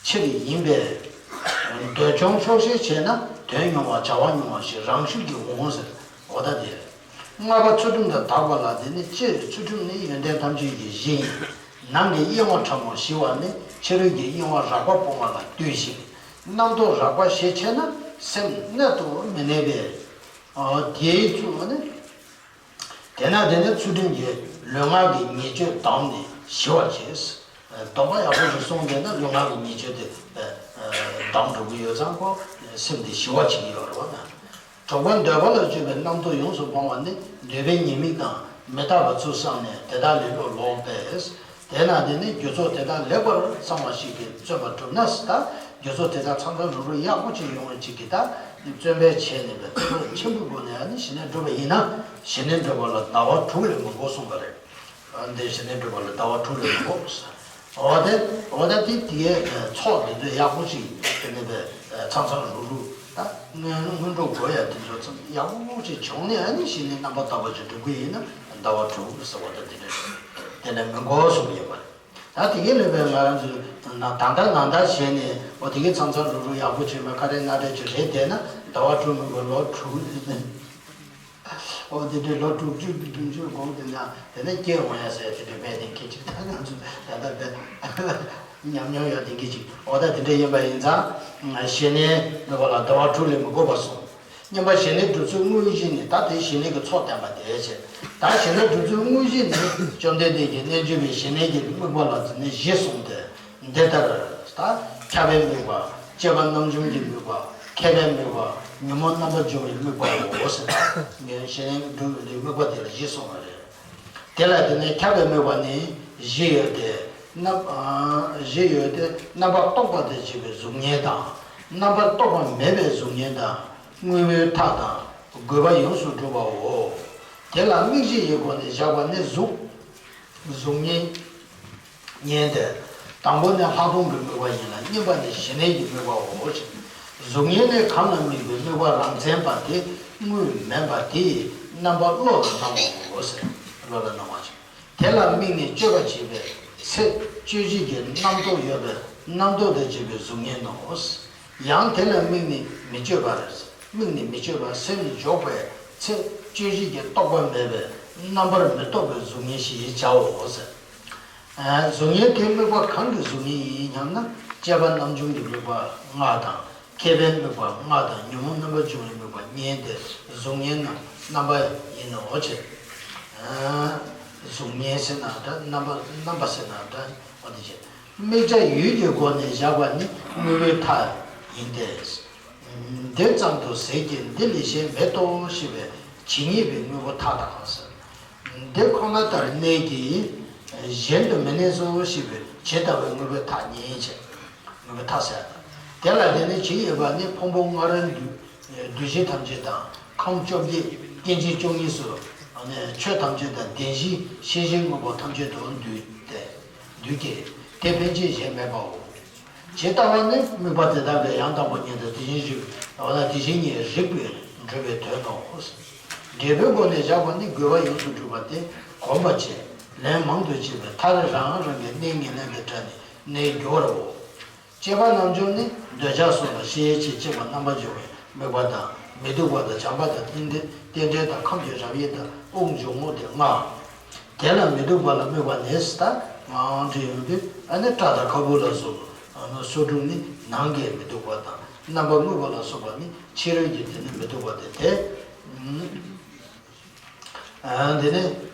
ཕྱིར་ཡིན་པས། འདོད་ཆུང་ཆོག་ཤེས་བྱས་ན། དོན་ཉུང་བ་བྱ་བ་ཉུང་བ་ཞིག་རང་ཤུགས་ཀྱིས་འོང་ཟེར། འོ་ད་དེ་རེད། ལྔ་པ་ཚུལ་ཁྲིམས་དང་དག་པ་ལ། དེ་ནི་སྤྱིར་ཚུལ་ཁྲིམས་ནི་ཡོན་ཏན་ཐམས་ཅད་ཀྱི་གཞི་ཡིན། ནང་གི་གཡེང་བ་ཕྲ་མོ་ཞི་བ་ནི་ཕྱི་རོལ་གྱི་གཡེང་བ་རགས་པ་སྤོང་བ་ལ་ལྟོས་ཤིག་རྣམ་རྟོག་རགས་པ་ཞེ་ཆེ་ན་ སེམས་གནད་དུ་མི་གནས་པས། དེའི་ཚུལ་ནི། དེས་ན་དེ་ནི་ཚུལ་ཁྲིམས་ཀྱི་ལུས་ངག་གི་ཉེས་སྤྱོད་བསྡམས་ནས་ཞི་བར་བྱེད། སྡོམ་པ་ཡག་པོ་ཞིག་སྲུང་བསྡད་ན་ལུས་ངག་གི་ཉེས་སྤྱོད་དེ་བསྡམས་འགྲོ་གི་ཡོད་ཙང་ཁོ་སེམས་དེ་ཞི་བ་བྱེད་ཀྱི་ཡོད་རེད་བ། གྲོགས་པོའི་འདོད་པ་ལ་སྤྱོད་པའི་རྣམ་རྟོག་ཡོངས་སུ་སྤང་བ་ནི་འདོད་པའི་ཉེས་དམིགས་དང་མི་རྟག་པའི་ཚུལ་བསམས་ནས་དེ་དག་ལས་བློ་ལོག་པས། དེས་ན་དེ་ནི་རྒྱུ་ཚོགས་དེ་དག་ལེགས་པར་ཚང་བ་ཞིག་གིས་བརྩོན་པར་གྲུབ་ན། ད་རྒྱུ་ཚོགས་དེ་དག་ཚང་ཚང་རུག་རུག་ཡག་པོ་ཅིག་ཡོང་བའི་ཆེད་ཀྱི་ད་བརྩོན་པའི་ཆེད་ནས་པའི་ཐུགས་ཆེན་པོའི་སྒོ་ནས་ཨ་ནི་ཞི་གནས་སྒྲུབ་པ་ཡིན་ན་ཞི་གནས་སྒྲུབ་པ་ལ་ཟླ་བ་དྲུག་ལས་མི་འགོར་གསུངས་པ་རེད། འདི་ཞི་གནས་སྒྲུབ་པ་ལ་ཟླ་བ་དྲུག་ལས་མི་འགོར། འོ་དེ་འོ་ད་དེ་དེའི་ཚོགས་འདི་ཚོ་ཡག་པོ་ཞིག་དེ་ནས་པའི་ཚང་ཚང་རུག་རུག་ད་སྔོན་སྔོན་འགྲོ་དགོས་ཡ་དེ་ཚོ་ཚང་ཡག་པོ་ཞིག་བྱུང་ནས་ཨ་ནི་ཞི་གནས་རྣམ་པར་དག་པ་ཅིག་སྒྲུབ་ཀྱི་ཡིན་ན་ཟླ་བ་དྲུག་ཟེར་བ་ད་དེ་འདྲ་རེད། དེ་ལས་མི་འགོར་གསུངས་པ་ཡིན་པ་རེད། ད་དེ་གའི་ལས་པའི་ང་རང་ཚོས་ད་ད་ད་ད་བྱས་ནས་འོ་དེ་གའི་ཚང་ཚང་རུག་རུག་ཡག་པོ་བྱས་མ་ཁ་རས་སྣ་རས་ཅིག་རེད་བསྡད་ན་ཟླ་བ་དྲུག་མི་འགོར་ལོ་དྲུག་འོ་དེ་འདྲའི་ལོ་དྲུག་ཅུ་བདུན་ཅུ་གོང་དེ་ན་དེ་ནས་སྐྱེ་འོང་ཡ་ཟེར་དེ་འདྲའི་དཔེ་དེ་ཁྱེད་ཅིག་ད་ང་ཚོ་ད་ལྟ་དཔེ་ཉམས་མྱོང་ཡོད་དེ་གི་ཅིག་འོ་ད་དེ་འདྲ་ཡིན་པ་ཡིན་ཙང་ཞི་གནས་འདོད་པ་ལ་ཟླ་བ་དྲུག་ལས་མི་འགོར་བར་གསུངས། སྙམ་པ་ཞི་གནས་སྒྲུབ་ཚུལ་དངོས་གཞི་ནི་ད་དེ་ཞི་གནས་ཀྱི་ཚོགས་བསྟན་པ་དེ་བྱས། ད་ཞི་གནས་སྒྲུབ་ཚུལ་དངོས་གཞི་ནི་བཅོམ་ལྡན་འདས་ཀྱིས་རྣལ་འབྱོར་པའི་ཞི་གནས་ཀྱི་དམིགས་པ་ལ་ནི་བཞི་གསུངས་ཏེ། འདི་ལྟར། ད་ཁྱབ་པའི་དམིགས་པ། སྤྱད་པ་རྣམ་འཇོམས་ཀྱི་དམིགས་པ། མཁས་པའི་དམིགས་པ། ཉོན་མོངས་རྣམ་པར་སྦྱོང་བའི་དམིགས་པའོ་ཟེར། ངས་ཞི་གནས་སྒྲུབ་པའི་དམིགས་པ་དེ་ལ་བཞི་གསུངས་པ་རེད། དེ་ལ་དེ་ནས་ཁྱབ་པའི་དམིགས་པ་ནི་བཞི་ཡོད་དེ། རྣམ། བཞི་ཡོད་དེ་རྣམ་པར་རྟོག་པ་དང་བཅས་པའི་གཟུགས་བརྙན་དང་། རྣམ་པར་རྟོག་པ་མེད་པའི་གཟུགས་བརྙན་དང་། དངོས་པོའི་མཐའ་དང་། དགོས་པ་ཡོངས་སུ་གྲུབ་པའོ། དེ་ལ་དམིགས་བྱེད་ཀྱི་སྒོ་ནས་བཞག་པ་ནི་གཟུགས། གཟུགས་བརྙན། བརྙན་ཏེ། དང་པོ་ནི་ལྷག་མཐོང་གི་དམིགས་པ་ཡིན་ལ་གཉིས་པ་ནི་ཞི་གནས་ཀྱི་དམིགས་པའོ། གཟུགས་བརྙན་ནི་གང་ལ་དམིགས་པའི་དམིགས་པ་རང་མཚན་པ་དེ་དངོས་མིན་པ་དེ་ཡི་རྣམ་པ་བློ་ལ་སྣང་བའོ་ཟེར། བློ་ལ་སྣང་བ་ཞིག་དེ་ལ་དམིགས་ནས་སྤྱོད་པ་བྱེད་པའི་ཚེ་སྤྱོད་བྱེད་ཀྱི་རྣམ་རྟོག་ཡོད་པའི་རྣམ་རྟོག་དང་བཅས་པའི་གཟུགས་བརྙན་ནོ། ཡང་དེ་ལ་དམིགས་ནས་མི་སྤྱོད་པར། དམིགས་ནས་མི་སྤྱོད་པར་སེམས་འཇོག་པའི་ཚེ་སྤྱོད་བྱེད་ཀྱི་རྟོག་པ་མེད་པའི་རྣམ་པར་མི་རྟོག་པའི་གཟུགས་བརྙན་ཞེས་བྱའོ་ཟེར། གཟུགས་བརྙན་དེ་དམིགས་པ་གང་གི་གཟུགས་བརྙན་ཡིན་སྙམ་ན། སྤྱད་པ་རྣམ་འཇོམས་ཀྱི་དམིགས་པ་ལྔ་དང་། མཁས་པའི་དམིགས་པ་ལྔ་དང་ཉོན་མོངས་རྣམ་པར་སྦྱོང་བའི་དམིགས་པ་བརྙན་ཏེ་གཟུགས་བརྙན་ནམ་རྣམ་པ་ཡིན་ནོ་ཞེས། གཟུགས་བརྙན་ཟེར་ན་འདྲ། རྣམ་པ་རྣམ་པ་ཟེར་ན་འདྲ། འོ་དེ་བྱས། དམིགས་བྱ་ཡུལ་གྱི་སྒོ་ནས་བཞག་པ་ནི་དངོས་པོའི་མཐའ་ཡིན་ཏེ། འདི་ཙམ་དུ་ཟད་ཀྱི་འདི་ལས་གཞན་མེད་དོ་ཞེས་པའི་ཇི་སྙེད་པའི་དངོས་པོ་མཐའ་དང་ཟེར། འདི་ཁོ་ན་ལྟར་གནས་ཀྱི། གཞན་དུ་མི་གནས་སོ་ཞེས་པའི་ཇི་ལྟ་བུའི་དངོས་པོའི་མཐའ་ཉིད་ཅེས། དངོས་པོའི་མཐའ་ཟེར། དེ་ལ་དེ་ནི་ཇི་སྙེད་པ་ནི་ཕུང་པོ་ལྔ་རོལ་འདུས། འདུས་བྱས་ཐམས་ཅད་དང་ཁམས་བཅོ་བརྒྱད་སྐྱེ་མཆེད་བཅུ་གཉིས་སུ། ཆོས་ཐམས་ཅད་དང་བདེན་བཞིའི་ཤེས་བྱའི་དངོས་པོ་ཐམས་ཅད་དུ་འདུས་ཏེ། འདུས་ཀྱི། དེ་ཕན་ཆད་གཞན་མེད་པའོ། ཇི་ལྟ་བ་ནི་དམིགས་པ་དེ་དག་གི་ཡང་དག་པར་ངེས་དང་དེ་བཞིན་གཤེགས་པ་དེ་བཞིན་ཉིད་རིག་པས་འགྲུབ་པའི་དོན་ནོ། འབྲས་བུའི་སྒོ་ནས་བཞག་པ་ནི་དགོས་པ་ཡོངས་སུ་གྲུབ་པ་སྟེ་གོམས་པར་བྱས་ལན་མང་དུ་བྱས་པའི་མཐར་རང་རང་གི་གནས་ངན་ལེན་དང་བྲལ་ནས་གནས་གྱུར་པའོ། སྤྱད་པ་རྣམ་འཇོམས་ནི་འདོད་ཆགས་སོགས་ལ་ཤེས་བྱའི་ཕྱིར་སྤྱད་པ་རྣམ་པར་སྦྱོང་བའི་དམིགས་པ་དང་མི་སྡུག་པ་དང་བྱམས་པ་དང་རྟེན་འབྲེལ་རྟེན་འབྲེལ་དང་ཁམས་ཀྱི་རབ་དབྱེ་དང་དབུགས་འབྱུང་རྔུབ་སྟེ་ལྔའོ། དེ་ལ་མི་སྡུག་པ་ལ་དམིགས་པ་ནི་ཟེར་ད་ངང་བྲིས་ཡོང་དུས་ཨ་ནི་སྐྲ་དང་ཁ་སྤུ་ལ་སོགས་སོ་དྲུག་ནི་ནང་གི་མི་སྡུག་པ་དང་རྣམ་པར་སྨིན་པ་ལ་སོགས་པ་ནི་ཕྱི་རོལ་གྱི་དེ་ནི་མི་སྡུག་པ་སྟེ་དེ། འདི་ནི་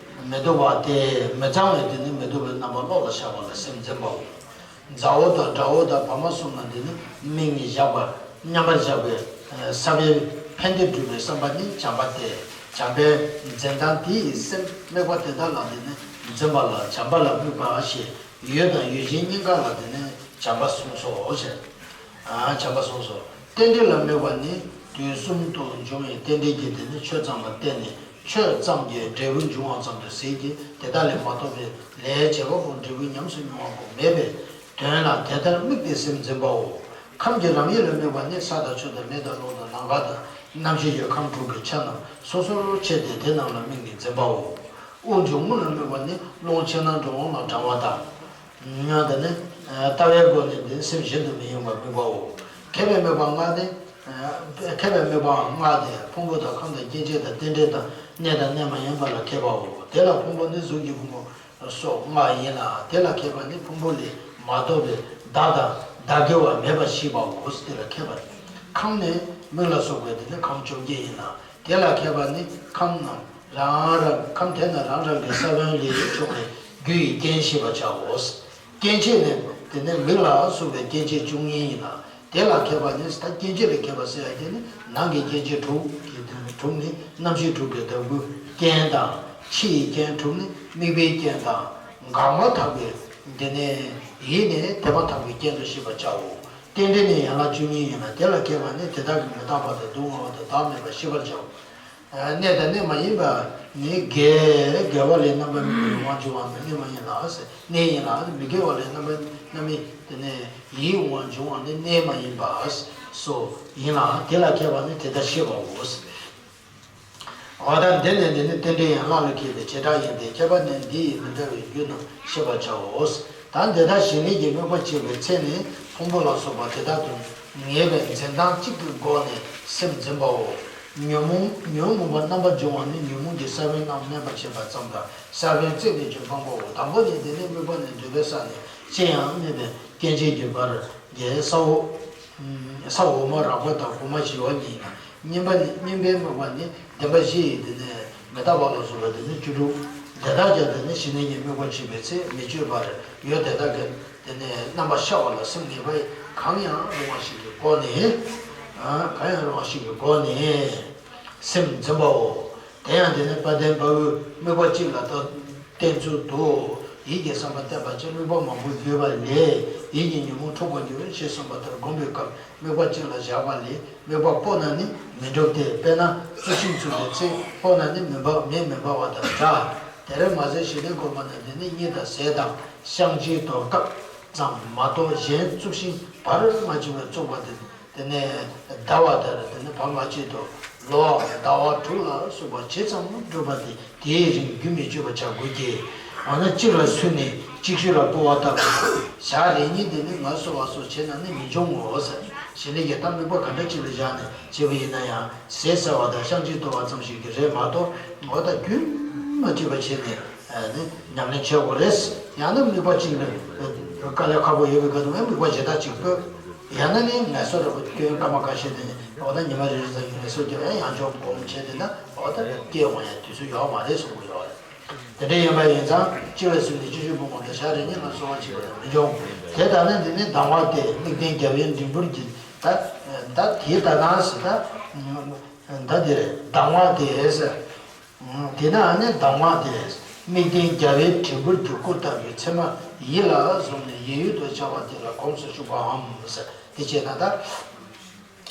མི་སྡུག་པ་སྟེ་མི་གཙང་བའི་དེ་ནི་མི་སྡུག་པའི་རྣམ་པ་བློ་ལ་ཤར་བ་ལ་སེམས་འཛིན་པའོ། མཛའ་བོ་དང་དགྲ་བོ་དང་བར་མ་གསུམ་ལ་འདི་ནི་དམིགས་ནས་བཞག་པ་མཉམ་པར་བཞག་པའི་ས་བོན་ཕན་བདེ་སྒྲུབ་པའི་བསམ་པ་ནི་བྱམས་པ་སྟེ་བྱམས་པའི་འཛིན་སྟངས་དེ་ཡི་སེམས་དམིགས་པ་དེ་དག་ལ་འདི་ནི་འཛིན་པ་ལ་བྱམས་པ་ལ་དམིགས་པ་ཞེས་ཡུལ་དང་ཡུལ་ཅན་གཉིས་ཀ་ལ་འདི་ནི་བྱམས་པ་གསུངས་སོ་ཞེས། བྱམས་པ་གསུངས་སོ། རྟེན་འབྲེལ་ལ་དམིགས་པ་ནི་དུས་གསུམ་དུ་འབྱུང་བའི་རྟེན་འབྲེལ་གྱི་དེ་ནི་ཆོས་ཙམ་ལ་བརྟེན་ནས་ཆོས་ཙམ་གྱི་འབྲས་བུ་འབྱུང་བ་ཙམ་དུ་ཟད་ཀྱི་དེ་དག་ལས་མ་གཏོགས་པའི་ལས་བྱས་པ་པོ་འབྲས་བུ་ཉམས་སུ་མྱོང་བ་པོ་མེད་པའི་དོན་ལ་དེ་ལྟར་དམིགས་ཏེ་སེམས་འཛིན་པའོ། ཁམས་ཀྱི་རང་ཡུལ་ལ་དམིགས་པ་ནི་ས་དང་ཆུ་དང་མེ་དང་རླུང་དང་ནམ་མཁའ་དང་རྣམ་ཤེས་ཀྱི་ཁམས་དྲུག་གི་ཆ་རྣམས་སོ་སོར་ཕྱེ་སྟེ་དེ་རྣམས་ལ་དམིགས་ནས་འཛིན་པའོ། དབུགས་འབྱུང་རྔུབ་ལ་དམིགས་པ་ནི་རླུང་ཕྱི་ནང་འགྲོ་འོང་ལ་བགྲང་བ་དང་། ཡང་དེ་ནི་ལྟ་བའི་སྒོ་ནས་འདི་སེམས་གཞན་དུ་མི་གཡེང་བར་དམིགས་པའོ། མཁས་པའི་དམིགས་པ་ལྔ་ནི། མཁས་པའི་དམིགས་པའང་ལྔ་སྟེ་ཕུང་པོ་དང་ཁམས་དང་སྐྱེ་མཆེད་དང་རྟེན་འབྲེལ་དང་གནས་དང་གནས་མ་ཡིན་པ་ལ་མཁས་པའོ། དེ་ལ་ཕུང་པོ་ནི་གཟུགས་ཀྱི་ཕུང་པོ་སོགས་ལྔ་ཡིན་ལ་དེ་ལ་མཁས་པ་ནི་ཕུང་པོ་ལས་མ་གཏོགས་པའི་བདག་དང་བདག་གི་བ་མེད་པ་ཤེས་པའོ། དེ་ལ་མཁས་པ་ནི། ཁམས་ནི་མིག་ལ་སོགས་པའི་དེ་ནི་ཁམས་བཅོ་བརྒྱད་ཡིན་ལ། དེ་ལ་མཁས་པ་ནི་ཁམས་རྣམས་རང་རང་ཁམས་དེ་རྣམས་རང་རང་གི་ས་བོན་ལས་བྱུང་བའི་རྒྱུ་ཡི་རྐྱེན་ཤེས་པར་བྱའོ། སྐྱེ་མཆེད་ནི་དེ་ནི་མིག་ལ་སོགས་པའི་སྐྱེ་མཆེད་བཅུ་གཉིས་ཡིན་ལ། དེ་ལ་མཁས་པ་ནི་ད་སྐྱེ་མཆེད་ལ་མཁས་པ་ཟེར་ཡ་དེ་ནི་ནང་གི་སྐྱེ་མཆེད་དྲུག་གི་དེ་ནི་དྲུག་ནི་རྣམ་ཤེས་དྲུག་གི་བདག་པོའི་རྐྱེན་དང་། ཕྱི་ཡི་རྐྱེན་དྲུག་ནི་དམིགས་པའི་རྐྱེན་དང་། འགགས་མ་ཐག་པའི་དེ་ནི་ཡིད་ནི་དེ་མ་ཐག་པའི་རྐྱེན་དུ་ཤེས་པར་བྱའོ། རྟེན་འབྲེལ་ནི་ཡན་ལག་བཅུ་གཉིས་ཡིན་ལ། དེ་ལ་མཁས་པ་ནི་དེ་དག་གི་མི་རྟག་པ་དང་སྡུག་བསྔལ་བ་དང་བདག་མེད་པ་ཤེས་པར་བྱའོ། གནས་དང་གནས་མ་ཡིན་པ་ནི་དགེ་དགེ་བ་ལས་རྣམ་པར་སྨིན་པའི་དབང་འབྱུང་བ་ནི་གནས་མ་ཡིན་ལ། གནས་ཡིན་ལ། མི་དགེ་བ་ལས་རྣམ་པར་རྣམ་སྨིན་དེ་ནས་ཡིད་དབང་འབྱུང་བ་ནི་གནས་མ་ཡིན་པ་སོ་ཡིན་ལ། དེ་ལ་མཁས་པ་ནི་དེ་ལྟར་ཤེས་པའོ། འོ་ད་འདི་ནི་འདི་ནི་རྟེན་འབྲེལ་ཡན་ལག་ལ་མཁས་པའི་བྱེ་བྲག་ཡིན་ཏེ། ཁྱད་པར་ནི་འདི་ཡི་མི་འདྲ་བའི་རྒྱུ་རྣམས་ཤེས་པར་བྱའོ། ད་འདི་ལྟར་ཞི་གནས་ཀྱི་དམིགས་པ་བྱེད་པའི་ཚེ་ནི་ཕུང་པོ་ལ་སོགས་པ་དེ་དག་ཏུ་ངེས་པའི་འཛིན་སྟངས་གཅིག་གི་སྒོ་ནས་སེམས་འཛིན་པའོ། ཉོན་མོངས་ཉོན་མོངས་པ་རྣམ་པར་སྦྱོང་བ་ནི་ཉོན་མོངས་ཀྱི་ས་བོན་རྣམས་མེད་པར་བྱེད་པ་ཙམ་དང་། ས་བོན་རྩད་ནས་གཅོད་པ་སྤངས་པའོ། དང་པོ་ནི་འདི་ནི་དམིགས་པ་ནི་འདོད་པའི་ས་ནས་ཅི་ཡང་མེད་པའི་སྐྱེ་མཆེད་ཀྱི་བར་གྱི་ས་འོག་ས་འོག་མ་རགས་པ་དང་གོང་མ་ཞི་བ་གཉིས་ཡིན་ལ། གཉིས་པ་ནི་གཉིས་པའི་དམིགས་པ་ནི་བདེན་པ་བཞི་ཡི་དེ་ནས་མི་རྟག་པ་ལ་སོགས་པ་དེ་ནི་བཅུ་དྲུག་དེ་དག་ཀྱང་དེ་ནི་ཞི་གནས་ཀྱི་དམིགས་པ་བྱེད་པའི་ཚེ་མི་བསྐྱོད་པར་ཡུལ་དེ་དག་གི་དེ་ནས་རྣམ་པར་ཤར་བ་ལ་སེམས་ངེས་པ་གང་ཡང་རུང་བ་ཞིག་གི་སྒོ་ནས། གང་ཡང་རུང་བ་ཞིག་གི་སྒོ་ནས་སེམས་འཛིན་པའོ། དེ་ཡང་དེ་ནི་དཔལ་ལྡན་དཔའ་བོས་དམིགས་པ་གཅིག་ལ་ད་བརྟེན་ཚུལ་དུ། ཡིད་ཀྱི་བསམ་པ་གཏད་པ་ཅིག་དམིགས་པ་མང་པོ་བརྒྱུད་པ་ལས་ཡིད་ཀྱི་ཉོན་མོངས་འཁྲུགས་པར་འགྱུར་ཞེས་གསུངས་པ་ལྟར་བསྒོམ་པའི་སྐབས་དམིགས་པ་གཅིག་ལ་བཞག་པ་ལས་དམིགས་པ་སྤོ་ན་ནི་མི་འགྲུབ་སྟེ། དཔེར་ན་བཙོ་ཞིང་བཙུགས་པའི་ཚེ་སྤོ་ན་ནི་མེ་འབར་མེ་མི་འབར་བ་དང་འདྲ། དེར་མ་ཟད་ཞི་གནས་སྒོམ་པ་ནི་དེ་ནི་གཉིད་དང་ཟས་དང་བཤང་གཅིའི་དུས་སྐབས་ཙམ་མ་གཏོགས་གཞན་བཙུགས་ཤིང་བར་མ་ཆད་པར་བཙུགས་པ་དེ། དེ་ནས་ཟླ་བ་ལྟར་དེ་ནི་བར་མ་ཆད་དུ་ལོ་ཟླ་བ་དྲུག་ལ་སོགས་པ་ཇི་ཙམ་བསྒྲུབས་པ་དེ་དེའི་རིང་རྒྱུན་མི་གཅོད་པར་བྱ་དགོས་ཀྱི། འོ་ན་གཅིག་ལ་སུན་ནས་གཅིག་ཤུལ་ལ་སྤོ་བ་ལྟ་བུ། ཞག་རེ་གཉིས་དེ་ནི་ངལ་གསོ་བ་སོགས་བྱས་ན་ནི་མི་འབྱུང་ངོ་ཟེར། ཞི་གནས་ཀྱི་ད་དམིགས་པ་ག་འདྲ་གཅིག་ལ་བཞག་ནས་བྱས་པ་ཡིན་ན་ཡང་ཟས་ཟ་བ་དང་བཤང་གཅི་གཏོར་བ་ཙམ་ཞིག་གི་རེད་མ་གཏོགས། འོ་ད་རྒྱུན་མ་གཅོད་པ་བྱས་ནས། ནི་ཉམས་ལེན་བྱེད་དགོས་རེད། ཡང་ན་དམིགས་པ་གཅིག་ལ་དཀའ་ལས་ཁག་པོ་ཡོད་པའི་སྐབས་དུ་དམིགས་པ་གཞན་དག་ཅིག་སྤོས། ཡང་ན་ནི་ངལ་གསོ་འདྲ་པོ་སྐྱོན་སྐར་མ་ཁ་ཤས་དེ་ནི་འོ་ད་ཉི་མ་རེ་རེ་ཙམ་ངལ་གསོ་སྐྱོན་ཡང་ཡང་བསྐྱར་སྒོམ་བྱས་དེ་ན་འོ་ད་སྐྱེ་འོང་ཡ་དུས་ཚོད་ཡོད་མ་རེད་གསུང་གི་ཡོད་རེད། དེ་འདྲ་ཡིན་པ་ཡིན་ཙང་གཅིག་ལ་སུན་ནས་གཅིག་ཤུལ་སྤོ་དགོས་ཏེ་ཞག་རེ་གཉིས་ལ་གསོ་བ་བྱེད་པ་ལ་མི་འཇོག་དེ་ལྟ་ན་འདི་ནི་སྡང་བ་སྟེ་དམིགས་རྟེན་རྒྱལ་བའི་འབྲིང་པོར་གྱུར། ད་ད་དེ་ལྟ་ན་ཟེར་ད། ད་དེ་རེད། སྡང་བ་སྟེ་ཟེར། དེས་ན་ནི་སྡང་བ་སྟེ། དམིགས་རྟེན་རྒྱལ་བའི་འབྲིང་པོར་གྱུར་སྐུ་ལྟ་བུའི་མཚན་མ་ཡིད་ལ་བཟུང་ནས་ཡིད་ཡུལ་དུ་བྱ་བ་དེ་ལ་གོམས་སུ་བཅུག་པའམ་ཟེར། དེ་བྱས་ན་ད་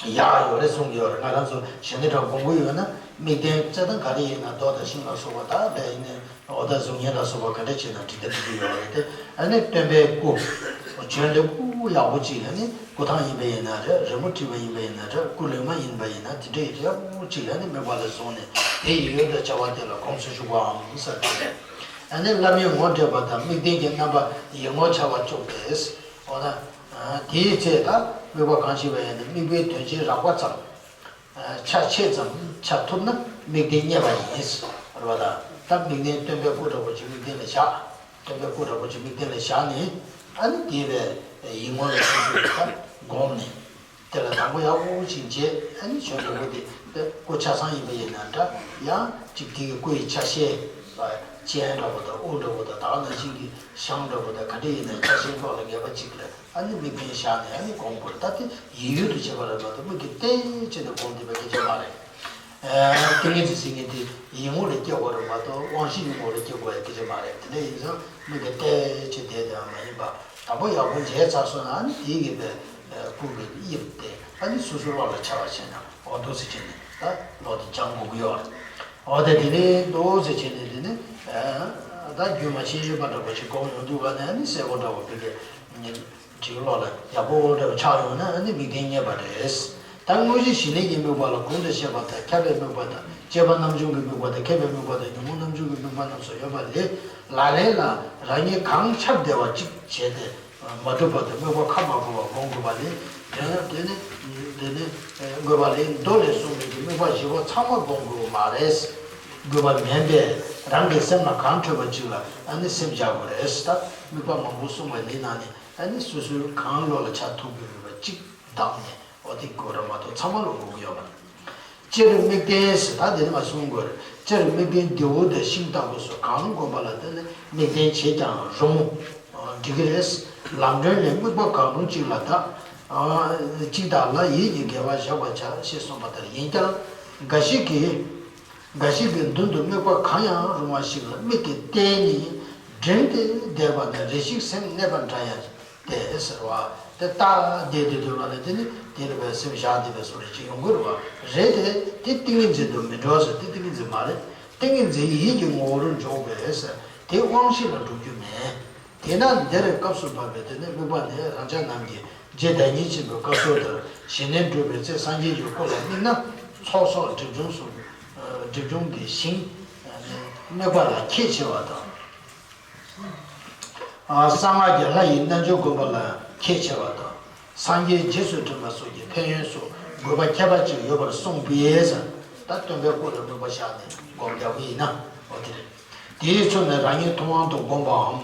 ཡག་ཡོད་རེད་གསུང་གི་ཡོད་རེད། ང་རང་ཚོ་ཞི་གནས་འདྲ་སྒོམ་གྱི་ཡོད་ན་དམིགས་རྟེན་རྩེ་ཐང་ག་རེ་ཡིན་ན་རྡོ་དང་ཤིང་ལ་སོགས་པ་ད་ལྟ་ཡིན་ནའི་འོ་ད་གཟུགས་བརྙན་ལ་སོགས་པ་ག་འདྲ་བྱས་ན་འགྲིག་ད་འགྲིག་གི་ཡོད་རེད་དེ། ཨ་ནི་སྟོན་པའི་སྐུ། བྱོན་ཏེ་སྐུ་ཡག་པོ་གཅིག་ཨ་ནི། སྐུ་ཐང་ཡིན་པ་ཡིན་ན་རེད། རི་མོ་བྲིས་པ་ཡིན་པ་ཡིན་ན་རེད། སྐུ་ལེགས་མ་ཡིན་པ་ཡིན་ན་དེ་འདྲ་ཡི་ཡག་པོ་གཅིག་ཨ་ནི་དམིགས་པ་ལ་བཟུང་ནས་དེ་ཡི་ཡུལ་དུ་བྱ་བ་དེ་ལ་གོམས་སུ་བཅུག་པའམ་ཟེར་ཏེ། ཨ་ནི་བླ་མའི་ངོ་འདྲེན་པ་དང་དམིགས་རྟེན་གྱི་རྣམ་པ་ཡིད་ངོར་འཆར་བར་བཅུག་སྟེ། འོ་ན། དེའི་ཚེ་ད་དམིགས་པ་གང་བྱེད་པ་ཡིན་ན་དམིགས་པའི་དོན་ཆེན་རགས་པ་ཙམ། ཆ་ཤས་ཙམ་འཆར་ཐུབ་ན་དམིགས་རྟེན་རྙེད་པ་ཡིན། རེད་བ་ད། ད་དམིགས་རྟེན་སྟོན་པའི་སྐུ་འདྲ་པོ་ཅིག་དམིགས་རྟེན་ལ་བཞག་སྟོན་པའི་སྐུ་འདྲ་པོ་ཅིག་དམིགས་རྟེན་ལ་བཞག་ནས་ཨ་ནི་དེ་བས་ཡིད་ངོ་ལ་ཤེས་ཤེས་ད་བསྒོམས་ནས་དེ་ལ་དང་པོ་ཡག་པོ་ཅིག་བྱས། ཨ་ནི་བྱོན་འདྲ་པོ་དེ་དེ་སྐུ་ཆ་ཚང་ཡིན་པ་ཡིན་ན་འདྲ། ཡང་ཅིག་དེ་གི་སྐུ་ཡི་ཆ་ཤས་སྤྱན་འདྲ་པོ་དང་དབུ་འདྲ་པོ་དང་ད་ག་ནང་བཞིན་གྱི་ཤངས་འདྲ་པོ་དང་ག་འདྲ་ཡིན་ན་ཆ་ཤས་ལོགས་ལ་ངེས་པ་ཅིག་ལ། ཨ་ནི་དམིགས་རྟེན་བཞག་ནས་ཨ་ནི་སྒོམ་དགོས། ད་དེ་ཡིད་ཡུལ་དུ་བྱེད་པ་རེད་མ་གཏོགས་དམིགས་ཀྱིས་གཏད་བྱས་ནས་སྒོམ་བསྡད་པ་སྐད་ཆ་མ་རེད། ཨ་ཏིང་ངེ་འཛིན་ཟེར་མཁན་དེ་ཡིད་ངོ་ལ་སྐྱེ་དགོས་རེད་མ་གཏོགས་དབང་ཤེས་ཀྱི་ངོ་ལ་སྐྱེ་དགོས་ཡ་སྐད་ཆ་མ་རེད། དེ་འདྲ་ཡིན་ཙང་དམིགས་ཀྱིས་གཏད་བྱས་བསྡད་བསྡད་པ་མ་ཡིན་པ། དང་པོ་ཡག་པོ་མཇལ་ཚར་སོང་ན་ཨ་ནི་དེའི་གི་པའི་སྐུ་གི་དབྱིབས་དེ་ཨ་ནི་སོ་སོའི་བློ་ལ་འཆར་བ་བྱས་ན་འོ་འདུག་སེ་བྱས་ནས་ད་བློ་དེ་སྦྱང་དགོས་ཀྱི་ཡོད་རེད། འོ་དེ་དེ་ནས་འདུག་སེ་བྱས་ནས་དེ་ནི་ད་རྒྱུན་མ་ཆད་པ་འདྲ་པོ་ཞིག་སྒོམ་ཡོང་དུས་ག་ནས་ཨ་ནི་གསལ་པོ་འདྲ་པོ་བི་གེ་ཅིག་བློ་ལ་ཡག་པོ་འདྲ་པོ་ཆགས་ཡོང་ན་ཨ་ནི་དམིགས་རྟེན་རྙེད་པ་རེད། ད་དངོས་གཞི་ཞི་གནས་ཀྱི་དམིགས་པ་ལ་གོང་དུ་བཤད་པ་ལྟར་ཁྱབ་པའི་དམིགས་པ་དང་སྐྱེས་པ་རྣམ་བྱུང་གི་དམིགས་པ་དང་ཁྱབ་པའི་དམིགས་པ་དང་ཉོན་མོངས་རྣམ་བྱུང་གི་དམིགས་པ་རྣམས་སུ་ཡོད་པ་ལས་ལག་ལེན་ལ་རང་ཉིད་གང་ཁྱབ་བདེ་བ་གཅིག་བྱས་ཏེ་མ་གྲུབ་བར་དུ་དམིགས་པ་ཁ་མ་བོར་བར་སྒོམ་དགོས་པ་ལས། དེ་ནི་དེ་ནི་དེ་ནི་དགོས་པ་ལས་མདོ་ལས་གསུངས་པའི་གི་དམིགས་པ་བཞི་པོ་ཚང་མ་སྒོམ་དགོས་པ་མ་རེད། དགོས་པ་མིན་པས་རང་གི་སེམས་ལ་གང་འཕྲོད་པ་གཅིག་ལ་ཨ་ནི་སེམས་བཞག་དགོས་རེད། ད་དམིགས་པ་མང་པོ་གསུངས་པ་འདི་ནང་ནས་ཨ་ནི་སོ་སོའི་གང་བློ་ལ་འཆར་ཐུབ་དགོས་པ་གཅིག་བདམས་ནས། འོ་དེ་དགོས་ར་མ་གཏོགས་ཚང་མ་ལ་དགོས་ཀྱི་ཡོད་མ་རེད། སྤྱིར་དམིགས་རྟེན་ཟེར་ད་འདི་ནི་མ་གསུང་དགོས་རེད། སྤྱིར་དམིགས་རྟེན་རྡེའུ་དང་ཤིང་ལྟ་བུ་སོགས་གང་བསྒོམ་པ་ལ་བརྟེན་ནས་དམིགས་རྟེན་བྱེད་ཀྱང་རུང་མོད། འགྲིག་གི་རེད། ལམ་སྒྲོན་ལས་དམིགས་པ་གང་རུང་གཅིག་ལ་བདག་གཅིག་བདག་ལ་ཡིད་ཀྱི་དགེ་བ་བཞག་པར་བྱ་ཞེས་གསུངས་པ་ལྟར་ཡིན་ཀྱང་། འགའ་ཞིག་གིས་འགའ་ཞིག་གིས་མདུན་དུ་དམིགས་པ་གང་ཡང་རུང་བ་ཞིག་ལ་དམིགས་ཏེ་བལྟས་ནས་བསྒྲིམས་ཏེ་བསྡད་པ་ན་རེ་ཞིག་སེམས་གནས་པ་འདྲ་ཡང་། དེ་ཟེར་བ། དེ་ལྟ་བསྡད་དུས་དུས་ལ་ལས་དེ་ནི་དེ་ལ་བའི་སེམས་བཞག་བསྡད་པའི་བཟོ་འདྲ་ཅིག་ཡོང་གི་རེད་བ། རེད་དེ། དེ་ཏིང་ངེ་འཛིན་དུ་མི་འགྲོ་ཟེར། དེ་ཏིང་ངེ་འཛིན་མ་རེད། ཏིང་ངེ་འཛིན་ཡིད་ཀྱི་ངོ་བོར་འཇོག་པས་ཟེར། དེ་དབང་ཤེས་ལ་འགྲོ་རྒྱུ་མེད། དེས་ན་འདིར་སྐབས་སུ་བབ་པའི་དེ་ནི་དམིགས་པ་ནི་རང་ཅག་རྣམས་ཀྱིས་རྗེ་བདག་ཉིད་ཆེན་པོའི་བཀའ་སྲོལ་ལྟར་ཞི་གནས་སྒྲུབ་པའི་ཚེ་སངས་རྒྱས་ཀྱི་སྐུ་ལ་དམིགས་ན་ཚོགས་གསོག་སྒྲིབ་སྦྱོང་སོགས་སྒྲིབ་སྦྱོང་གི་ཞིང་དམིགས་པ་ལ་ཁས་འཆེ་བ་དང་། གསང་སྔགས་ཀྱི་ལྷ་ཡི་རྣལ་འབྱོར་བསྒོམ་པ་ལ་ཁས་འཆེ་བ་དང་། སངས་རྒྱས་རྗེས་སུ་དྲན་པ་སོགས་ཀྱི་ཕན་ཡོན་སོགས་དགོས་པ་ཁྱད་པར་ཅིག་ཡོད་པར་གསུངས་པས། ད་སྟོན་པའི་སྐུ་ལ་དམིགས་པ་བཞག་ནས་སྒོམ་རྒྱག་གི་ཡིན་ན་འོ་དེ་རེད། དེའི་ཚུལ་ནི་རང་ཉིད་ཐུབ་དབང་དུ་བསྒོམ་པའམ།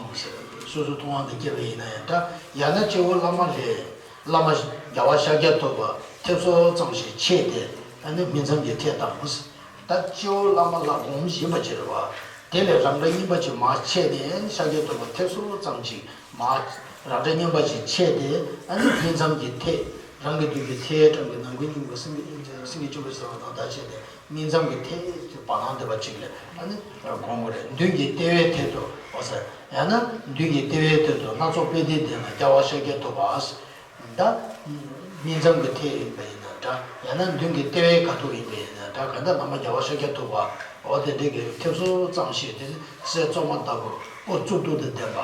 སོ་སོ་ཐུབ་དབང་དུ་སྐྱེས་པ་ཡིན་ན་ཡང་འདྲ། ཡང་ན་སྤྱི་བོར་བླ་མ་ལྷའི་བླ་མ་རྒྱལ་བ་ཤཱཀྱ་ཐུབ་པ་ཐེབས་གསུམ་ཙམ་ཞིག་ཕྱེས་ཏེ་ཨ་ནི་སྨིན་མཚམས་ཀྱི་ཐད་དང་། ད་སྤྱི་བོར་བླ་མ་ལྷ་བསྒོམ་བཞིན་པ་ཅིག་རེད་བ། དེ་ལས་རང་འདྲ་རྙིང་པ་ཅིག་མར་ཕྱེ་ནས་ཤཱཀྱ་ཐུབ་པ་ཐེབས་གསུམ་ཙམ་ཅིག་མར་རང་འདྲ་རྙིང་པ་ཅིག་ཕྱེ་སྟེ་ཨ་ནི་སྨིན་མཚམས་ཀྱི་ཐད་རང་གི་མདུན་གྱི་ཐད་རང་གི་ནམ་མཁའི་སྙིང་པོ་སེང་གེ་སེང་གེ་བཅུ་པའི་ཟེར་བ་དང་ད་ཕྱེ་སྟེ་སྨིན་མཚམས་ཀྱི་ཐད་དུ་བར་སྣང་ལྡན་པ་ཅིག་ལ་ཨ་ནི་བསྒོམ་དགོས་རེད། མདུན་གྱི་ལྟེ་བའི་ཐད་དུ་འོ་ཟེར་ཡང་ན་མདུན་གྱི་ལྟེ་བའི་ཐད་དུ་སྣ་ཚོགས་དཔལ་ལྡན་འདས་ལ་རྒྱལ་བ་ཤཱཀྱ་ཐུབ་པ། ད། སྨིན་མཚམས་ཀྱི་ཐད་ཡིན་པ་ཡིན་ན་འདྲ། ཡང་ན་མདུན་གྱི་ལྟེ་བའི་ཁ་ཐུག་ཡིན་པ་ཡིན་ན་འདྲ། གང་ལྟར་བླ་མ་རྒྱལ་བ་ཤཱཀྱ་ཐུབ་པ། འོ་དེ་འདྲའི་གི་ཐེབས་གསུམ་ཙམ་ཞིག་དེ་ནི་སྲས་བཙོ་མ་ལྟ་བུ་དབུ་གཙུག་ཏོར་དང་ལྡན་པ།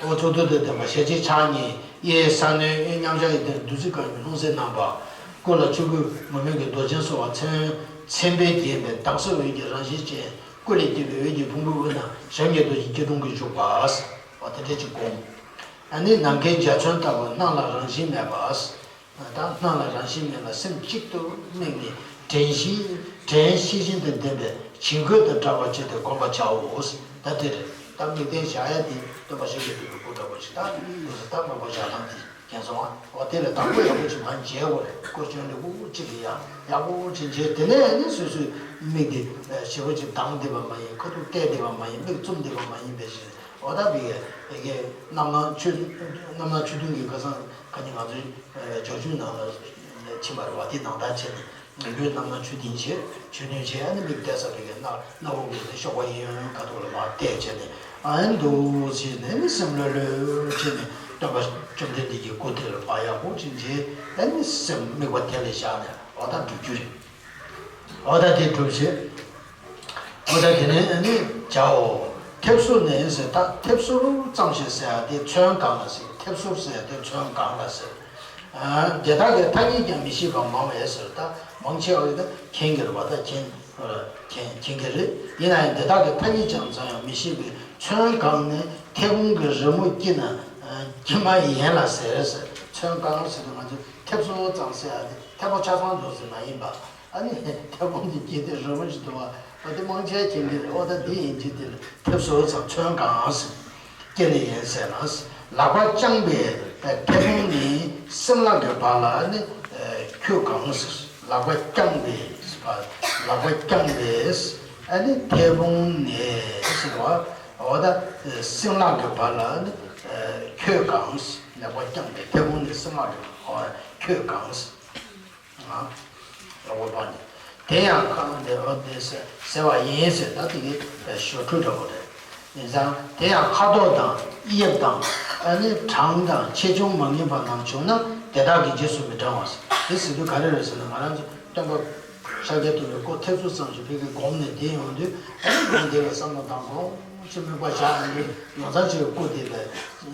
དབུ་གཙུག་ཏོར་དང་ལྡན་པ་ཞལ་གཅིག་ཕྱག་གཉིས་གཡས་ས་གནོན་གཡོན་མཉམ་བཞག་ཡིན་ཏེ་བདུད་རྩི་དཀར་གྱི་ལྷུང་བཟེད་བསྣམས་པ། སྐུ་ལ་ཆོས་སྐུ་མུ་མེད་ཀྱི་རྡོ་རྗེ་གསོལ་བ་མཚན་མཚན་དཔེས་བརྒྱན་པའི་དྭགས་པོའི་འོད་ཀྱི་རང་བཞིན་ཅན། སྐུ་ལས་སྐྱེས་པའི་འོད་ཀྱི་ཕུང་པོའི་དབུས་ན་ཞབས་ཉེར་བསྡུས་ཀྱི་སྐྱིལ་ཀྲུང་གིས་བཞུགས་པ། འོ་དེ་འདྲ་ཅིག་བསྒོམ། ཨ་ནི་ནམ་མཁའི་འཇའ་ཚོན་ལྟ་བུ་སྣང་ལ་རང་བཞིན་མེད་པ། ད་སྣང་ལ་རང་བཞིན་མེད་ལ་སེམས་གཅིག་ཏུ་དམིགས་ནས་དྲན་ཤེས་དྲན་ཤེས་བཞིན་དུ་ལྡན་པའི་བྱིང་རྒོད་དང་བྲལ་བར་བྱས་ཏེ་བསྒོམ་པར་བྱའོ། ད་དེ་རེད། ད་དམིགས་རྟེན་བཞག་ཡ་དེ་སྟོན་པ་ཤཱཀྱ་ཐུབ་པའི་སྐུ་འདྲ་པོ་ཞིག་ད་དངོས་སུ་ད་དམིགས་པ་བཞག་སྟངས་དེ་མཁྱེན་སོང་ཨ། འོ་དེ་ལ་དང་པོ་ཡག་པོ་ཅིག་མར་མཇལ་དགོས་རེད། སྐུ་བྱོན་ནས་དབུ་གཅིག་གིས་ཡག་ཡག་པོ་ཅིག་མཇལ། དེ་ནས་ཨ་ནི་སོ་སོའི་མིག་དེ་ཞེ་པོ་ཅིག་གདངས་བསྡད་པ་མ་ཡིན། ཁ་ཐུག་བལྟས་བསྡད་པ་མ་ཡིན། མིག་བཙུམས་བསྡད་པ་མ་ཡིན་པའི་ཞིག་འོ་ད་བི་ཡ་གི་རྣམ་སྣང་ཆོས་རྣམ་སྣང་ཆོས་ཐུན་གྱི་ཁ་སང་ཁ་ཉིན་ང་ཚོའི་སྦྱོར་ཆུང་ནང་ལ་ཕྱིན་པ་རེད་བ། དེ་ནང་ལྟར་བྱས་ནས་ངེས་པའི་རྣམ་སྣང་ཆོས་ཐུན་བྱས། ཆོས་ཐུན་བྱས་ཨ་ནི་མིག་བལྟས་ས་བི་གི་སྣ་སྣ་བུག་གི་ནི་གཤོག་པ་གཡས་གཡོན་ཁ་ཐུག་ལ་མར་བལྟས་བྱས་ནས་ཨ་ནི་འདུག་བྱས་ནས་ནི་སེམས་ལྷོད་ལྷོད་བྱས་ནས་སྟོན་པ་བཅོམ་ལྡན་འདས་ཀྱི་སྐུ་དེ་ལ་མར་ཡག་པོ་ཅིག་མཇལ། ཨ་ནི་སེམས་དམིགས་པ་དེ་ལ་བཞག་ནས་འོ་ད་སྒྲུབ་རྒྱུ་རེད། འོ་ད་དེ་སྒྲུབ་བྱེད། འོ་ད་དེ་ནས་ཨ་ནི་བྱའོ། ཐེབས་གསུམ་ནས་ཟེར། ད་ཐེབས་གསུམ་ཙམ་ཞིག་ཟེར་ཡ་དེ་ཚོན་གང་ལ་ཟེར། ཐེབས་གསུམ་ཟེར་ཡ་དེ་ཚོན་གང་ལ་ཟེར། ཨ་དེ་དག་གི་ཐ་སྙད་ཀྱང་མི་ཤེས་པ་མང་བས་ཟེར། ད་མང་ཆེ་བ་ཡིན་ན་མཁྱེན་གྱི་རེད་བ། ད་མཁྱེན་མཁྱེན་མཁྱེན་གྱི་རེད། ཡིན་ན་ཡང་དེ་དག་གི་ཐ་སྙད་ཅང་ཙམ་ཡང་མི་ཤེས་པའི་ཚོན་གང་ནི་མཐེ་བོང་གི་རི་མོ་དཀྱིལ་ན་དཀྱིལ་མ་ཡན་ལ་ཟེར་ཟེར། ཚོན་གང་ཟེར་དུས་ང་ཚོས་ཐེབས་གསུམ་ཙམ་ཟེར་ཡ་དེ་ཐེབས་པ་ཆ་ཚང་འདུག་ཟེར་མ་ཡིན་པ། ཨ་ནི་ཐེབས་གོང་དུ་སྐྱེས་ཏེ་རི་མོ་ཞིག་འདུག་བ། ཨ་དེ་མང་ཆེ་མཁྱེན་གྱི་རེད། ཨོ་ད་འདི་ཡིན་གྱི་དེ་ལ་ཐེབས་གསུམ་ཙམ་ཚོན་གང་ཟེར། སྐྱེ་ནི་ཡིན་ཟེར་ན། ལག་པ་བརྐྱངས་པའི་མཐེ་བོང་ནི་སྲིན་ལག་གི་བར་ལ་ནི་ཁྱོད་གང་ཟེར། ལག་པ་བརྐྱངས་པའི་བར། ལག་པ་བརྐྱངས་པའི་ཨ་ནི་མཐེ་བོང་ནི་ཟེར་བ། ཨོ་ད་སྲིན་ལག་གི་བར་ལ་ནི་ཁྱོད་གང་ཟེར། ལག་པ་བརྐྱངས་པའི་མཐེ་བོང་ནི་སྲིན་ལག་གི་བར། ཁྱོད་གང་ཟེར། ཨ། ལོག་པ་སྤངས་ནས། དེ་ཡང་ཁ་འདི་འོ་འདི་ཟེར་ཟེར་བ་ཡིན་ཟེར། ད་དེ་གི་ཞོར་འཕྲོས་འདྲ་པོ་རེད། ཡིན་ཙང་དེ་ཡང་ཁ་དོག་དང་དབྱིབས་དང་ཨ་ནི་གྲངས་དང་ཆེ་ཆུང་མ་ངེས་པ་རྣམས་བྱུང་ན་དེ་དག་གི་རྗེས་སུ་མི་འབྲང་བ་ཟེར། དེ་ཟེར་དུས་ག་རེ་རེད་ཟེར་ན། ང་རང་ཚོ་སྟོན་པ་ཤཱཀྱ་ཐུབ་པའི་སྐུ་ཐེབས་གསུམ་ཙམ་ཞིག་བོད་ཀྱི་སྒོམ་ནས་བསྡད་ཡོང་དུས། ཨ་ནི་སྒོམ་དེ་ལ་བསམ་བློ་བཏང་གོང་ཅི་དམིགས་པ་བཞག་ཡོང་དུས། ཡོངས་གྲགས་ཅིག་སྐུ་དེ་ལ་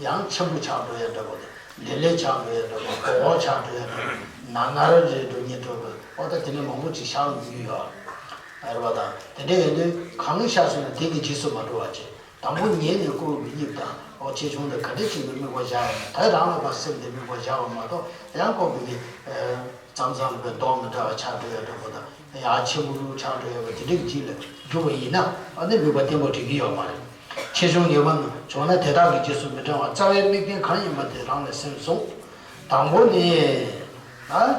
ཡང་ཆེན་པོ་ཆགས་འགྲོ་ཡ་འདྲ་པོ་དང་། ལེ་ལེ་ཆགས་འགྲོ་ཡ་འདྲ་པོ། གོག་གོག་ཆགས་འགྲོ་ཡ་འདྲ་པོ། ནར་ནར་རེ་འགྲོ་ཉེ་འགྲོ་པོ། ཨོ་ད་དེ་འདྲ་མང་པོ་ཅིག་ཤར་འགྲོ་གི་ཡོད་ཨ། རེད་པ། ད་དེ་འདྲ་ཡིན་དུས་གང་ཤར་སོང་ན་དེ་གི་རྗེས་སུ་མ་འགྲོ་བ་བྱེད། དང་པོ་ཉལ་ནས་སྐུ་དབྱིབས་དང་ཨོ་ཆེ་ཆུང་དེ་ག་འདྲ་ཅིག་གི་དམིགས་པ་བཞག་ཡོད་ན། ད་རང་ལ་ཕར་སེམས་དེ་དམིགས་པ་བཞག་པ་མ་གཏོགས། ཡང་ཁོ་བོད་ཀྱི་མཚམས་མཚམས་ལ་བའི་མདོག་མི་འདྲ་བ་ཆགས་འགྲོ་ཡ་འདྲ་པོ་དང་། ཡང་ཆེན་པོ་ཆགས་འགྲོ་ཡ་བ་དེ་འདྲའི་རྗེས་ལ་འགྲོ་བ་ཡིན་ན། ཨ་ནི་དམིགས་པ་བརྟན་པོ་འགྲིག་གི་ཡོད་མ་རེད། ཆེ་ཆུང་ངེས་པ་བྱུང་ན་དེ་དག་གི་རྗེས་སུ་མི་འབྲང་བ། རྩ་བའི་དམིགས་རྟེན་གང་ཡིན་པ་དེ་རང་ལ་སེམས་བཟུང་། དང་པོ་ནི། ཨ།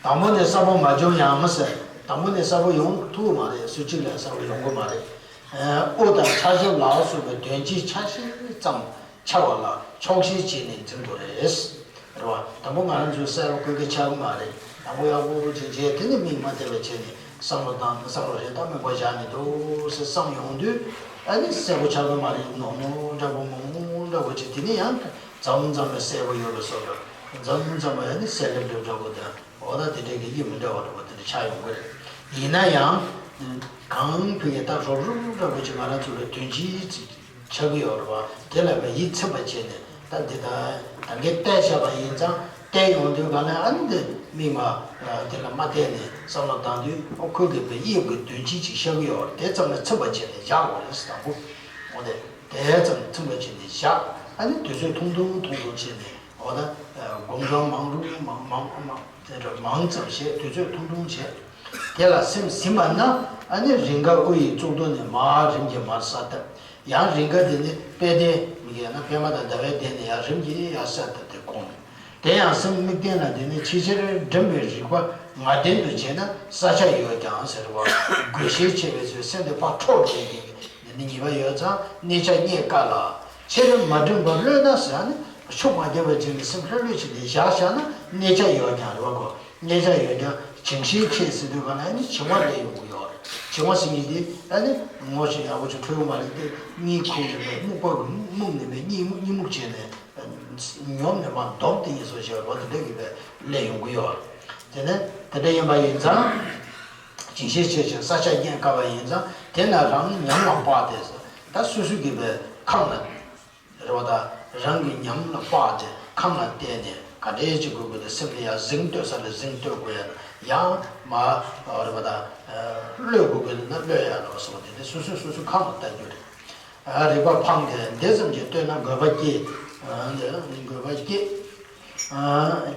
དང་པོ་ནས་གསལ་པོ་མ་བྱུང་ཡང་མི་ཟེར། དང་པོ་ནས་གསལ་པོ་ཡོང་ཐུབ་མ་རེད། སུ་གཅིག་ལ་གསལ་པོ་ཡོང་གི་མ་རེད། ཨ། དབུ་དང་ཕྱག་ཞབས་ལ་སོགས་པའི་དོན་སྤྱིའི་ཆ་ཤས་ཙམ་འཆར་བ་ལ་ཕྱོགས་ཞེན་བྱས་ནས་འཛིན་དགོས་རེད། རེད་བ། དང་པོ་ང་རང་ཚོས་གསལ་པོ་བཀོད་ཀྱི་ཆགས་ཀྱི་མ་རེད། དང་པོ་ཡག་པོ་ཅིག་བྱས། དེ་ནས་མིག་མ་བལྟས་པ་བྱས་ནས་བསམ་བློ་བཏང་། བསམ་བློ་རེ་ད་དམིགས་པ་བཞག་ནས་འདུག་ཟེར་བསམ་ཡོང་དུས། ཨ་ནི་གསལ་པོ་ཆགས་ཀྱི་མ་རེད། ནོར་ནོར་འདྲ་པོ་མང་པོ་འདྲ་པོ་ཅིག་དེ་ནས་ཡང་མཚམས་མཚམས་ལ་གསལ་པོ་ཡོད་པའི་བཟོ་འདྲ། མཚམས་མཚམས་ལ་ཨ་ནི་གསལ་ལེབ་ལེབ་འདྲ་པོ་དང་། འོ་ད་དེ་འདྲའི་གི་དབྱིབས་མི་འདྲ་བ་འདྲ་པོ་དེ་འདྲ་ཆགས་ཡོང་གི་རེད། ཡིན་ན་ཡང་། གང་ཕི་གི་ད་རོབ་རོབ་འདྲ་པོ་ཅིག་ང་རང་ཚོ་ལ་དོན་སྤྱིའི་ཚིག་ཆགས་ཀྱི་ཡོད་རེད་བ། དེ་ལ་བས་ཡིད་ཚིམ་པ་བྱས་ནས། ད་འདི་ད་ད་གིན་བལྟས་བཞག་པ་ཡིན་ཙང་། བལྟས་ཡོང་དུས་ག་ལ་ཨ་ནི་འདི་མིག་མ་དེ་ལ་མ་བལྟས་ནས་བསམ་བློ་བཏང་དུས། ཨོ་ཁོ་གི་བས་དབྱིབས་ཀྱི་དོན་སྤྱི་ཅིག་ཤར་གྱི་ཡོད་རེད། དེ་ཙམ་ལ་ཚིམ་པ་བྱས་ནས་བཞག་དགོས་རེད་ཟེར། དང་པོ། འོ་དེ་དེ་ཙམ་ཚིམ་པ་བྱས་ནས་བཞག་ཨ་ནི་དུས་ཚོད་ཐུང་ཐུང་ཐུང་ཐུང་བྱས་ནས། འོ་ད་དགོང་དྲོ་མང་རུ་མང་མང་མང་དེ་འདྲ་མང་ཙམ་བྱས། དུས་ཚོད་ཐུང་ཐུང་བྱས། དེ་ལ་སེམས་ཟིན་པ་ན། ཨ་ནི་རིང་ག་དབུ་ཡི་གཙུག་ཏོར་ནས་མར་རིམ་གྱིས་མར་ས་བཏབ། ཡང་རིང་ག་དེ་ནི་དཔལ་ལྡན་མི་གས་ན་པདྨ་དང་ཟླ་བའི་གདན་ནས་ཡང་རིམ་གྱིས་ཡར་ས་བཏབ་སྟེ་བསྒོམ། དེ་ཡང་སེམས་དམིགས་རྟེན་ལ་དེ་ནི་ཕྱི་ཕྱིར་འགྲིམ་པའི་རིག་པ་ངར་ལྡན་དུ་བྱས་ན་ས་ཆ་ཡོད་ཀྱང་ཟེར་བ། དགོས་ཤེས་ཆེ་བའི་ཚུལ། སེམས་དེ་ཕར་འཕྲོ་བྱེད་ཀྱི་དེ་ནི་ཉེས་པ་ཡོད་ཙང་གནས་ཆ་རྙེད་དཀའ་ལ། ཕྱིར་མ་འགྲིམ་པར་གློད་ན་ཟེར་ནི། ཤུགས་མ་རྒྱབ་པ་བྱས་ནས་སེམས་ལྷོད་ལྷོད་བྱས་ནས་བཞག་བཞག་ན་གནས་ཆ་ཡོད་ཀྱང་རེད་བ་གོ། གནས་ཆ་ཡོད་ཀྱང་བྱིང་ཤས་ཆེ་ཟེར་དུས་ག་ལ་ནི་བྱིང་བ་སླེབས་ཡོང་གི་ཡོད་རེད། བྱིང་བ་ཟེར་མཁན་དེ་ཨ་ནི་ངོ་ཤེས་ཡག་པོ་ཅིག་འཕྲོད་ཡོང་མ་རེད་དེ། གཉིད་ཁུག་ནས་པས་སྨུག་པ་གི་སྨུག་ནས་པས་གཉིད་གཉིད་སྨུག་བྱས་ནས་ཉོབ་ནས་མར་འདོམ་དེ་ཡིན་སོགས་བྱས་པ་དེ་འདྲ་གི་པས་སླེབས་ཡོང་གི་ཡོད་རེད། དེ་ནས་དེ་འདྲ་ཡིན་པ་ཡིན་ཙང་། བྱིང་ཤས་ཆེ་ཞིང་ས་ཆ་རྙེད་དཀའ་བ་ཡིན་ཙང་། དེ་ན་རང་ཉམས་ལ་དཔག་སྟེ་ཟེར། ད་སོ་སོ་གི་པས་ཁམས་ལ། རེད་བ། ད་རང་གི་ཉམས་ལ་དཔག་སྟེ་ཁམས་ལ་བལྟས་ནས་ག་འདྲས་ཅིག་དགོས་དགོས་ཏེ། སེམས་དེ་ཡང་ཟིང་གཏོད་ས་ལ་ཟིང་གཏོད་དགོས་ཡ། ཡང་མ་རེད་བ། ད་གློད་དགོས་དགོས་ན་གློད་ཡ་ལ་སོགས་དེ་དེ་སོ་སོས་སོ་སོའི་ཁམས་ལ་ལྟ་རྒྱུ་རེད། རིག་པ་འཕངས་ཏེ་འདི་ཙམ་གྱིས་ལྟོས་ན་དགོས་པ་སྐྱེ། འདི་དགོས་པ་སྐྱེ།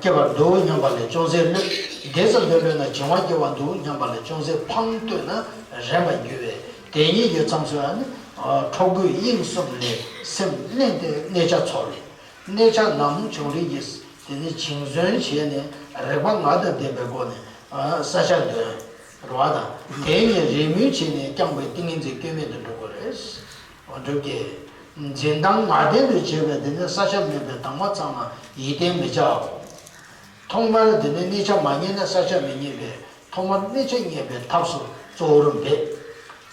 སྐྱེ་བར་འདུག་སྙམ་པ་ལས་ཅུང་ཟད་གློད། དེ་ཙམ་དུ་གློད་ན་བྱིང་བ་སྐྱེ་བར་འདུག་སྙམ་པ་ལས་ཅུང་ཟད་ཕངས་ལྟོས་ན་རན་པར་འགྱུར་བས། དེ་ཉིད་ཀྱི་མཚམས་སུ་ཨ་ནི་འཕྲོ་རྒོད་དབྱིངས་གསུམ་ལས་སེམས་བླན་ཏེ་གནས་ཆ་འཚོལ་ལེ། གནས་ཆ་ནམ་བྱུང་རིགས་ཀྱི་དེ་ནི་བྱིང་ཟོན་བྱས་ནས་རིག་པ་ངར་དང་ལྡན་པའི་སྒོ་ནས་ས་ཆ་འདོན་རོགས་དང་། དེ་ཉིད་རེས་མོས་བྱས་ནས་བསྐྱངས་པའི་ཏིང་ངེ་འཛིན་སྐྱོན་མེད་དུ་འགྲུབ་དགོས་རེད། འགྲུབ་ཀྱི། འཛིན་སྟངས་ངར་ལྡན་དུ་བྱེད་པའི་དེ་ནི་ས་ཆ་མེད་པའི་དང་པོ་ཚང་མ་ཡིད་བརྟན་མི་བྱའོ། ཐོག་མར་དེ་ནི་གནས་ཆ་མ་རྙེད་ན་ས་ཆ་མི་རྙེད་པས། ཐོག་མར་གནས་ཆ་རྙེད་པའི་ཐབས་སུ་གཙོ་བོར་འབད།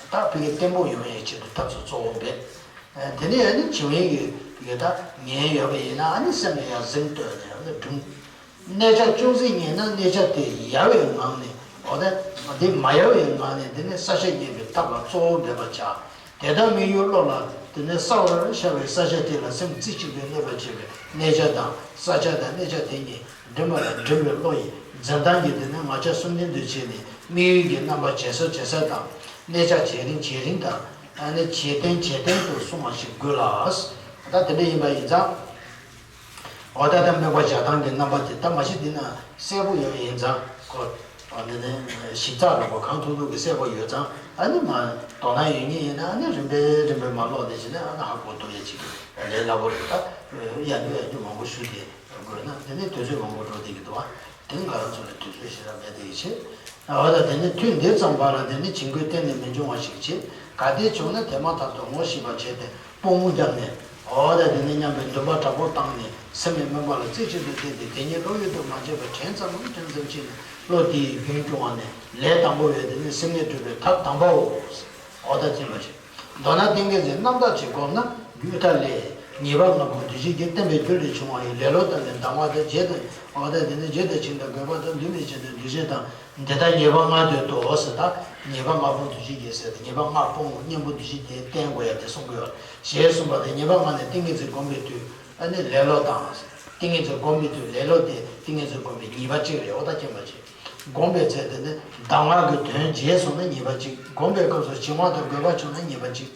ད་ཕ་གི་བརྟན་པོ་ཡོང་བའི་ཆེད་དུ་ཐབས་སུ་གཙོ་བོར་འབད། དེ་ནས་ཨ་ནི་བྱིང་བའི་གི་ཡོད་ད་ཉེན་ཡོད་པ་ཡིན་ན་ཨ་ནི་སེམས་ལ་ཡང་ཟིང་གཏོད་ནས་ཨ་ནི་སྒྲིམ། གནས་ཆ་ཅུང་ཟད་རྙེད་ན་གནས་ཆ་དེ་ཡལ་བའི་ངང་ནས། འོ་ད་འདི་མ་ཡལ་བའི་ངང་ནས་དེ་ནས་ས་ཆ་རྙེད་པའི་ཐབས་ལ་གཙོ་བོར་འབད་པར་བྱ། དེ་ལྟར་དམིགས་ཡུལ་བློ་ལ་དེ་ནས་གསལ་བར་ཤར་བའི་ས་ཆ་དེ་ལ་སེམས་རྩེ་གཅིག་ཏུ་གནས་པར་བྱེད་པའི་གནས་ཆ་དང་ས་ཆ་དང་གནས་ཆ་དེ་གཉིས་སྒྲིམ་པ་ལ་སྒྲིམ་པའི་བློ་ཡི་འཛིན་སྟངས་ཀྱིས་དེ་ནས་ངར་ཆ་གསུམ་ལྡན་དུ་བྱས་ནས་དམིགས་ཡུལ་གྱི་རྣམ་པ་ཇེ་གསལ་ཇེ་གསལ་དང་། གནས་ཆ་ཇེ་རིང་ཇེ་རིང་དང་། ཨ་ནི་ཇེ་བརྟན་ཇེ་བརྟན་དུ་སོང་བ་ཞིག་དགོས་ལ། ད་དེ་འདྲ་ཡིན་པ་ཡིན་ཙང་། འོ་ད་ལྟ་དམིགས་པ་བྱ་སྟངས་ཀྱི་རྣམ་པ་དེ་ད་མ་གཞི་འདི་ན་གསལ་པོ་ཡོད་ཡིན་ཙང་ཁོ། འོ་འདི་ནི་ཞིབ་ཚགས་རོགས་པ་གང་ཐུབ་ཐུབ་ཀྱི་གསལ་པོ་ཡོད་ཙང་། ཨ་ནི་མ་དོ་སྣང་ཡོད་མཁན་ཡིན་ན་ཨ་ནི་རིམ་པས་རིམ་པས་མ་ཀློག་དེ་བྱས་ན་ཨ་ནི་ཧ་གོ་ཐུབ་ཡ་ཅིག་ལས་སླ་པོ་རེད། ད་ཡ་འདུ་ཡ་འདུ་མང་པོ་ཞུ་དེ་དགོས་ན་དེ་ནི་དུས་ཚོད་མང་པོ་འགྲོ་བསྡད་ཀྱི་འདུག་ཨ། དེ་ང་རང་ཚོ་ལ་དུས་ཚོད་ཞེ་དྲག་མེད་དེ་ཡིད་ཆེས། འོ་ད་དེ་ནི་དུས་འདི་ཙམ་པ་ལ་དེ་ནི་བྱིང་རྒོད་གཏན་ནས་མི་འབྱུང་བ་ཞིག་བྱེད། གལ་ཏེ་བྱུང་ན་དེ་མ་ཐག་ཏུ་ངོ་ཤེས་པར་བྱས་ཏེ་སྤོ་བོ་བརྒྱབ་ནས། འོ་ད་དེ་ནི་སྙམ་པའི་འདུན་པ་དྲག་པོ་བཏང་ནས་སེམས་ནི་སྨོན་པ་ལ་རྩེ་གཅིག་ཏུ་བརྟེན་ཏེ་དེ་ཉིད་བློ་ཡུལ་དུ་མ་བྱས་པར་དྲན་ཙམ་དྲན་ཙམ་བྱས་ནས་བློ་དེའི་རྒྱུན་སྐྱོང་བ་ནི་ལས་དང་པོ་བས་དེ་ནི་སེམས་ནི་སྒྲིབ་པའི་ཐབས་དམ་པའོ། འོ་ད་ཅེས་པ་ཞིག་མདོར་ན་ཏིང་ངེ་འཛིན་རྣམ་དག་ཅིག་བསྒོམས་ན་རྒྱུད་ལྟ་ལས། ཉེས་པ་ལྔ་པོ་འདུ་བྱེད་ཀྱི་བརྟན་པའི་རྒྱུ་ལས་བྱུང་བ་ཡི་ལེ་ལོ་དང་ནི་སྡང་བ་དང་བརྗེད་དང་། འོ་ད་དེ་ནི་བརྗེད་དང་འཆིང་དང་རྒོད་པ་དང་འདུ་མི་བྱེད་དང་འདུ་བྱེད་དང་། འདི་དག་ཉེས་པ་ལྔ་དོན་དུའོ་ཟེར། ད་ཉེས་པ་ལྔ་པོ་འདུ་བྱེད་ཀྱི་ཟེར་ཏེ་ཉེས་པ་ལྔ་སྤོང་བའི་གཉེན་པོ་འདུ་བྱེད་ཀྱི་བསྟེན་དགོས་ཡ་དེ་གསུང་གི་ཡོད། ཞེས་གསུངས་པ་དང་ཉེས་པ་ལྔ་ནི་ཏིང་ངེ་འཛིན་བསྒོམས་པའི་དུས་ཨ་ནི་ལེ་ལོ་དང་། ཏིང་ངེ་འཛིན་བསྒོམས་པའི་དུས་ལེ་ལོ་དེ་ཏིང་ངེ་འཛིན་བསྒོམས་པའི་ཉེས་པ་གཅིག་རེད། འོ་ད་མཁྱེན་པ་བྱེད། བསྒོམས་པའི་ཚེ་དེ་ནི་སྡང་བ་གི་དོན་བྱས་སོང་ན་ཉེས་པ་གཅིག་བསྒོམས་པའི་སྐབས་སུ་བྱིང་བ་དང་རྒོད་པ་བྱུང་ན་ཉེས་པ་གཅིག་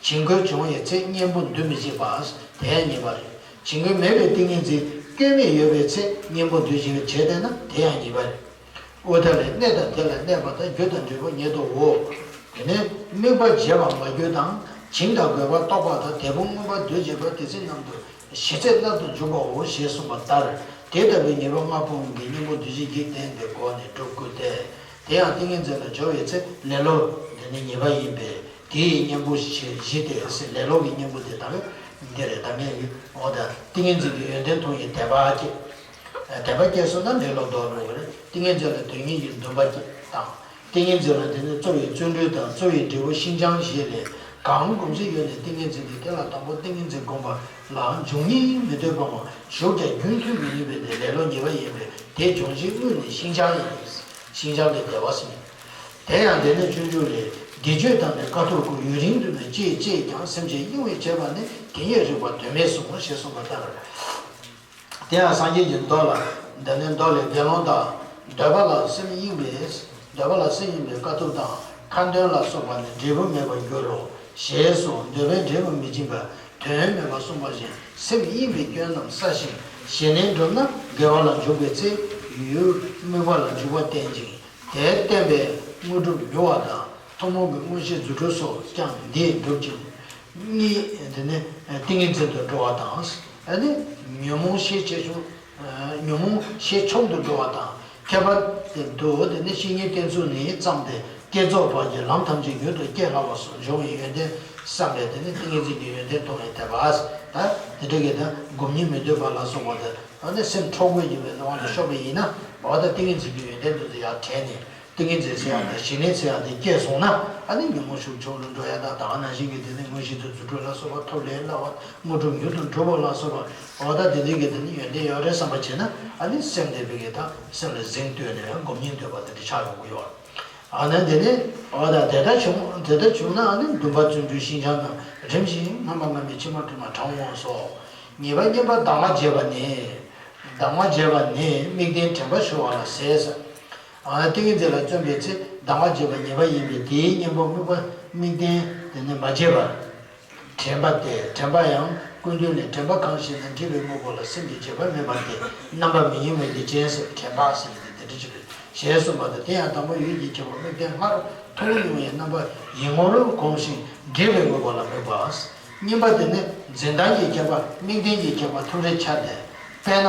བྱིང་རྒོད་བྱུང་བའི་ཚེ་གཉེན་པོ་འདུ་མི་བྱེད་པ། དེ་ཡང་ཉེས་པ་རེད། བྱིང་རྒོད་མེད་པའི་ཏིང་ངེ་འཛིན་སྐྱོན་མེད་ཡོད་པའི་ཚེ་གཉེན་པོ་འདུ་བྱེད་པའི་བྱེད་དེ་ན་དེ་ཡང་ཉེས་པ་རེད། དབུ་མཐའ་ལས་གནས་དང་དེ་ལ་གནས་པ་དང་རྒྱུ་དང་འབྲས་བུ་ཉིད་དུའོ། དེ་ནས་དམིགས་པ་བརྗེད་པར་མ་གྱུར་དང་། བྱིང་དང་རྒོད་པ་རྟོགས་པ་དང་དལ་བུ་མངོན་པར་འདུ་བྱེད་པ་དེ་ཚེ་རྣམས་དུ་ཞི་ཚད་རྣལ་དུ་འཇུག་པའོ་ཞེས་གསུངས་པ་ལྟར། དེ་ལྟ་བུའི་ངེས་པ་ལྔ་སྤོང་བའི་གཉེན་པོ་འདུ་བྱེད་བཞི་བསྟན་པའི་སྒོ་ནས་སྒྲུབ་དགོས་ཏེ། དེ་ཡང་ཏིང་ངེ་འཛིན་ལ་སྦྱོར་བའི་ཚེ་ལེ་ལོ་འདི་ནི་ཉེས་པ་ཡིན་པས་དེ་ཡི་གཉེན་པོ་ཞེས་བཞི་སྟེ། ལེ་ལོ་གི་གཉེན་པོ་དེ་དག་འདི་རེད། ད་ངས་འོ་ད་ཏིང་ངེ་འཛིན་གྱི་ཡོན་ཏན་མཐོང་བའི་དད་པ་སྐྱེ། དད་པ་སྐྱེས་སོང་ན་ལེ་ལོ་ལྡོག་འགྲོ་གི་རེད། ཏིང་ངེ་འཛིན་ལ་དོན་གཉེར་གྱི་འདུན་པ་སྐྱེ་དང་། ཏིང་ངེ་འཛིན་ལ་དེ་ནི་རྩོལ་བའི་བརྩོན་འགྲུས་དང་རྩོལ་བའི་འབྲས་བུ་ཤིན་སྦྱངས་བཞེས་ལས། གང་སྒོམ་གཞི་ཡོད་ནས་ཏིང་ངེ་འཛིན་ཏེ། དེ་ལ་དང་པོ་ཏིང་ངེ་འཛིན་བསྒོམ་པ་ལ་འབྱུང་གཉིད་མི་སྡོད་པའམ་ཞུགས་ཀྱང་རྒྱུན་མཐུད་མི་ནུས་པས་དེ་ལེ་ལོ་ཉེས་པ་ཡིན་པས་དེ་སྦྱོང་བྱེད་དངོས་ནི་ཤིན་སྦྱངས་ཡིན། ཤིན་སྦྱངས་ལས་འདས་པ་ཟེར། དེ་ཡང་སྡེ་སྣོད་སྤྱོད་འཇུག་ལས། བཟླས་བརྗོད་དང་ནི་དཀའ་ཐུབ་ཀུན། ཡུན་རིང་དུ་ནི་ཅི་ཡིས་བྱས་ཀྱང་། སེམས་ཅན་གཡེང་བས་བྱས་པ་ནི། དེ་ཉིད་རིག་པ་དོན་མེད་གསུངས། ཞེས་གསུངས་པ་ལྟར། དེ་ཡང་སངས་རྒྱས་ཀྱི་མདོ་ལ། འདི་ནི་མདོ་ལས། དགེ་སློང་དག་འདོད་པ་ལ་སེམས་གཡེང་བས། འདོད་པ་ལ་སེམས་གཡེང་བས་དཀའ་ཐུབ་དང་ཁ་འདོན་ལ་སོགས་པ་ནི་འབྲས་བུ་མེད་པར་འགྱུར་རོ། ཞེས་སོ། འདོད་པས་འབྲས་བུ་མི་འབྱིན་པ་དོན་མེད་པར་གསུངས་པ་བཞིན། སེམས་གཡེང་བའི་སྐྱོན་རྣམས་བསལ་ཞིང་ཞི་གནས་བསྒྲུབ་ན། དགེ་བ་ལ་འཇུག་པའི་ཚེ་ཡུལ་དམིགས་པ་ལ་འཇུག་པ་བསྟན་ཅིང་། དེ་བསྟན་པས་དངོས་གྲུབ་མྱུར་བ་དང་། ཐུན་མོང་གི་མངོན་ཤེས་རྫུ་འཕྲུལ་སོགས་ཀྱང་འདིས་འགྲུབ་ཅིང་། གཉིད་དེ་ནི་ཏིང་ངེ་འཛིན་དུ་འགྲོ་བ་དང་། ཨ་ནི་ཉོན་མོངས་ཤས་ཆེ་ཆུང་། ཉོན་མོངས་ཤས་ཆུང་དུ་འགྲོ་བ་དང་། ཁྱད་པར་དུ་དེ་ནི་བཤེས་གཉེན་བསྟེན་ཚུལ་ནི་བརྩམས་ཏེ། བསྐྱེད་རྫོགས་བར་གྱི་ལམ་ཐམས་ཅད་མྱུར་དུ་སྐྱེ་སླ་བ་སོགས་འབྱུང་བའི་ཡོན་ཏན་བསམ་པས་དེ་ནི་ཏིང་ངེ་འཛིན་གྱི་ཡོན་ཏན་མཐོང་བའི་དད་པ། ད་དེ་འདྲ་གི་ད་སྒོམ་གཉིད་མི་སྡོད་པ་ལ་སོགས་པ་དང་། ཨ་ནི་སེམས་འཕྲོག་དགོས་ཀྱི་མེད་དབང་དུ་ཤོར་བ་ཡིན་ན། འོ་ད་ཏིང་ངེ་འཛིན་གྱི་ཡོན་ཏན་དེ་ཚོ་ཡར་དྲན་ནས། ཏིང་ངེ་འཛིན་ཟེར་ཡག་དང་ཞི་གནས་ཟེར་ཡག་དེ་སྐྱེས་སོང་ན། ཨ་ནི་ཉོན་མོངས་ཤུགས་ཆུང་རུ་འགྲོ་ཡག་དང་། ད་ག་ནང་བཞིན་གྱི་དེ་ནི་མངོན་ཤེས་དང་རྫུ་འཕྲུལ་ལ་སོགས་པ་ཐོབ་ལས་སླ་བ། དངོས་གྲུབ་མྱུར་དུ་འགྲུབ་པ་ལ་སོགས་པ། འོ་ད་དེ་འདྲའི་གི་དེ་ནི་ཡོན་ཏན་ཡོད་རེད་བསམ་པ་བྱས་ན། ཨ་ནི་སེམས་དེ་བས་ཀྱི་ད་སེམས་ལ་གཟེངས་བསྟོད་ནས་སྒོམ་གཉིད་སྡོད་པ་དེ་འདྲ་ཆགས་ཡོང་གི་ཡོད། ཨ་ནི་དེ་ནི་འོ་ད་དེ་ལྟར་བྱུང་། དེ་ལྟར་བྱུང་ན་ཨ་ནི་འདུན་པ་བརྩོན་འགྲུས་ཤིན་སྦྱངས་དང་། རིམ་བཞིན་སྔ་མ་སྔ་མའི་ཕྱི་མ་དྲུག་མ་གྲངས་འོང་སོགས། ཉེས་པ་གཉིས་པ་གདམས་ངག་བྱས་པ་ནི། གདམས་ངག་བྱས་པ་ནི་དམིགས་རྟེན་དྲན་པ་ཞུ་བ་ལ་ཟེར། ཨ་ཏིང་ངེ་འཛིན་ལ་བརྩོན་པའི་ཚེ་གདམས་ངག་བྱས་པ་ཉེས་པ་ཡིན་པས་དེའི་གཉེན་པོ་དམིགས་པ་དམིགས་རྟེན་དེ་ནི་མ་བྱས་པར། དྲན་པ་སྟེ། དྲན་པ་ཡང་ཀུན་བཏུས་ནས། དྲན་པ་གང་ཞེ་ན། སྒྲིབ་པའི་དངོས་པོ་ལ་སེམས་ཀྱི་བྱེད་པ་མེད་པ་སྟེ། རྣམ་པ་མི་གཡེང་བའི་ལས་ཅན་ཟེར། དྲན་པ་ཟེར་གྱི་དེ་དེ་འདྲ་ཅིག་རེད། ཞེས་གསུངས་པ་དང་། དེ་ཡང་དང་པོ་ཡུལ་གྱི་ཁྱད་པར་དམིགས་རྟེན་སྔར་མཐོང་མྱོང་བའི་རྣམ་པ་ཡིད་ངོར་གོམས་ཤིང་སྒྲིབ་པའི་དངོས་པོ་ལ་དམིགས་པ། གཉིས་པ་དེ་ནི་འཛིན་སྟངས་ཀྱི་ཁྱད་པར་དམིགས་རྟེན་གྱི་ཁྱད་པར་ཐུགས་རེ་ཆ་སྟེ། དཔེར་ན།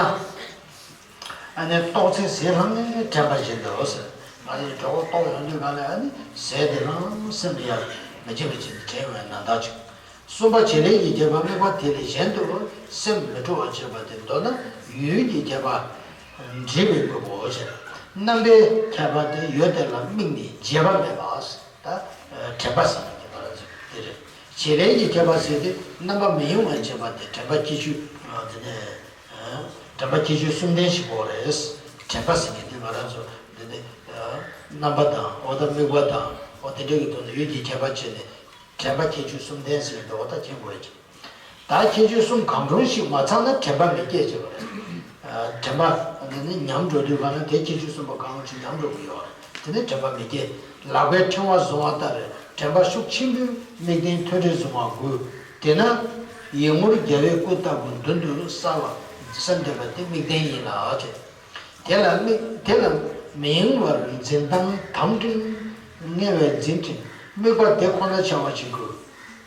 ཨ་ནི་ལྟོགས་ཚེ་ཟས་བླངས་ནས་དྲན་པ་བཞིན་དུ་ཟེར། ང་ཚོ་གྲོད་ཁོག་ལྟོགས་ཡོང་དུས་གང་ལ་ཨ་ནི་ཟས་དེ་བླངས་སེམས་ལ་ཡར་མི་བྱེད་པ་བྱས་ནས་དྲན་ཡོང་བའི་རྣམ་ཐར་ཅིག་གསུམ་པ་བྱེད་ལས་ཀྱི་ཁྱད་པར་དམིགས་པ་དེ་ལས་གཞན་དུ་སེམས་མི་འཁྲུལ་བར་བྱེད་པ་སྟེ། མདོར་ན་ཡུལ་གྱི་ཁྱད་པར་འབྲིང་བའི་དངོས་པོའོ་ཞེས། རྣམ་པའི་ཁྱད་པར་དེ་ཡུལ་དེ་ལ་དམིགས་ནས་བྱེད་པ་མེད་པ། ད་དྲན་པ་ཟེར་ནས་དེ་ང་རང་ཚོ་དེ་རེད། བྱེད་ལས་ཀྱི་ཁྱད་པར་ཟེར་དེ་རྣམ་པ་མི་གཡེང་བར་བྱེད་པ་དེ་དྲན་པ་ཁྱད་ཆོས་དེ་ནས། དྲན་པ་ཁྱད་ཆོས་གསུམ་ལྡན་ཞིག་དགོས་རེད། དྲན་པ་ཟེར་མཁན་དེ་ང་རང་ཚོ་འདི་ནི་རྣམ་པ་དང་། འོ་ད་དམིགས་པ་དང་། འོ་དེ་འདྲ་གི་ཐོག་ནས་ཡུལ་གྱི་ཁྱད་པར་བྱས་ནས། དྲན་པ་ཁྱད་ཆོས་གསུམ་ལྡན་ཟེར་མཁན་དེ་འོ་ད་མཁྱེན་དགོས་རེད། ད་ཁྱད་ཆོས་གསུམ་གང་རུང་ཞིག་མ་ཚང་ན་དྲན་པ་མི་སྐྱེ་བྱེད་པ་རེད། དྲན་པ་འདི་ནི་ཉམས་འགྲོ་དུས་གང་ན་དེ་ཁྱད་ཆོས་གསུམ་པོ་གང་རུང་ཞིག་ཉམས་འགྲོ་གི་ཡོད་རེད། དེ་ནི་དྲན་པ་མི་སྐྱེ། ལག་པའི་ཕྲེང་བ་བཟུང་བ་ལྟར་དྲན་པ་ཤུགས་ཆེན་པོས་དམིགས་རྟེན་ཐོད་ཕྲེང་བཟུང་བ་དགོས། དེས་ན་ཡིད་ངོར་རྒྱལ་བའི་སྐུ་ལྟ་བུ་མདུན་དུ་གསལ་བ་གསལ་འདོད་པ་དེ་དམིགས་རྟེན་ཡིན་ལ་ཟེར། དེ་ལ་དམིགས། དེ་ལ་མི་གཡེང་བར་འཛིན་སྟངས་དམ་ཕྲིན། ངལ་བའི་འཛིན་ཕྲན་དམིགས་པ་དེ་ཁོ་ན་འཆར་བ་བྱེད་དགོས།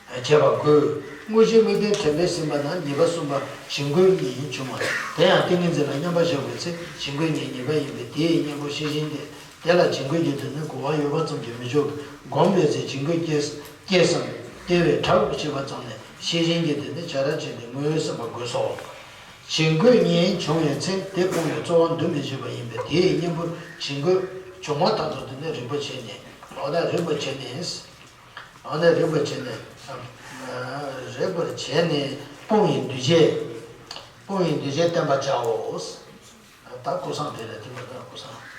བྱེད་པ་དགོས། དངོས་གཞིའི་དམིགས་རྟེན་དྲན་པས་ཟིན་པ་ན་ཉེས་པ་གསུམ་པ་བྱིང་རྒོད་གཉིད་བྱུང་བ། དེ་ཡང་ཏིང་ངེ་འཛིན་ལ་མཉམ་པར་བཞག་པའི་ཚེ་བྱིང་རྒོད་གཉིད་ཉེས་པ་ཡིན་པས་དེ་ཡི་གཉེན་པོ་ཤེས་བཞིན་ཏེ། དེ་ལ་བྱིང་རྒོད་ཀྱི་དོན་ནི་གོ་བ་ཡོད་པ་ཙམ་གྱིས་མི་ཆོག་གི། བསྒོམས་པའི་ཚེ་བྱིང་རྒོད་སྐྱེས་སྐྱེས་སམ་སྐྱེ་བའི་གྲབས་ཤེས་པ་ཙམ་ལས་ཤེས་བཞིན་གྱི་དོན་ནི་བྱ་ར་བྱས་ཏེ་ངོས་ཟིན་པ་དགོས་སོ། བྱིང་རྒོད་གཉིད་བྱུང་བའི་ཚེ་དེ་སྤོང་བའི་རྩོལ་བ་འདུ་མི་བྱེད་པ་ཡིན་པས་དེ་ཡི་གཉེན་པོ་བྱིང་རྒོད་བྱུང་བ་དག་ཏུ་དོན་ནི་རིག་པ་བྱས་ནས། འོ་ན་རིག་པ་བྱས་ནས། འོ་ན་རིག་པ་བྱས་ནས། རིག་པར་བྱས་ནས་སྤོང་བའི་འདུ་བྱེད། སྤོང་བའི་འདུ་བྱེད་བསྟེན་པར་བྱའོ། ད་སྐུ་གསུང་དེ་ལ་དེ་མ་ད་སྐུ་གསུང་